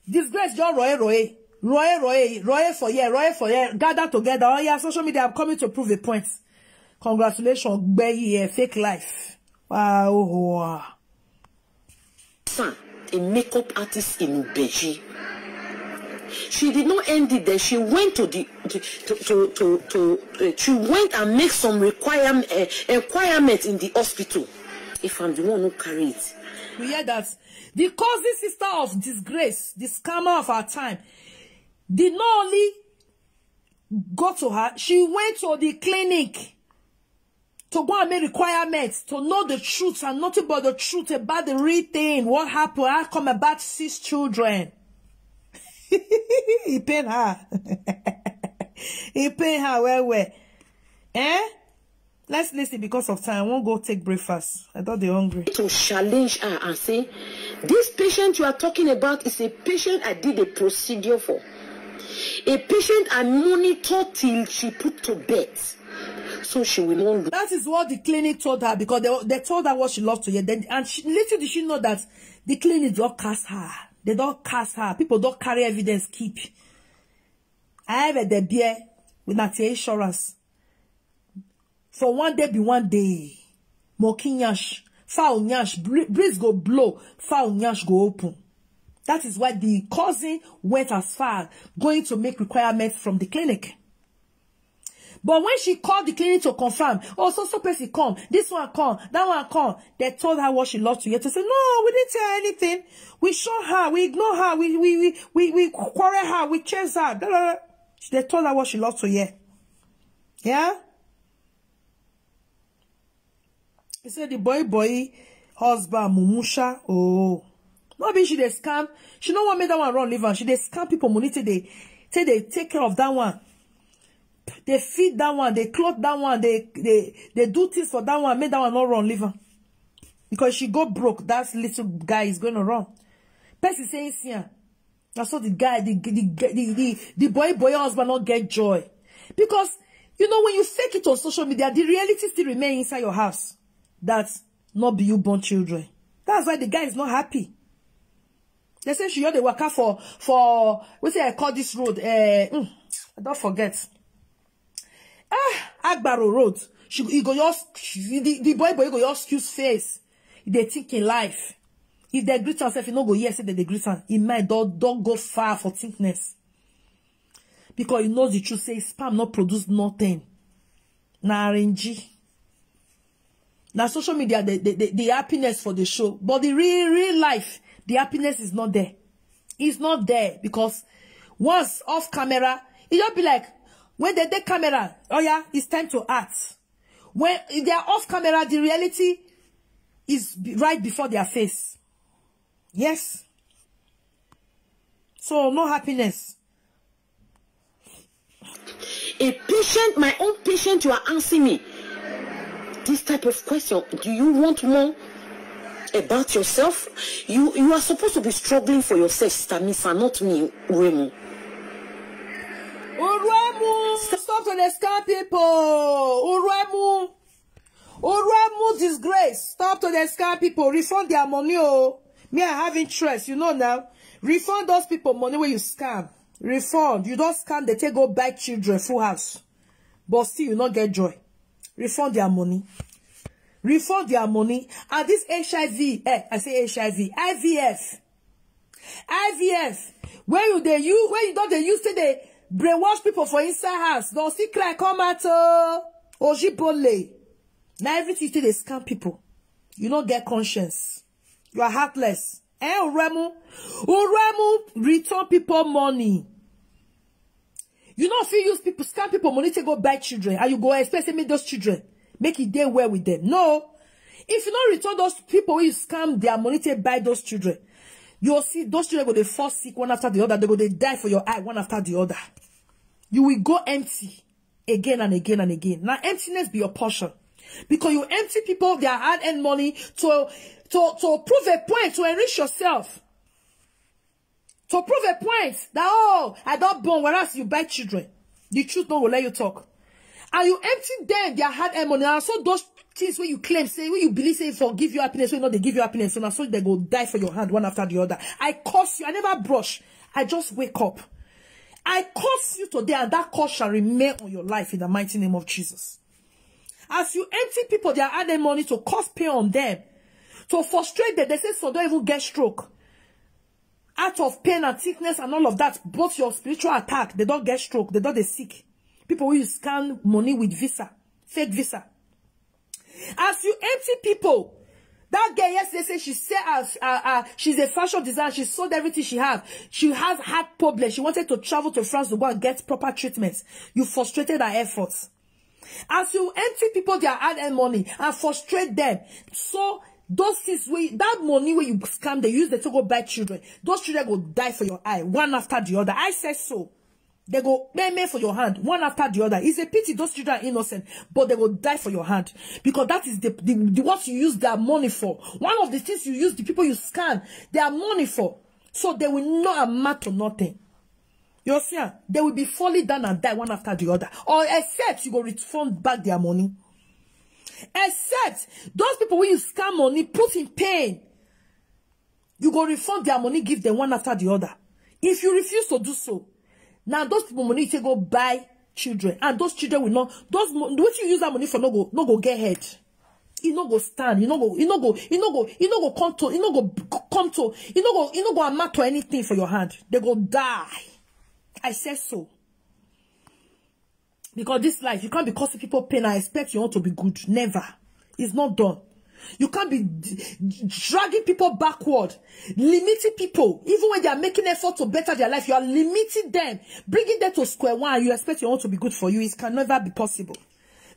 Disgrace just roye roye. Roye roye, roye for here, roye for here. Gather together. Oh yeah, social media, I'm coming to prove a point. Congratulations, Gbeyi, eh, fake life. Wow. Oh, wow. Fan, a makeup artist in Ubeji. She did not end it there. She went to the to to to, to, to uh, she went and make some requirement uh, requirement in the hospital. If I'm the one who carry it, We hear that the cousin sister of disgrace, the scammer of our time, did not only go to her, she went to the clinic to go and make requirements to know the truth and nothing but the truth about the real thing. What happened? How come about six children? He pain her. He pain her well well. Eh? Let's listen because of time. I won't go take breakfast. I thought they're hungry. To challenge her and say, "This patient you are talking about is a patient I did a procedure for. A patient I monitor till she put to bed. So she will not lose." That is what the clinic told her because they, they told her what she loved to hear. Then, and she, little did she know that the clinic don't cast her. They don't cast her. People don't carry evidence keep. I have a debut with Natia Insurance. For one day be one day. Monkey nyash, fowl nyash, bri- breeze go blow, fowl nyash go open. That is why the cousin went as far going to make requirements from the clinic. But when she called the clinic to confirm, "Oh, so so person come, this one come, that one come," they told her what she loved to hear. To say, "No, we didn't tell her anything. We show her, we ignore her, we we we we, we quarrel her, we chase her." Blah, blah, blah. They told her what she loved to hear. Yeah. He said the boy boy husband mumusha. Oh, no be she dey scam. She no want make that one run leave am. She dey scam people money till they till they take care of that one. They feed that one. They clothe that one. They they they do things for that one. Make that one not run leave am. Because she go broke, that little guy is going to run. Person saying, "See am." That's so the guy, the the, the the the the boy boy husband not get joy. Because you know when you fake it on social media, the reality still remain inside your house. That's not be you born children. That's why the guy is not happy. They say she dey waka for for what say I call this road. Eh, mm, I don't forget. Agbaro Road. She, he go just, the, the boy boy go just use face. He dey think in life. If they greet himself, he no go hear say they dey greet him. He might don't, don't go far for thinkness. Because he knows the truth, say sperm not produce nothing. Na R N G. Now social media, the, the, the, the happiness for the show. But the real, real life, the happiness is not there. It's not there because once off camera, it just be like, when they take camera, oh yeah, it's time to act. When they are off camera, the reality is be- right before their face. Yes. So no happiness. A patient, my own patient, you are asking me this type of question. Do you want more about yourself? You you are supposed to be struggling for yourself, Sister Misa, not me, Uremu. Uremu, stop to dey scam people. Uremu, Uremu disgrace. Stop to dey scam people. Refund their money, oh. Me, I have interest, you know now. Refund those people money where you scam. Refund. You don't scam, they take go buy children full house. But still, you not get joy. Refund their money. Refund their money. And this H I V, eh, I say H I V, I V F. I V F. Where you they use, where you don't they use to they brainwash people for inside house. Don't see cry come out, oh. Ojibole. Now everything to they scam people. You don't get conscience. You are heartless. Eh, Uremu? Uremu, return people money. You know, if you use people, scam people money to go buy children, and you go expect say make those children make it day well with them. No. If you don't return those people where you scam their money to buy those children, you'll see those children go they fall sick one after the other. They go they die for your eye one after the other. You will go empty again and again and again. Now emptiness be your portion. Because you empty people their hard-earned money to to to prove a point, to enrich yourself. To prove a point that, oh, I don't born, whereas you buy children. The truth no will let you talk. And you empty them their hard-earned money. And so those things where you claim, say, where you believe, say, for give you happiness, where not they give you happiness. So now so they go die for your hand one after the other. I curse you. I never brush. I just wake up. I curse you today, and that curse shall remain on your life in the mighty name of Jesus. As you empty people their hard-earned money to cause pain on them, to frustrate them, they say some don't even get stroke. Out of pain and sickness and all of that, both your spiritual attack, they don't get stroke, they don't they sick. People will scan money with visa, fake visa. As you empty people, that girl yesterday said she said as uh, uh, she's a fashion designer, she sold everything she have. She has heart problem. She wanted to travel to France to go and get proper treatment. You frustrated her efforts. As you empty people their hard-earned money and frustrate them, so those things we that money where you scam, they use them to go buy children. Those children go die for your eye, one after the other. I said so. They go meme for your hand, one after the other. It's a pity those children are innocent, but they go die for your hand because that is the, the, the what you use their money for. One of the things you use the people you scam their money for, so they will not amount to nothing. You see, ah, they will be falling down and die one after the other, or except you go refund back their money. Except those people where you scam money, put in pain, you go refund their money, give them one after the other. If you refuse to do so, now those people money you take go buy children, and those children will not. Those mo- what you use that money for no go no go get head. You no go stand. You no go. You no go. You no go. You no go come to. You no go come to. You no go. You no go amount to anything for your hand. They go die. I said so. Because this life, you can't be causing people pain and expect you want to be good. Never. It's not done. You can't be d- dragging people backward, limiting people, even when they are making effort to better their life. You are limiting them, bringing them to square one. You expect you want to be good for you. It can never be possible.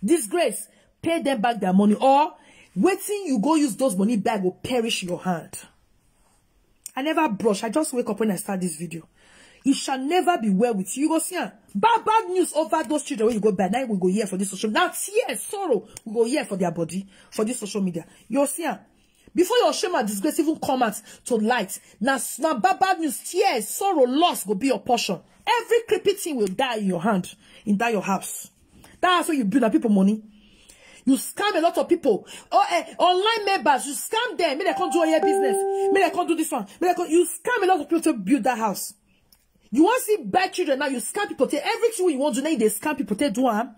Disgrace, pay them back their money, or waiting you go use those money back will perish your hand. I never brush. I just wake up when I start this video. It shall never be well with you. You go see am. Bad, bad news over those children when you go buy. Now we go here for this social. Now tears, sorrow, we go here for their body, for this social media. You see am. Before your shame and disgrace even come out to light, now, now bad, bad news, tears, sorrow, loss go be your portion. Every creepy thing will die in your hand, in that your house. That's how you build up people money. You scam a lot of people. Oh, eh, online members, you scam them. May they come do all your business. May they come do this one. May they come, you scam a lot of people to build that house. You want to see bad children now. You scam people. Take everything you want to do. Now they scam people. Take do am.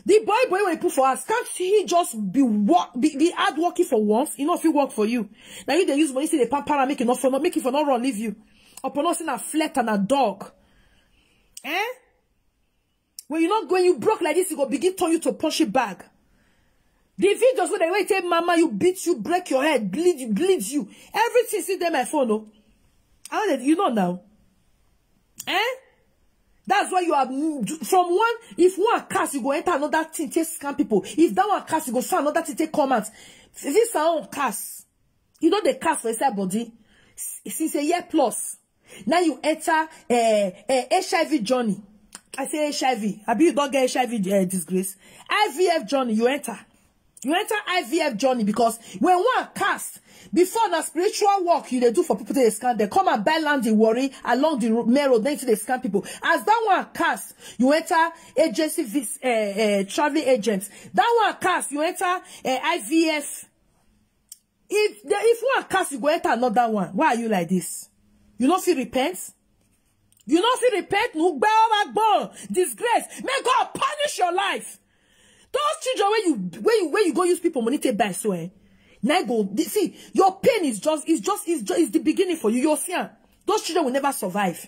The boy boy wey put for us, can't he just be work, be, be hard working for once? He no fit work for you. Now you dey use money, see the pampara, make it not for not, make it for not run leave you. Upon us in a flat and a dog. Eh? When you not when you broke like this, it go begin turn you to punching bag. The videos where they will take mama, you beat, you break your head, bleed, bleed you. Everything see there my phone, oh. I don't know, you know now. Eh? That's why you are from one. If one cast, you go enter another thing, take scam people. If that one cast, you go find another thing, take comments. This is our own cast. You know they cast for inside body since a year plus. Now you enter uh, uh, H I V journey. I say H I V. I be you don't get H I V uh, disgrace. I V F journey, you enter. You enter I V F journey because when one cast, before na spiritual work you dey do for people to dey scam them. Come and buy land in Warri along the ro- main road, then to dey scam people. As that one cast, you enter agency vis, uh, uh, traveling agent. That one cast, you enter uh, I V F. If the, if one cast, you go enter another one. Why are you like this? You no fit repent? You no fit repent? Nugbe owagbon, disgrace. May God punish your life. Those children where you where you where you go use people money take buy so eh. Now go see your pain is just is just is just is the beginning for you. You'll see am. Those children will never survive.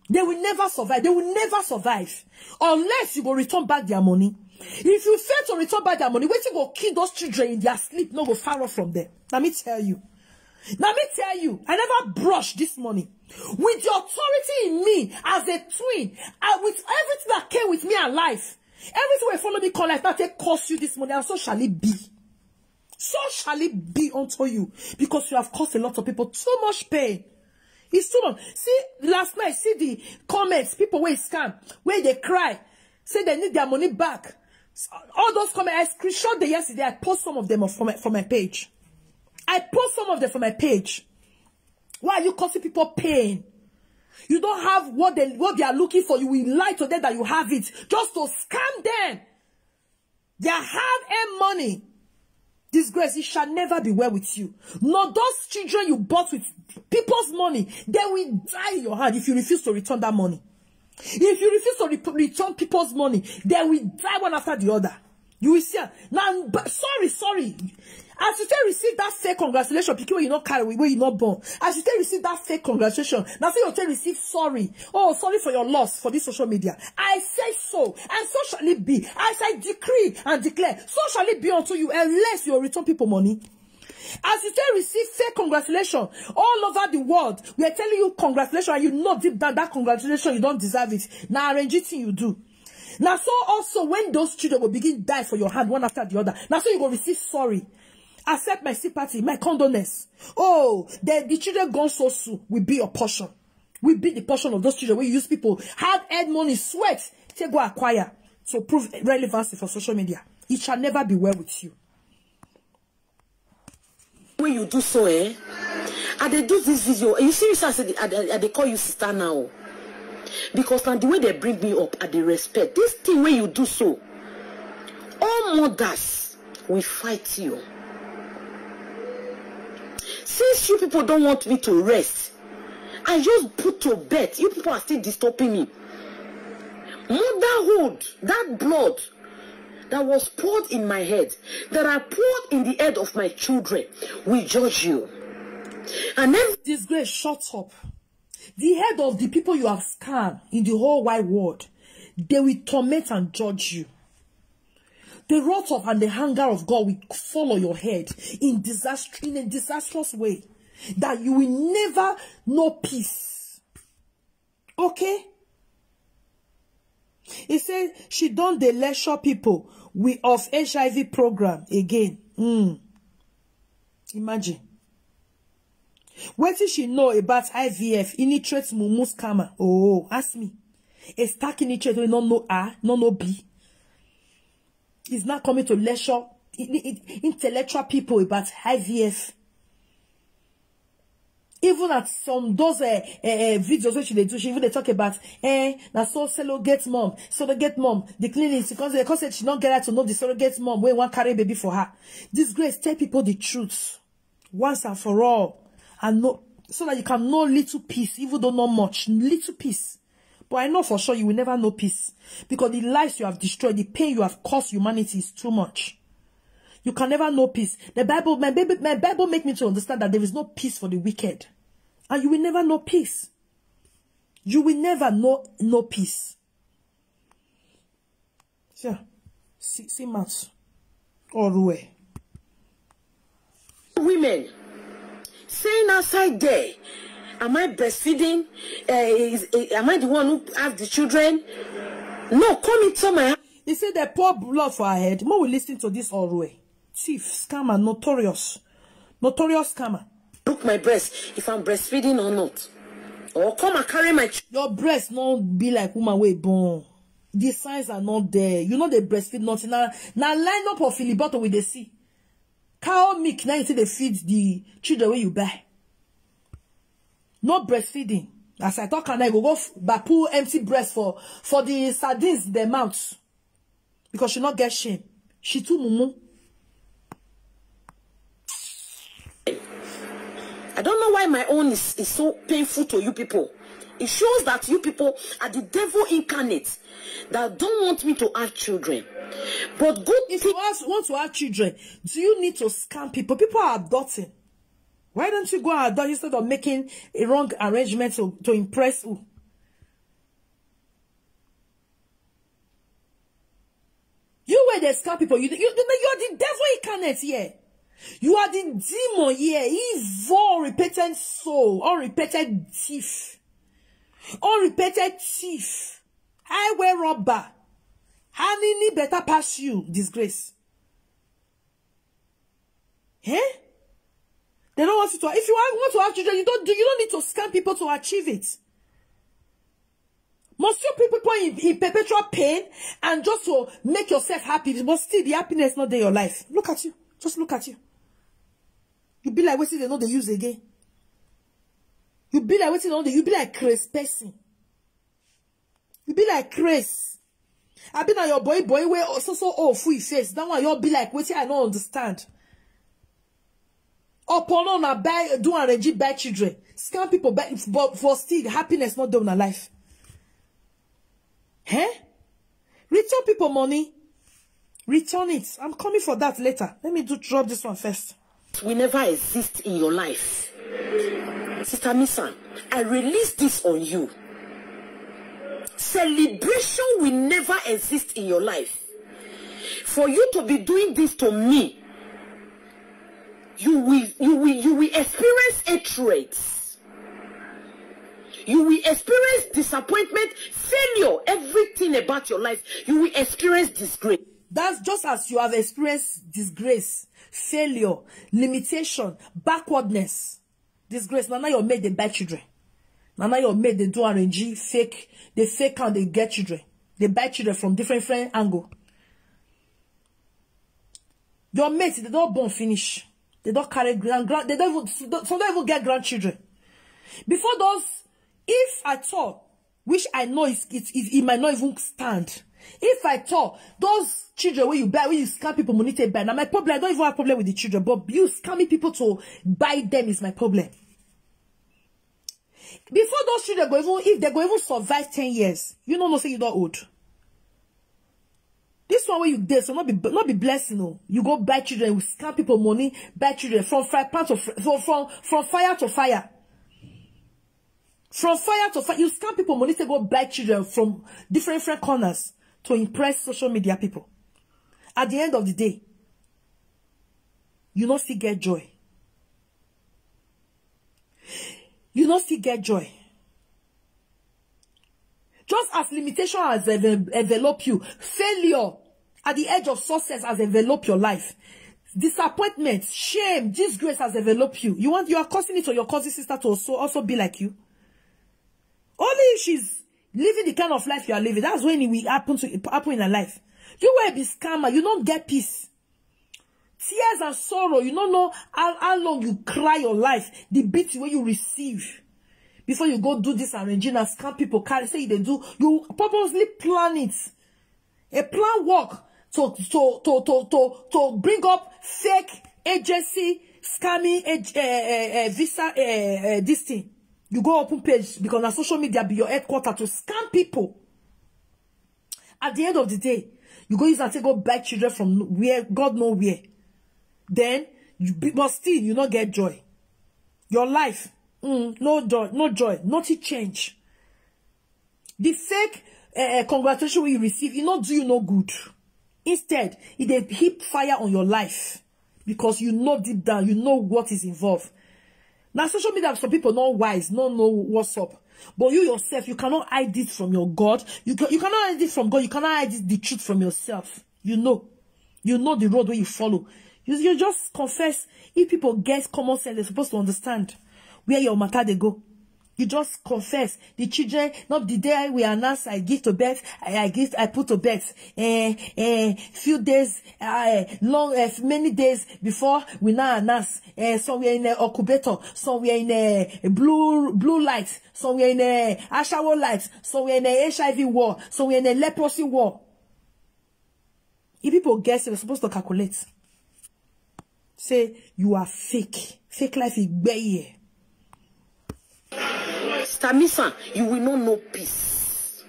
They will never survive. They will never survive unless you go return back their money. If you fail to return back their money, wetin go kill those children in their sleep no go far off from them. Let me tell you. Let me tell you, I never brush this money. With the authority in me as a twin, and with everything that came with me and life, everything will follow me call life. Now take curse you this money, and so shall it be. So shall it be unto you, because you have caused a lot of people too much pain. It's too much. See, last night, see the comments, people wey scam, where they cry, say they need their money back. All those comments, I screenshot them yesterday. I post some of them for my, for my page. I post some of them for my page. Why are you causing people pain? You don't have what they what they are looking for. You will lie to them that you have it just to scam them. Their hard-earned money. Disgrace, it shall never be well with you. Nor those children you bought with people's money, they will die in your hand if you refuse to return that money. If you refuse to re- return people's money, they will die one after the other. You will see. Now, but sorry, sorry. As you take receive that fake congratulation, pikin wey you not carry, wey you not born. As you take receive that fake congratulation, now say you take receive sorry. Oh, sorry for your loss for this social media. I say so, and so shall it be. As I decree and declare, so shall it be unto you, unless you return people money. As you take receive fake congratulation all over the world, we are telling you congratulations, and you know deep down that congratulation you don't deserve it. Now arrange it thing you do. Now so also when those children will begin die for your hand one after the other, now so you go receive sorry. Accept my sympathy, my condolence. Oh, the, the children gone so soon will be your portion. Will be the portion of those children where you use people hard-earned money, sweat, take go acquire to prove relevancy for social media. It shall never be well with you. When you do so, eh? I dey do this video. You see, you say I, dey- I, dey- I dey call you sister now. Because now the way they bring me up, I dey respect. This thing when you do so, all mothers will fight you. Since you people don't want me to rest, I just put to bed. You people are still disturbing me. Motherhood, that blood that was poured in my head, that I poured in the head of my children, will judge you. And every Disgrace, shut up. The head of the people you have scammed in the whole wide world, they will torment and judge you. The wrath of and the hunger of God will fall on your head in disaster in a disastrous way that you will never know peace. Okay? He said she don't dey lecture people we of H I V program again. Hmm. Imagine. Wetin she know about I V F, illiterate mumu scammer. Oh, ask me. A stark illiterate wey no know A, no know B. Is now coming to lecture i- i- intellectual people about I V F. Even at some those uh, uh, videos which they do, she even they talk about eh, na so surrogate mom, surrogate mom, the clinics, because they cause she not get her to know the surrogate mom when one carry baby for her. Disgrace, tell people the truth once and for all, and no, so that you can know little peace, even though not much, little peace. But I know for sure you will never know peace, because the lives you have destroyed, the pain you have caused humanity is too much. You can never know peace. The Bible, my Bible, my Bible make me to understand that there is no peace for the wicked, and you will never know peace. You will never know no peace. Yeah, see, see mouth or way. Women saying outside there, am I breastfeeding? Uh, is, uh, am I the one who has the children? No, come into my house. He said they pour blood for her head. More we listen to this Orue. Thief, scammer, notorious. Notorious scammer. Look my breast, if I'm breastfeeding or not. Or come and carry my ch- Your breast not be like woman way born. The signs are not there. You know they breastfeed nothing. Now, now line up of filibuster with the see. Cow milk, now you see they feed the children where you buy. No breastfeeding. As I talk, and I go go f- bapu empty breast for for the sardines in their mouths, because she not get shame. She too mumu. I don't know why my own is, is so painful to you people. It shows that you people are the devil incarnate that don't want me to have children. But good If you ask, want to have children, do you need to scam people? People are adopting. Why don't you go and adopt instead of making a wrong arrangement to, to impress who? You where they scam people, you, you, you are the devil incarnate here. You are the demon here, evil, repentant soul, unrepented thief, unrepented thief, highway robber. How many better pass you? Disgrace. Eh? They don't want you to. If you want, want to have children, you don't do. You don't need to scam people to achieve it. Must you people put in, in perpetual pain and just to make yourself happy? But still, the happiness not there your life. Look at you. Just look at you. You be like wetin they know they use again. You be like wetin they know they. You be like crazy person. You be like crazy. I be na your boy boy where so so oh full face. That one you be like wetin I don't understand. Upon on a buy do arrange buy children. Scam people buy, but for still happiness not done in life. Eh? Return people money. Return it. I'm coming for that later. Let me do drop this one first. We never exist in your life. Sister Misan, I release this on you. Celebration will never exist in your life. For you to be doing this to me, you will you will you will experience hatred. You will experience disappointment, failure, everything about your life. You will experience disgrace. That's just as you have experienced disgrace, failure, limitation, backwardness. Disgrace. Now, now your mate they buy children. Now, now your mate they do arrange fake, they fake and they get children. They buy children from different friend angle. Your mate they don't born finish. They don't carry grand grand. They don't even some don't even get grandchildren. Before those, if at all, which I know is it, it, it might not even stand. If I talk, those children where you buy, where you scam people money to buy. Now my problem, I don't even have problem with the children, but you scamming people to buy them is my problem. Before those children go even, if they go even survive ten years, you know no say you don't old. This one where you did so not be not be blessing. No, you go buy children, you scam people money, buy children from fry pan to fr- from from from fire to fire. From fire to fire, you scam people money to go buy children from different different corners to impress social media people. At the end of the day, you not still get joy. You not still get joy. Just as limitation has enve- enveloped you, failure at the edge of success has enveloped your life. Disappointment, shame, disgrace has enveloped you. You want you are causing it or your cousin sister to also also be like you. Only if she's living the kind of life you are living, that's when it will happen to happen in her life. You will be scammer. You don't get peace. Tears and sorrow. You don't know how, how long you cry your life, the beat where you receive before you go do this and Regina scam people carry say they do. You purposely plan it. A plan work to to to to to to bring up fake agency scamming ag- uh, uh, uh, visa uh, uh, this thing. You go open page because na social media be your headquarter to scam people. At the end of the day, you go use and say go buy children from where God know where. Then, you be, but still you no get joy. Your life, mm, no joy, no joy, nothing change. The fake uh, congratulation wey you receive, e no do you no good. Instead, e dey heap fire on your life because you know deep down, you know what is involved. Now, social media, some people not wise, no know what's up. But you yourself, you cannot hide it from your God. You, can, you cannot hide it from God. You cannot hide it, the truth from yourself. You know. You know the road where you follow. You, you just confess. If people get common sense, they're supposed to understand where your matter they go. You just confess. The children, not the day we announce I give to birth, I, I give, I put to birth. Eh, eh, few days, eh, long, eh, many days before we now announce. Eh, some were in a incubator, some were in a blue, blue light, some were in a ashawo light, some were in a H I V war, some were in a leprosy war. If people guess, they're supposed to calculate. Say you are fake. Fake life is bare. Stamisa, you will not know peace.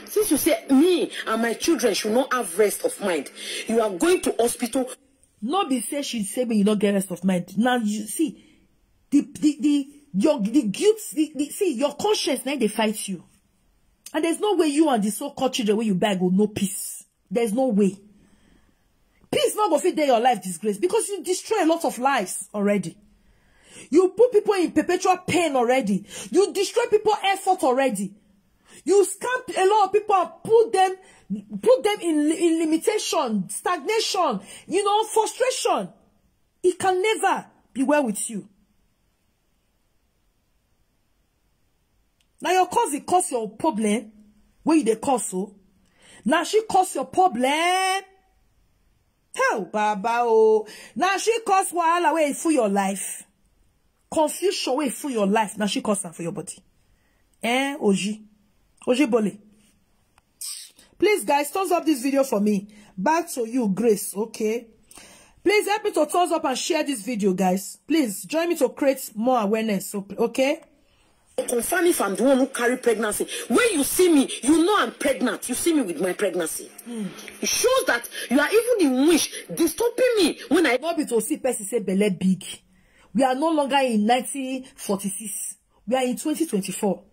Since you say me and my children should not have rest of mind, you are going to hospital. No be say she say me you no get rest of mind. Now you see, the the the your the guilt, the, the, see your conscience now they fight you, and there's no way you and the so-called children where you beg will know peace. There's no way. Peace not go fit there your life disgrace because you destroy a lot of lives already. You put people in perpetual pain already. You destroy people effort already. You scam a lot of people and put them put them in, in limitation, stagnation, you know, frustration. It can never be well with you. Now your cousin cause your problem. Where you dey cause so? Now she cause your problem. Hell, baba oh. Now she cause wahala wey full your life. Confusion wey full your life. Now she cause am for your body. Eh, Oji. Oji Bole. Please, guys, thumbs up this video for me. Back to you, Grace, okay? Please help me to thumbs up and share this video, guys. Please join me to create more awareness, okay? Confirm if I'm the one who carry pregnancy. When you see me, you know I'm pregnant. You see me with my pregnancy. It shows that you are even in wish disturbing me when I No be to see person say belle big. We are no longer in nineteen forty-six. We are in twenty twenty-four.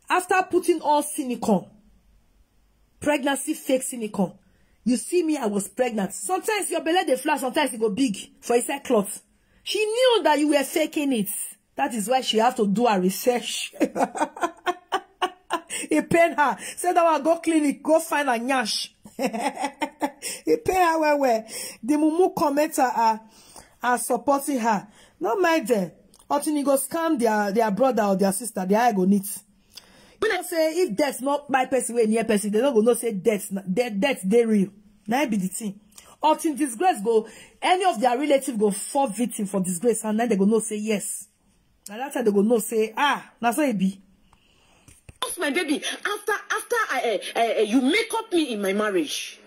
After putting on silicone, pregnancy fake silicone, you see me, I was pregnant. Sometimes your belly dey flat, sometimes it go big for inside cloth. She knew that you were faking it. That is why she have to do her research. It pain her. Say that one go clinic, go find a nyash. It pain her well well. The mumu commenter are, are supporting her. No mind them. Until you go scam their, their brother or their sister, their eye go neat. When I say if death not by person wey near person, they no go know say death na- death death dey real. Na im be the thing. Until disgrace go, any of their relative go fall victim for disgrace, and then they go know say yes. Na that time they go know say ah, na so e be. lost my baby after after I, uh, uh, you make up me in my marriage.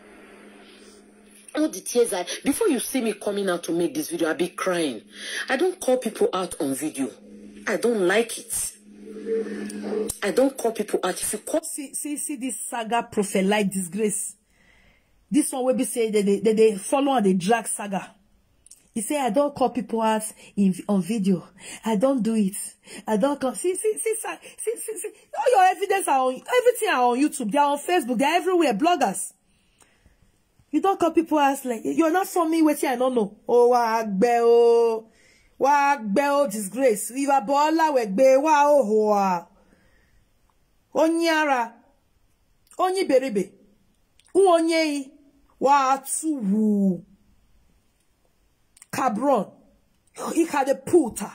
All the tears I before you see me coming out to make this video, I be crying. I don't call people out on video. I don't like it. I don't call people out. If you call See, see, see this saga prophet like disgrace. This one will be say that they, that they follow and they drag saga. He say I don't call people out in on video. I don't do it. I don't call. See, see, see, see, see, see, see. All your evidence are on everything are on YouTube. They are on Facebook. They are everywhere. Bloggers. You don't call people out like you're not from me. Wetin I don't know. Oh, wa gbẹ o, wa gbẹ o, disgrace. River Bola we gbẹ wa o hoa. Onyara, onyi berebe, uonyei, wa tuwu. Cabron, ikade puta.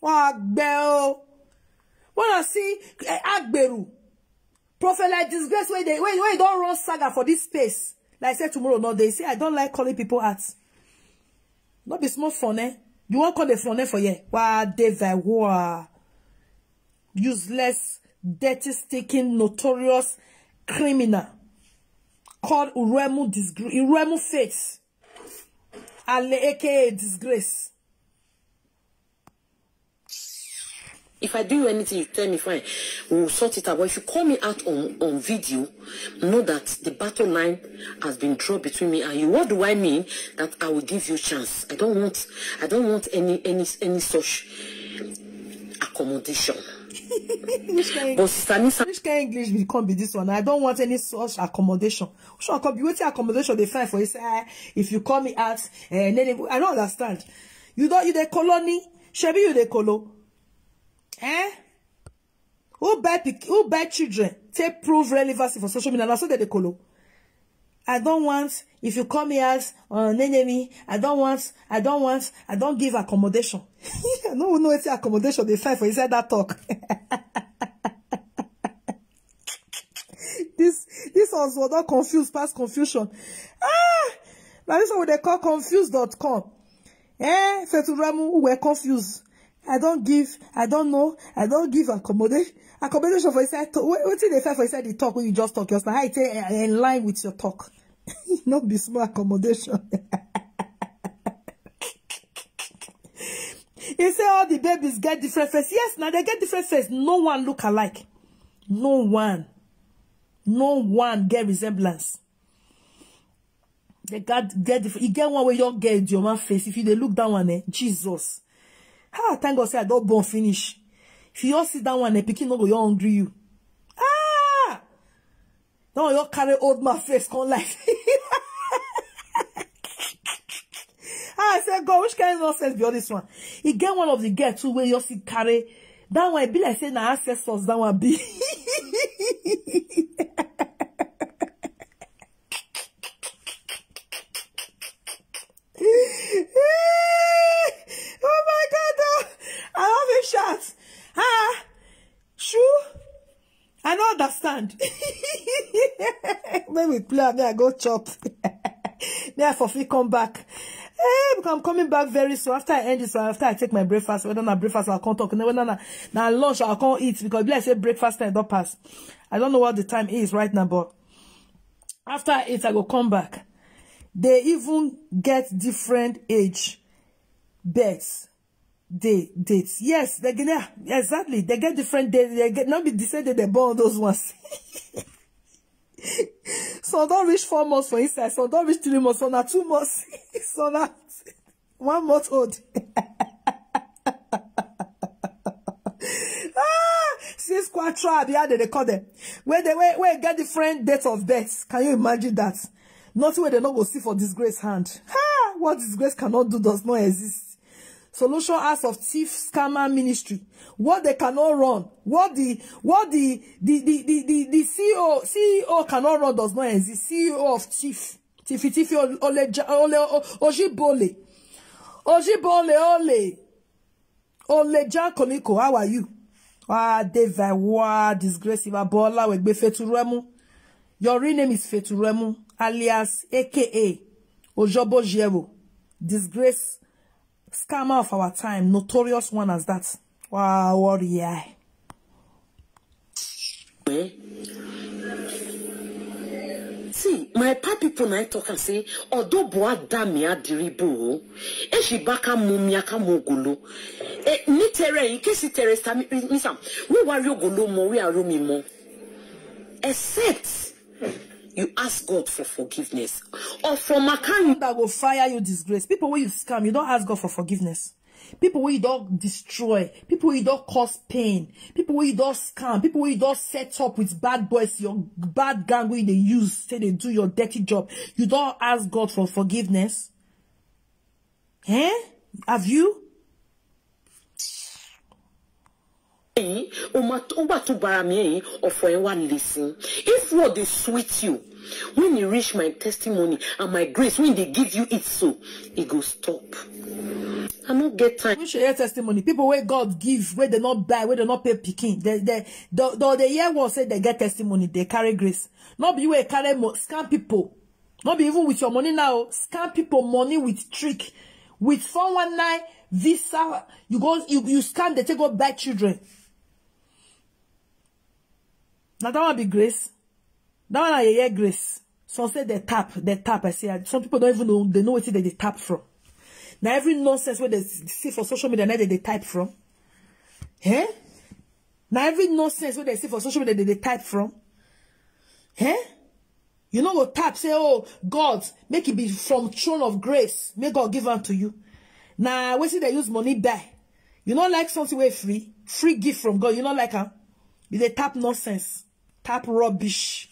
Wa gbẹ o. When I see eh, Agberu, prophet like disgrace wey dey wey wey don run saga for this space. Like say tomorrow no dey. See, I don't like calling people out. No be small fun, eh? You wan call the fun eh for here? Wa dey very war. Useless, dirty, stinking, notorious criminal called Uremu disgrace, Uremu Faith, Ale aka disgrace. If I do you anything, you tell me, fine. We will sort it out. But if you call me out on, on video, know that the battle line has been drawn between me and you. What do I mean? That I will give you chance. I don't want, I don't want any, any, any such accommodation. Which kind, but Sister Nisa, which kind English will come be this one? I don't want any such accommodation. Which one come be? Wetin accommodation dey find for inside? If you call me out, eh, nene, I don't understand. You don't, you dey colony? Shebi you dey colo? Eh? Who buy pic-, who buy children? Take prove relevancy for social media. Na so they dey colo. I don't want, if you call me as, uh, enemy, I don't want, I don't want, I don't give accommodation. I don't know what accommodation they find for inside that talk. This, this ones were not confused past confusion. Ah, now this one they call confused dot com. Eh, Feturemu, we were confused. I don't give, I don't know, I don't give accommodation. Accommodation for inside talk. Wait, wetin dey find for inside the talk wey you just talk just now? How e take, eh, in line with your talk? No be small accommodation. He say all the babies get different face. Yes, now they get different face. No one look alike. No one. No one get resemblance. They got get different. You get one where you get your man face. If you dey look that one, eh, Jesus. Ah, thank God say I don't born finish. If you all see that one, eh, pikin no go you hungry you. Ah, now you carry old man face come life. Ah, I say, God, which kind of nonsense be all this one? He get one of the girl too where you see carry that one. Be like say na ancestors that one be. Oh my God! Oh. I love him shots. Ah, true. I don't understand. When we play, me I go chop. Me I for fit come back. Eh, because I'm coming back very soon. After I end this one, after I take my breakfast, whether na breakfast I can't talk, whether na, na lunch I can't eat, because be like say breakfast time don't pass. I don't know what the time is right now, but after I eat, I go come back. They even get different age, births, day, dates. Yes, they get, exactly. They get different dates. They get, not be the same day they born those ones. Some don't reach four months for inside. Some don't reach three months. Some are two months. Some are one month old. Ah, six quattro, abi how they dey call them? Where they, where, where get different dates of birth. Can you imagine that? Nothing where they not go see for disgrace hand. Ha! What disgrace cannot do does not exist. Solution House of Thief Scammer Ministry. What they cannot run, what the, what the, the, the, the, the, the C E O, C E O cannot run does not exist. C E O of thief. Tifi Tifi Ol-, Oleja-, Ole, O-, Ojibole. Ojibole, Ole. Oleja Koliko, how are you? Ah, Deva, wa, disgrace, Iva Bola, Wegbe Feturemu. Your real name is Feturemu, alias A K A Ojobo Jero. Disgrace, scammer of our time, notorious one as that. Wow, warrior. Eh? See, my pa people na talk and say, although Boa da me adiribo, e shi baka mu mi aka mu ogolo. Eh, ni tere, in case tere sta mi, mi sam, we wari ogolo mo, we aro mi mo. Except you ask God for forgiveness. Or from Makan, that go fire you disgrace. People where you scam, you don't ask God for forgiveness. People where you don't destroy, people where you don't cause pain, people where you don't scam, people where you don't set up with bad boys, your bad gang where they use, say they do your dirty job. You don't ask God for forgiveness. Eh? Have you? Eh, o ma to, o gba to bara mi, eh, ofo e wa listen. If what dey sweet you, when e reach my testimony and my grace, when they give you it so, e go stop. I no get time. Which your testimony? People where God give, where they not buy, where they not pay picking. They, they, the, the, the year was say they get testimony, they carry grace. Not be where carry mo-, scam people. Not be even with your money now. Scam people money with trick, with four one nine visa. You go, you, you scam, they take go buy children. Now that one be grace. That one I hear grace. Some say they tap, they tap. I say, some people don't even know, they know what they, they tap from. Now every nonsense where they see for social media, now they, they type from. Eh? Now every nonsense wey they see for social media, they, they type from. Eh? You know go tap say, "Oh God, make it be from throne of grace. May God give unto you." Now we see they use money buy. You know like something wey free, free gift from God. You know like am. You dey tap nonsense, tap rubbish.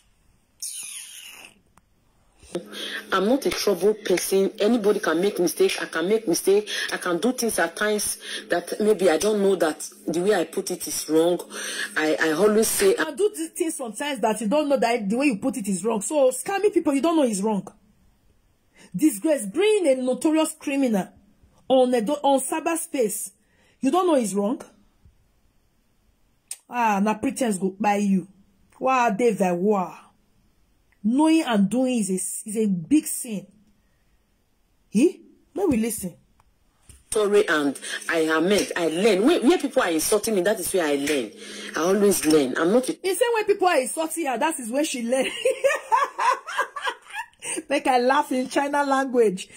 I'm not a trouble person. Anybody can make mistake. I can make mistake. I can do things at times that maybe I don't know that the way I put it is wrong. I, I always say I do these things sometimes that you don't know that the way you put it is wrong. So scamming people, you don't know is wrong. Disgrace, bringing a notorious criminal on a, on cyberspace, you don't know is wrong. Ah, na pretense go buy you. Wow, David, wow. Knowing and doing is a is a big sin. He? Let me listen. Sorry and I amend. I learn. Where, where people are insulting me, that is where I learn. I always learn. I'm not. He said when people are insulting her, that is where she learn. Make I laugh in China language.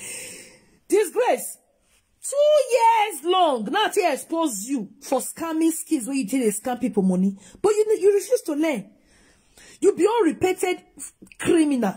Disgrace. Two years long. Now they expose you for scamming skills where you did scam people money. But you you refuse to learn. You be all repeated criminal.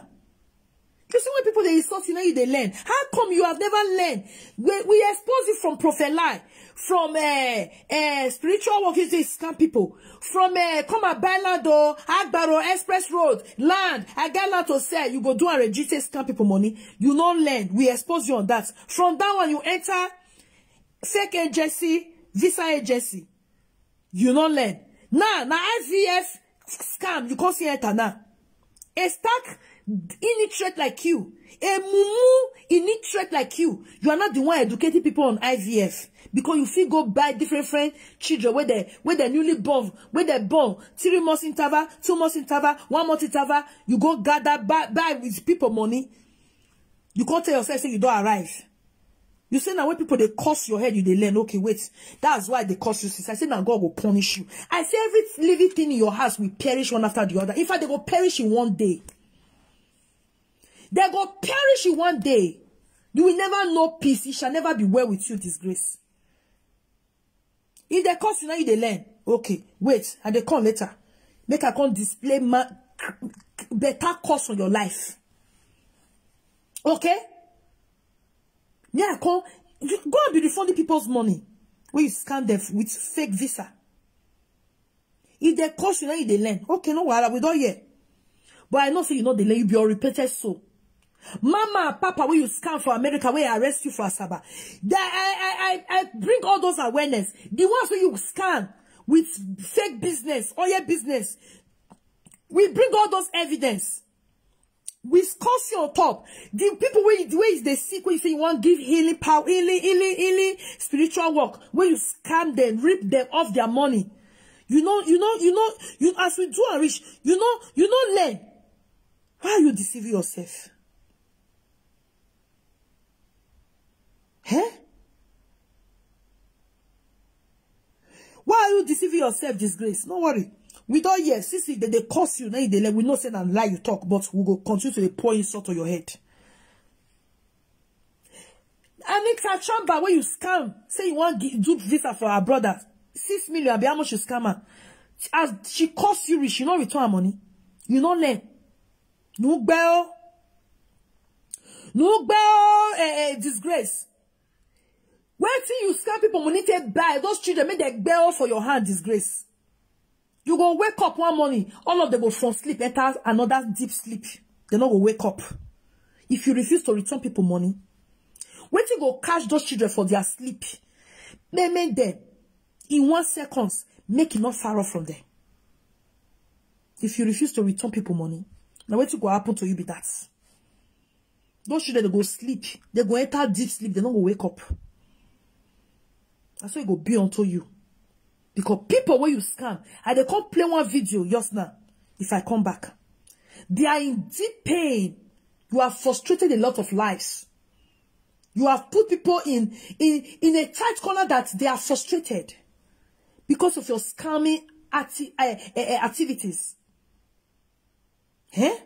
You see when people they insult you, now you they learn. How come you have never learned? We, we expose you from prophet lie, from uh, uh, spiritual work, you say scam people, from uh, come and buy land or Agbaro Express Road, land, I got land to sell, you go do and register scam people money. You not learn. We expose you on that. From that one, you enter fake agency, visa agency. You not learn. Now, now I V F scam, you can't see enter now. A stack illiterate like you, a mumu illiterate like you, you are not the one educating people on I V F because you feel go buy different friend children where they where they newly born, where they born three months interval, two months interval, one month interval. You go gather buy, buy with people money. You can't tell yourself say you don't arrive. You say now when people they curse your head, you they learn. Okay, wait. That's why they curse you, sis. I say now God will punish you. I say every living thing in your house will perish one after the other. In fact, they will perish in one day. They go perish in one day. You will never know peace. It shall never be well with you, disgrace. If they curse you now, you they learn. Okay, wait, and they come later. Make I come display my better curse on your life. Okay? Me I come you go and be refunding people's money when you scam them with fake visa. If they curse you now, you they learn. Okay, no wahala, we don't hear. But I know say you know they learn. You be all repeated so. Mama and papa wey you scam for America, wey arrest you for Asaba. That I I I I bring all those awareness. The ones wey you scam with fake business, oil business, we bring all those evidence. We scourse you on top. The people wey the way they sick, wey you say you want give healing power, healing, healing, healing, spiritual work, where you scam them, rip them off their money. You know, you know, you know, you as we do and reach, you know, you know, learn. Why are you deceiving yourself? Eh? Why are you deceiving yourself, disgrace? No worry. We don't hear. Since they, they curse you, now they let we know say na lie you talk, but we go continue to dey pour insult on your head. Anita Chamba, where you scam, say you want gi- do visa for her brother, six million. Abi how much you scam her? As she cost you rich, you no return her money. You no learn. No gbel. No gbel. Eh, eh, disgrace. Wetin you scam people money take buy? Those children make dem gbel for your hand, disgrace. You go wake up one morning, all of them go from sleep enter another deep sleep. They no go wake up. If you refuse to return people money, wetin go catch those children for their sleep? May make them in one seconds make it not far off from them. If you refuse to return people money, now wetin go happen to you be that? Those children they go sleep, they go enter deep sleep, they no go wake up. That's why it go be unto you. Because people when you scam, I they come play one video just now. If I come back, they are in deep pain. You have frustrated a lot of lives. You have put people in in in a tight corner that they are frustrated because of your scamming acti- uh, uh, uh, activities. Eh?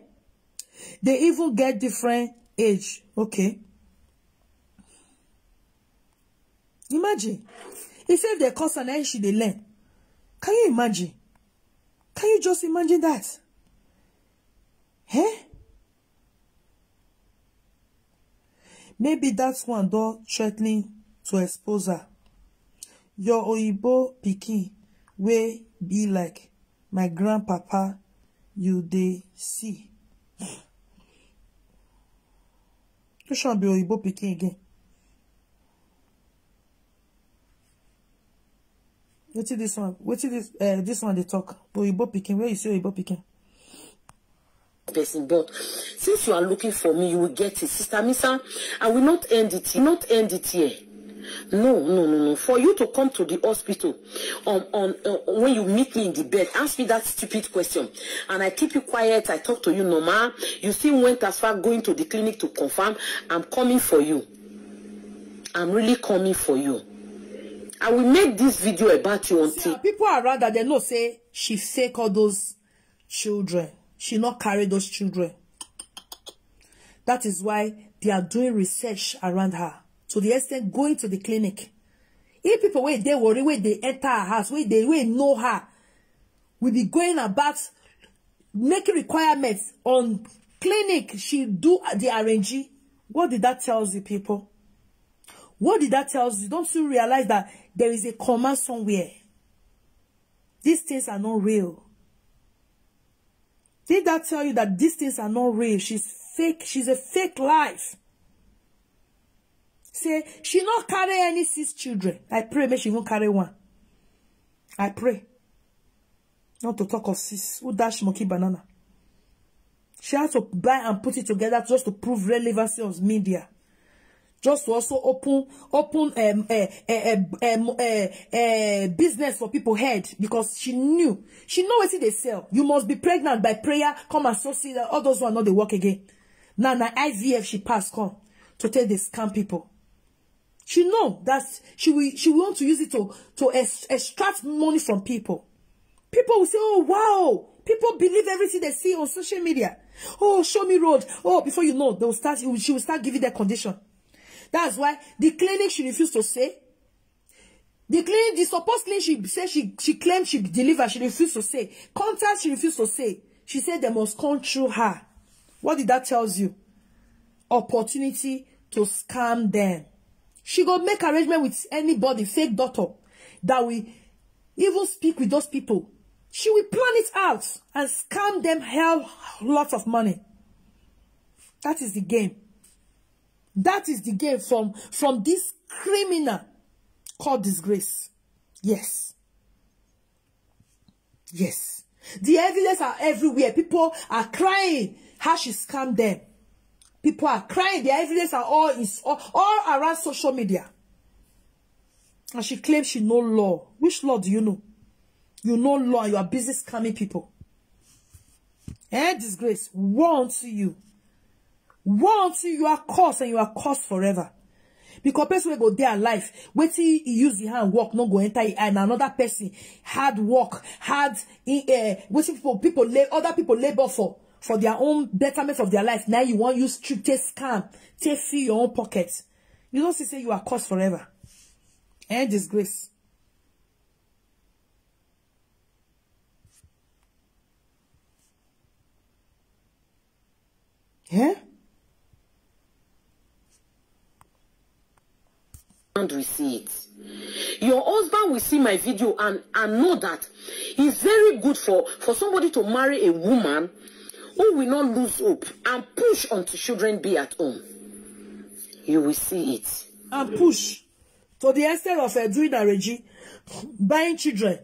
They even get different age. Okay. Imagine. He said they cause an end, she they learn. Can you imagine? Can you just imagine that? Eh? Maybe that one don threatening to expose her. Your oyibo pikin wey be like my grandpapa, you dey see. Which one be oyibo pikin again? Wetin this one? Wetin this uh, this one dey talk? Oyibo pikin. Where you see oyibo pikin? Person, but since you are looking for me, you will get it, Sister Misa. I will not end it. Not end it here. No, no, no, no. For you to come to the hospital on on uh, when you meet me in the bed, ask me that stupid question, and I keep you quiet. I talk to you normal. You still went as far going to the clinic to confirm. I'm coming for you. I'm really coming for you. I will make this video about you until. See, people around that they know say she fake all those children. She not carry those children. That is why they are doing research around her to the extent going to the clinic. If people where they worry, where they enter her house, where they where know her, will be going about making requirements on clinic. She do the R N G. What did that tells you, people? What did that tells you? Don't you realize that there is a comma somewhere? These things are not real. Did that tell you that these things are not real? She's fake. She's a fake life. Say she not carry any six children. I pray make she won't carry one. I pray. Not to talk of six. Who dash monkey banana? She had to buy and put it together just to prove relevancy of media. Just to also open open um, uh, uh, uh, um, uh, uh, business for people head because she knew she know what they sell. You must be pregnant by prayer. Come and so see that all those one not they work again. Now na I V F she pass come to take the scam people. She know that she will she want to use it to to ex- extract money from people. People will say, "Oh wow!" People believe everything they see on social media. "Oh, show me road." Oh, before you know, they will start. She will start giving their condition. That's why the clinic she refused to say. The clinic, the supposed clinic she said she she claimed she delivered. She refused to say. Contact she refused to say. She said they must come through her. What did that tells you? Opportunity to scam them. She go make arrangement with anybody, fake doctor, that will even speak with those people. She will plan it out and scam them hell lots of money. That is the game. That is the game from from this criminal called disgrace. Yes. Yes. The evidence are everywhere. People are crying how she scammed them. People are crying. The evidence are all is all, all around social media. And she claims she know law. Which law do you know? You know law and you are busy scamming people. Eh, disgrace. Woe unto you. Woe unto you. You are cursed and you are cursed forever. Because person wey go dey alive, wetin he use the hand work no go enter him eye, na another person hard work, hard in uh, wetin people people lay other people labour for for their own betterment of their life. Now you wan use trick take scam, take fill your own pocket. You don see say you are cursed forever. Eh, disgrace. Eh? Husband will see it. Your husband will see my video and, and know that it's very good for, for somebody to marry a woman who will not lose hope and push until children be at home. You will see it. And push to the extent of uh, doing a regime, buying children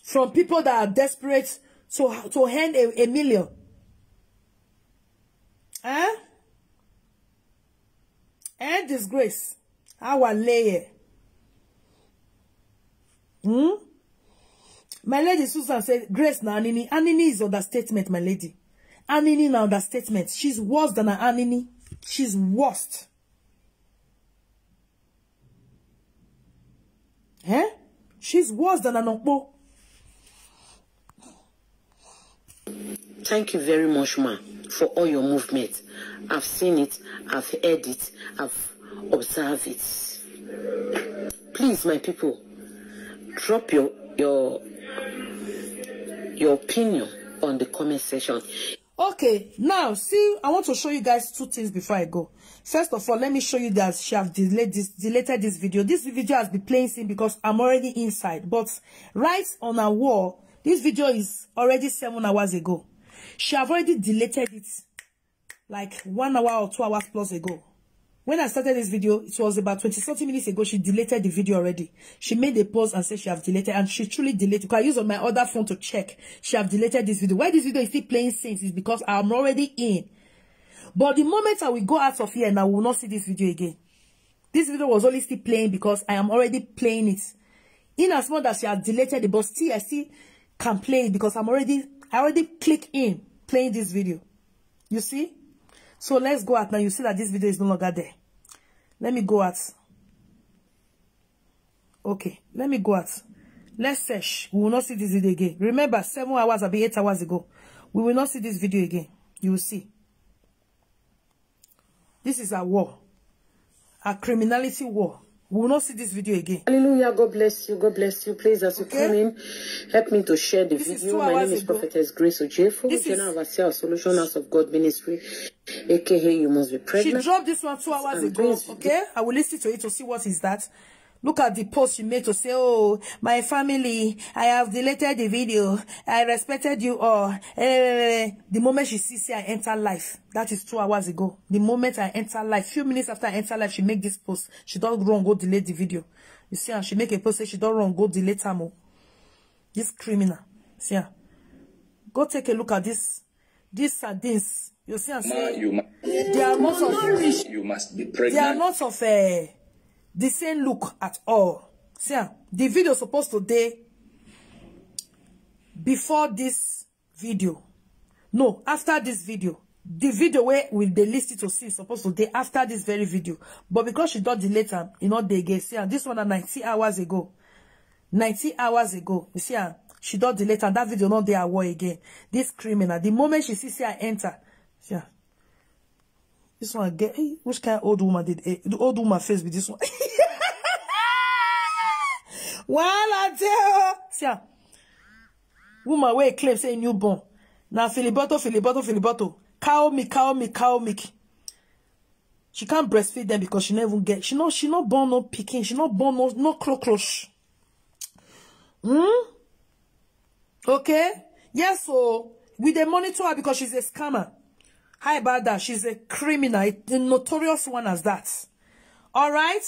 from people that are desperate to, to earn a, a million. Eh? And disgrace. Our layer. Hmm? My lady Susan said, "Grace na anini." Anini is understatement, my lady. Anini na understatement. She's worse than an anini. She's worst. Eh? She's worse than an okpo. Thank you very much, ma, for all your movement. I've seen it, I've heard it, I've observed it. Please, my people, Drop your your your opinion on the comment section. Okay, now see, I want to show you guys two things before I go. First of all, let me show you that she have delayed this, deleted this video. This video has been playing since because I'm already inside. But right on her wall, this video is already seven hours ago. She have already deleted it like one hour or two hours plus ago. When I started this video, it was about twenty something minutes ago. She deleted the video already. She made a post and said she have deleted, and she truly deleted. Because I use on my other phone to check. She have deleted this video. Why this video is still playing since is because I'm already in. But the moment I will go out of here now, we will not see this video again. This video was only still playing because I am already playing it. In as much as she has deleted it, but still I still can play it because I'm already I already click in playing this video. You see? So let's go out now. You see that this video is no longer there. Let me go out. Okay, let me go out. Let's search. We will not see this video again. Remember, seven hours, abi eight hours ago. We will not see this video again. You will see. This is a war. A criminality war. We will not see this video again. Hallelujah. God bless you. God bless you. Please, as you Okay. come in, help me to share the This is video. two My hours name is ago. Prophetess Grace Ojefo, This is General Overseer of Solution House of God Ministry, A K A You Must Be She Pregnant. dropped this one two hours I'm ago. going to Okay, I will listen to it to see what is that. Look at the post she made to say, "Oh, my family, I have deleted the video. I respected you all." Eh, the moment she see, say I enter life, that is two hours ago. The moment I enter life, few minutes after I enter life, she make this post. She don't run go delete the video. You see her, she make a post say she don't run go delete am o. This criminal. See her. Go take a look at this. These sardines. You see am Ma, say you ma- they are not of you must be there are pregnant. not of uh, the same look at all. See am. The video supposed to dey before this video. No, after this video. The video where we dey list it to see is supposed to dey after this very video. But because she don delete am, e no dey again. See am, this one na nineteen hours ago. Nineteen hours ago. You see am, she don delete am. That video no dey her wall again. This criminal. The moment she see say I enter, see am. This one get eh, which kind of old woman did eh, the old woman face with this one? Wahala dey o. See am. Woman wey claim say newborn. Na filiboto, filiboto, filiboto. Cow milk, cow milk, cow milk. She can't breastfeed them because she never get. She no, she no born no pikin. She no born no no crocroch. Hmm. Okay. Yes, so we dey monitor her because she's a scammer. How about that? She's a criminal, a notorious one as that. All right.